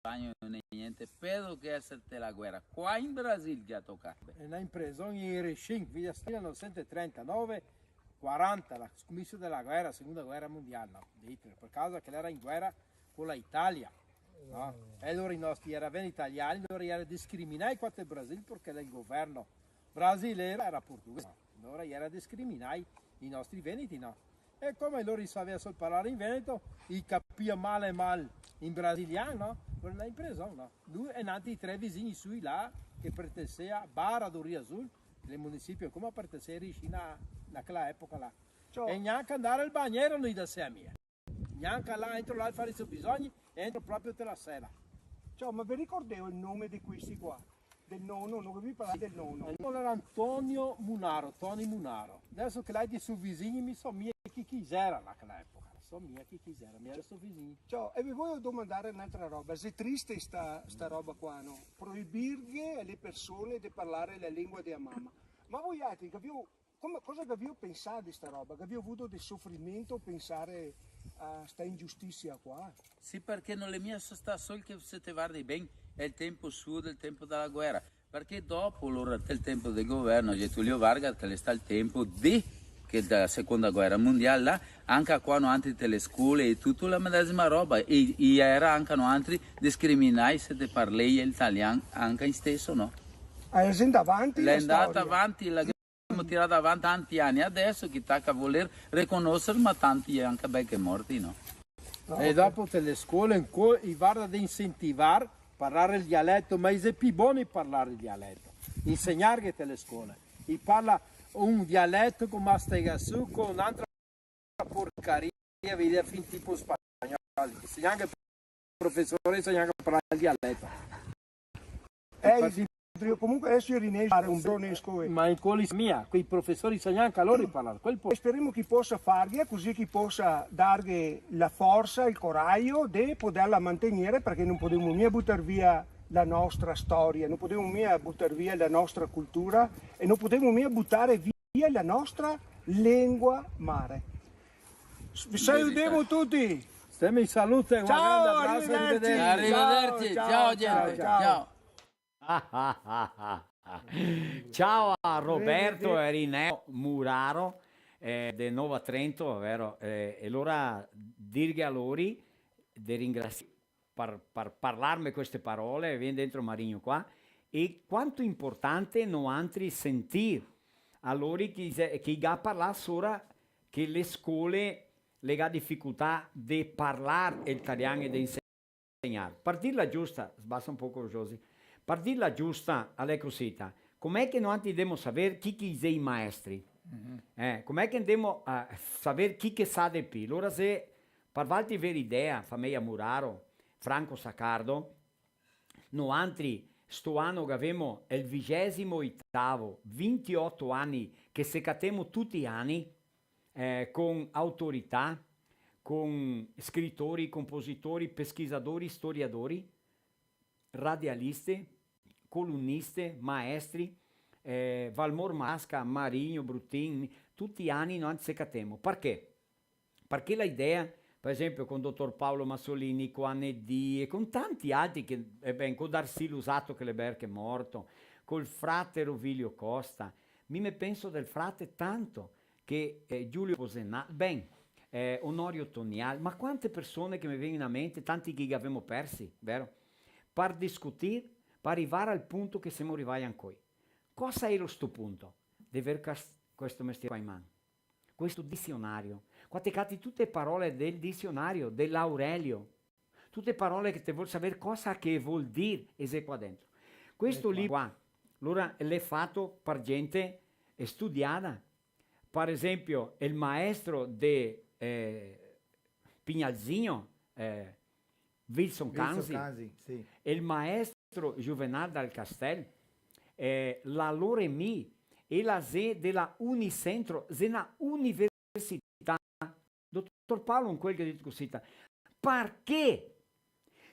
bagno né gnente, pedo che eser te la guera." Qua in Brasil che ga tocà. E là in preson in Erechim, via mila novesento trentanove, quaranta, la scomincio dela guera, seconda guera mondial, no, de Hitler, par causa che l'era in guera co la Italia, no? E alora i nostri era ben italiani, alora i era discriminai qua te Brasil, parché el governo brasilero era portoghese, no? Alora i era discriminai i nostri veneti, no? E come lori i savea sol parlar in veneto, i capia mal e mal in brasilian, no? Alora là in preson, no? Lu e n'antri tre visini sui là, che pertensea a Barra do Rio Azul, el municipio, come pertensea Erechim na, na quela epoca là. Ciò. E gnanca ndar al bagnero no i dasea mia. Gnanca là, entro là a far i so bisogni, entro proprio te la sela. Ciò, ma ve ricordeo el nome de questi qua? Del nono, no gavì parlà del nono? El nono l'era Antonio Munaro, Toni Munaro. Deso che l'è de so visini, mi so mia chi, chi xera là, quela epoca. So mia chi, chi xera, mi era so visini. Ciò, e ve voio domandar n'altra roba. Xe triste sta, sta roba qua, no? Proibirghe a le persone de parlar la lengua de la mama. Ma voialtri, gavìo Come, cosa gavìo pensà de sta roba? Gavìo vuo de sofrimento pensar a sta ingiustisia qua? Sì, parché no l'è mia stà sol che, se te vardi ben, el tempo suo del tempo dela guera. Parché dopo, lora, del tempo del governo Getulio Vargas, che l'è stà el tempo de, che dela seconda guera mondial, là, anca qua noantri te le scole e tuto la medesima roba, e, e era anca noantri discriminai se te parlei el talian anca in steso, no? Ah, xe ndà avanti la storia? L'è ndà avanti la tirada avanti tanti ani, adeso che taca a voler reconoser, ma tanti anca bei che morti, no? E dopo te le scole, anco-, i varda de incentivar parlar el dialeto, ma i xe pi boni parlar el dialeto. Insegnarghe te le scole. I parla un dialeto co mastega su, co n'antra porcaria, vedi, fin tipo spagnol. Insegnarghe profesor, insegnarghe a parlar el dialeto. Eh, Infati, i, comunque adeso i rinesce a fare un bel rinesco, eh. Ma in coli mia, quei profesori sa gnanca lori parlar, quel po-. E speremo che i posa farghe, cusì che i posa darghe la forsa, el corajo de poderla mantegnere, parché no podemo mia butar via la nostra storia, no podemo mia butar via la nostra cultura e no podemo mia butare via la nostra lengua mare. S-, vi saludemo tuti! Stemo in salute, un grande abraso, arrivederci. Arrivederci, ciao, ciao, gente, ciao. Ciao a Roberto e Rineo Muraro, eh, de Nova Trento, vero? Eh, e alora dirghe a lori de ringrasiar par, par parlarme queste parole, vien dentro Marigno qua, e quanto importante noantri sentir a lori che i xe, che i ga parlà sora che le scole le ga dificultà de parlar el talian e de insegnar. Par dirla giusta, sbasa un poco, Josi, par dirla giusta, l'è cusita, com'è che noantri demo saver chi che i xe i maestri? Eh, com'è che ndemo a saver chi che sa de pi? Lora se par valtri ver idea, fameia Muraro, Franco Saccardo, noantri sto ano gavemo el vigésimo oitavo, vintioto ani che se catemo tuti i ani, eh, con autorità, con scritori, compositori, pesquisadori, storiadori, radialiste, coluniste, maestri, eh, Valmor Marasca, Marigno, Brutin, tuti i ani noantri se catemo. Parché? Parché la idea, par esenpio, con dotor Paolo Masolini, con Anedì e con tanti altri che, e ben, con Darcy Luzzatto che l'è belche morto, col frate Rovilio Costa, mi me penso del frate tanto, che, eh, Giulio Posena-, ben, eh, Onorio Tonial, ma quante persone che me vien in mente, tanti che gavemo persi, vero? Par discutir, par rivar al punto che semo rivai ancoi. Cosa elo sto punto? De ver cas-, questo mestier qua in man. Questo disionario. Qua te cati tute e parole del disionario, de l'Aurelio. Tute parole che te vol saver cosa che vol dir e xe qua dentro. Questo libro qua, alora, l'è fato par gente, eh, studiada. Par esenpio, el maestro de, eh, Pinhalzinho, eh, Wilson Canzi, Canzi, sì. El maestro Juvenal Dal Castel, eh, la Loremi, e la xe de la Unicentro, xe na università. Dotor Paolo, un quel che ga dito cusita, parché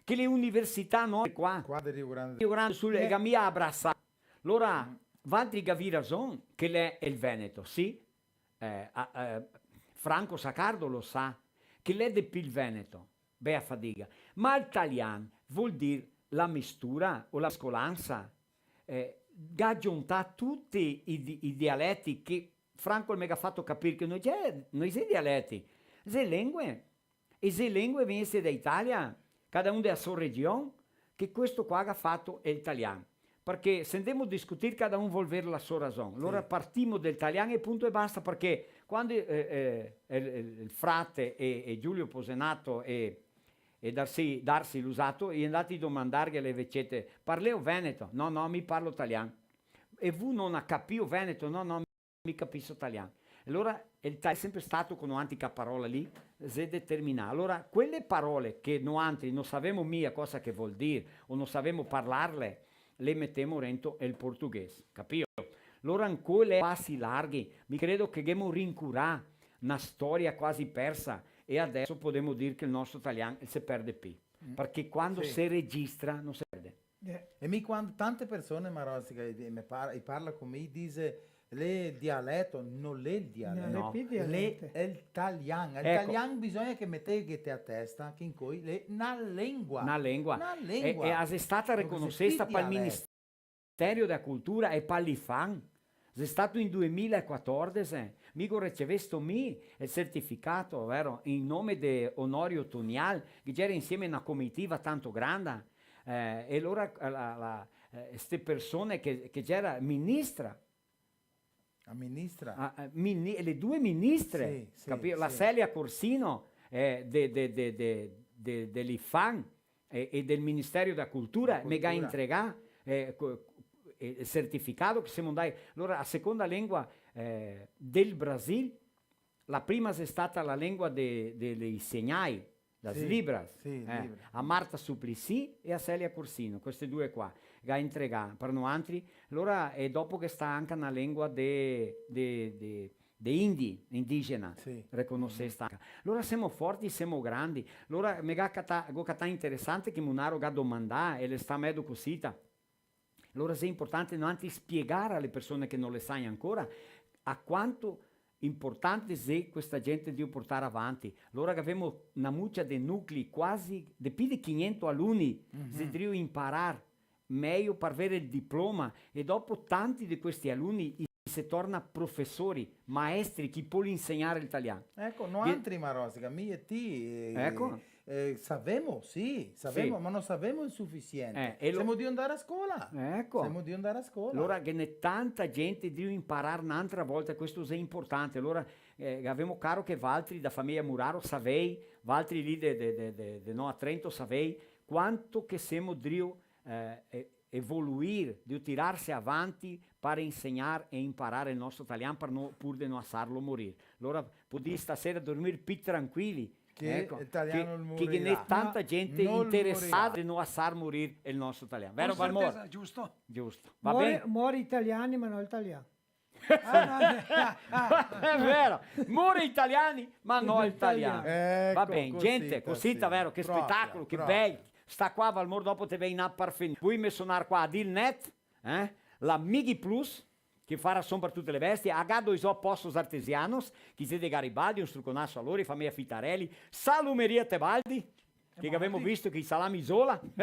che le università nostre qua, qua de Rio Grande, Rio Grande do Sul, eh, ga mia abrasà. Alora, valtri gavì rason che l'è el Veneto, sì? Eh, a, eh, Franco Saccardo lo sa, che l'è de pi el Veneto, bea fadiga. Ma el talian vol dir la mistura o la mescolansa, eh, ga giontà tuti i di-, i dialeti che Franco el me ga fato capir che no xe, no xe dialeti, xe lengue. E xe lengue vegneste da Italia, cada un de la so region, che questo qua ga fato el talian. Parché se ndemo discutir, cada un vol ver la so rason. Alora partimo del talian e punto e basta, parché quando, eh, eh, el, el, el frate e, e Giulio Posenato e, e Darsi, Darsi Lusato, i è ndati a domandarghe a le vecete: "Parleo veneto?" "No, no, mi parlo talian." "E vu no capìo veneto?" "No, no, mi capiso talian." Alora, el ta-, l'è senpre stato co noantri chea parola lì, xe determinà. Alora, quele parole che noantri no savemo mia cosa che vol dir, o no savemo parlarle, le metemo rento el portughese, capìo? Alora, ancò i pasi larghi, mi credo che ghemo rincurà na storia quasi persa, e adeso podemo dir che el nostro talian el se perde pi. Mm. Parché quando se registra, no se perde. Eh. E mi quando tante persone, Marozzi, che me par-, i parla con mi, i dixe, "L'è dialeto", no l'è el dialeto. No l'è pi dialeto. L'è el talian. El talian bisogna che meteghe te a testa, che incoi l'è na lengua. Na lengua. Na lengua. E, e a xe stata reconosesta pal Ministerio dea Cultura e pal IPHAN. Xe stato in duemila e quatordese, mi go recevesto mi el certificato, vero? In nome de Onorio Tonial, che gera insieme na comitiva tanto granda, eh, e alora la, la, eh, ste persone che, che gera ministra, La ministra. A, a, mini-, le due ministre, sì, sì, capìo? La Celia Corsino, eh, de, de, de, de, de, de l'IPHAN, e, e del Ministerio dea Cultura, me ga intregà, eh, co-, eh, el certificato che semo ndai. Alora, a seconda lengua, eh, del Brasil, la prima xe stata la lengua de, de, dei segnai, das libras, sì, eh, libras. A Marta Suplicy e a Celia Corsino, queste due qua, ga intregà par noantri. Alora, e dopo ghe sta anca na lengua de, de, de, de indi, indigena, sì, reconosesta anca. Alora semo forti, semo grandi. Alora me ga catà, go catà interesante che Munaro ga domandà, e le sta medo cosita. Alora xe importante noantri spiegar a le persone che no le sa ancora a quanto importante xe questa gente drio portar avanti. Alora che gavemo na mucia de nuclei, quasi de pi de quinhentos aluni, xe drio imparar mejo par aver el diploma, e dopo tanti de questi aluni i se torna profesori, maestri, chi pol insegnar el talian. Eco, noantri, Marosica, mi e ti, eh, eh, savemo, sì, savemo, ma no savemo el sufisiente. Eh, e lo- Semo drio ndar a scola. Eco. Semo drio ndar a scola. Alora ghe n'è tanta gente drio imparar n'antra volta, questo xe importante. Alora, eh, gavemo caro che valtri da fameja Muraro savei, valtri lì de, de, de, de, de Nova Trento savei, quanto che semo drio eh, e-, evoluir, de tirarse avanti par insegnar e imparar el nostro talian, par no, pur de no asarlo morir. Alora podì stasera dormir pi tranquili, che eco, el talian che, no che ghe n'è morirà. Tanta gente interesada de no asar morir el nostro talian. Vero, Valmor? Con certeza, giusto. Giusto. Va ben? More, more i taliani, ma no el talian. Ah, no, eh. Xe vero, more i taliani, ma no el talian. Eco, va ben, cosita, gente, cosita, sì. Vero? Che spetacolo, che bel. Sta qua, Valmor, dopo te vien a par finir. Vui mensonar qua a Dilnet, eh? La Mighi Plus, che fa rason par tute le bestie, a Gado Isò Poços Artesianos, che xe de Garibaldi, un struconaso a lori, fameja Fitarelli, Salumeria Tebaldi, che gavemo visto che i salami isola. Sì.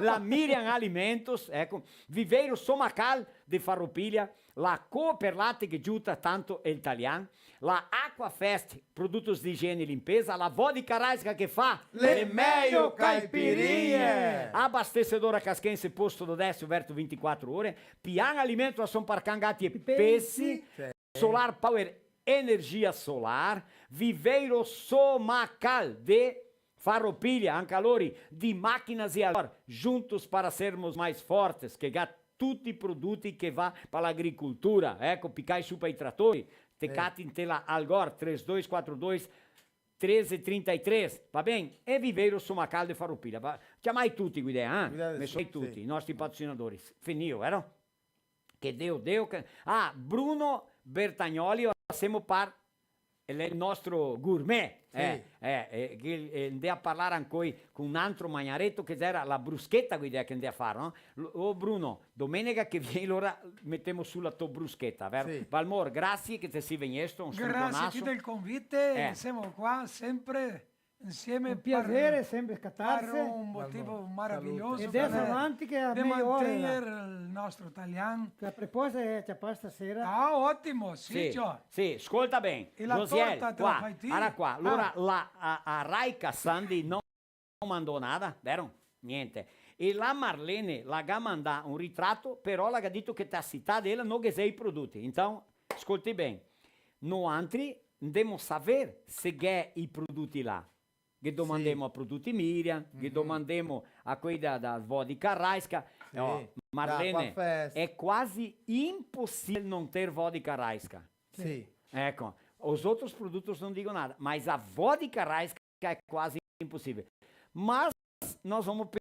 La Miriam Alimentos, eco, Viveiro Somacal de Farroupilha, la Cooperlate che giuta tanto el talian, la Aquafest, produtos de igiene e limpeza, la Vodka Raiska che fa le mejo caipirinhe. Abastecedora Casquense, posto do Décio, aberto vinte e quatro ore, Pian Alimento, rason par can, gati e pesi. Solar Power, energia solar, Viveiro Somacal de Farroupilha, anca lori, de máquinas e agora, juntos para sermos mais fortes, che ga tuti i produti che va pa l'agricoltura, eco, picai su pa i tratori, te cati inte la Algor, três dois quatro dois, treze trinta e três, va ben? E Viveiro Somacal de Farroupilha, va, ciamai tuti, Guidè, eh? Guidè, me so-, sì, tuti, i nostri patrocinadori, finìo, vero? Che Deo, Deo, che, ah, Bruno Bertagnoli, semo par, el xe el nostro gourmet, sì, eh, eh, eh, che, eh, ndea parlar ancoi con un altro magnareto che gera la bruscheta, quella che ndea far, no? Lo, oh, Bruno, domenega che vien, alora metemo su la to bruscheta, vero? Sì. Valmor, grasie che te si vegnesto, un struconaso. Grasie a ti del convite, eh, semo qua sempre. Insieme. Un piaser, par, sempre scatarse. Par un motivo maraviglioso. Salute. E deso avanti che xe mejo ora, là. De mantener el nostro talian. Che a proposito xe ciapà stasera? Ah, otimo, sì, sì, ciò. Sì, scolta ben. E la torta te la fai ti? Josiel, qua, ara qua. Alora, ah, la, a, a Raica Sandy no mandò nada, vero? Gnente. E la Marlene la ga mandà un ritrato, però la ga dito che te a cità de ela no ghe xe i produti. Então, scolti ben. Noantri ndemo saver se ghe i produti là. Ghe domandemo a Produti Miriam, ghe domandemo a quei da, da Vodka Raiska. Sì. No, Marlene, da Aquafest. Xe quasi imposivel no ter Vodka Raiska. Sì. Eco, os outros produtos não digo nada, mas a Vodka Raiska é quase impossível. Mas nós vamos pe-,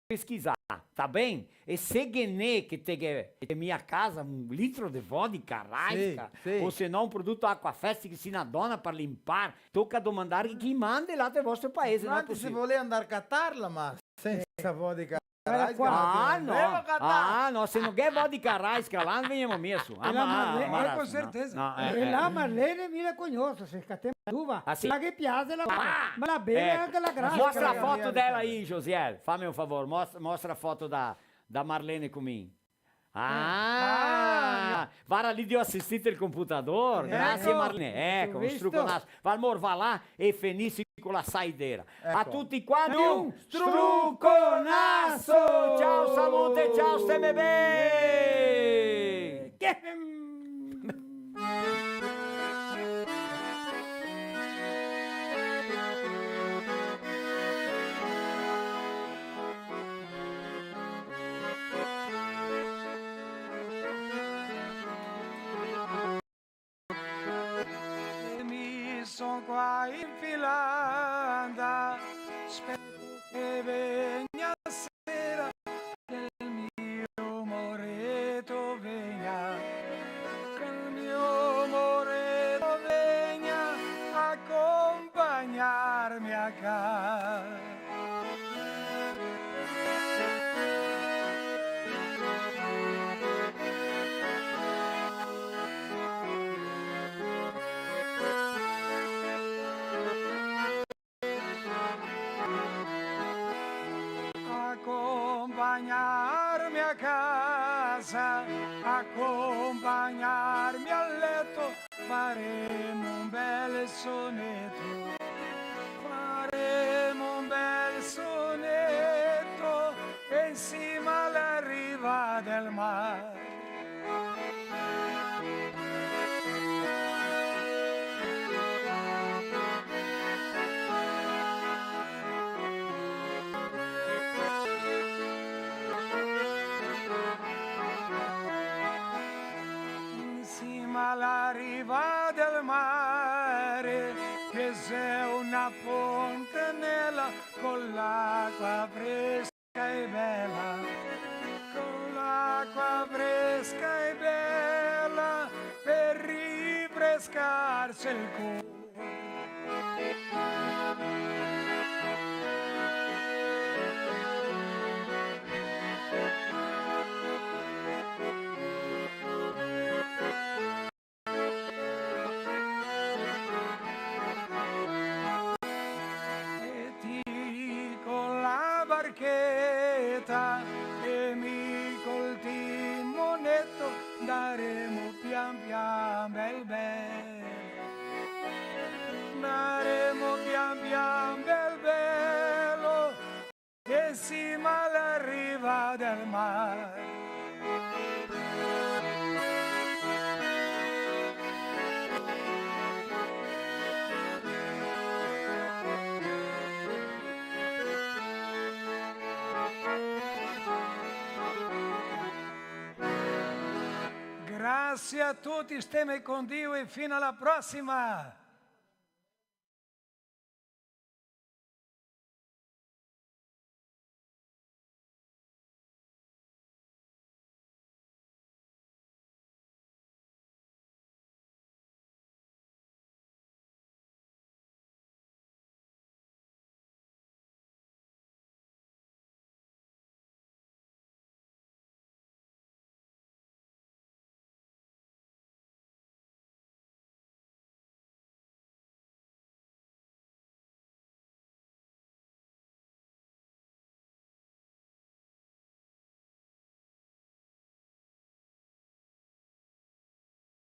pesquisar, tá bem? E se ghe n'è che te ghe, te mia casa un litro de vodka Raiska, sì, sì, o se no un produto Aquafest che si na dona par limpar, toca domandar chi manda là del vostro paese, no è possibile. Ma se voleva andar a catarla, ma senza vodka Raiska, ah, no. Ah, no, se no ghe vodka Raiska, là no vegnemo mia su. Ah, ma, ma, con certeza. No, eh, eh. E la Marlene mi la cognoso, se scatemo l'uva. Ah, sì? Ma che piace la, ma la beve anca la grasa. Mostra a foto dela aí, Josiel. Fame un favor, mostra, mostra a foto da, da Marlene con mi. Ah, ah, vara lì, drio assistir el computador. Eco. Grasie, Marlene. Eco, un struconaso. Valmor, va là e fenisi co la saideira. Eco. A tuti quanti un struconaso! Ciao, salute, ciao, steme ben! Che qua in filanda, speto che vegna sera, che el mio moreto vegna, che el mio moreto vegna a compagnarme a casa. Acompagnarme a casa, acompagnarme al leto, faremo un bel soneto, faremo un bel soneto, in sima a la riva del mar. In sima a la riva del mare, che xe una fontenela co l'acqua fresca e bela, co l'acqua fresca e bela, per rinfrescarse el core. E ti co la barcheta e mi col timoneto, ndaremo pian pian bel bel, ndaremo pian pian bel belo, in sima a la riva del mar. Grasie a tuti, steme con Dio e fin a la prosima!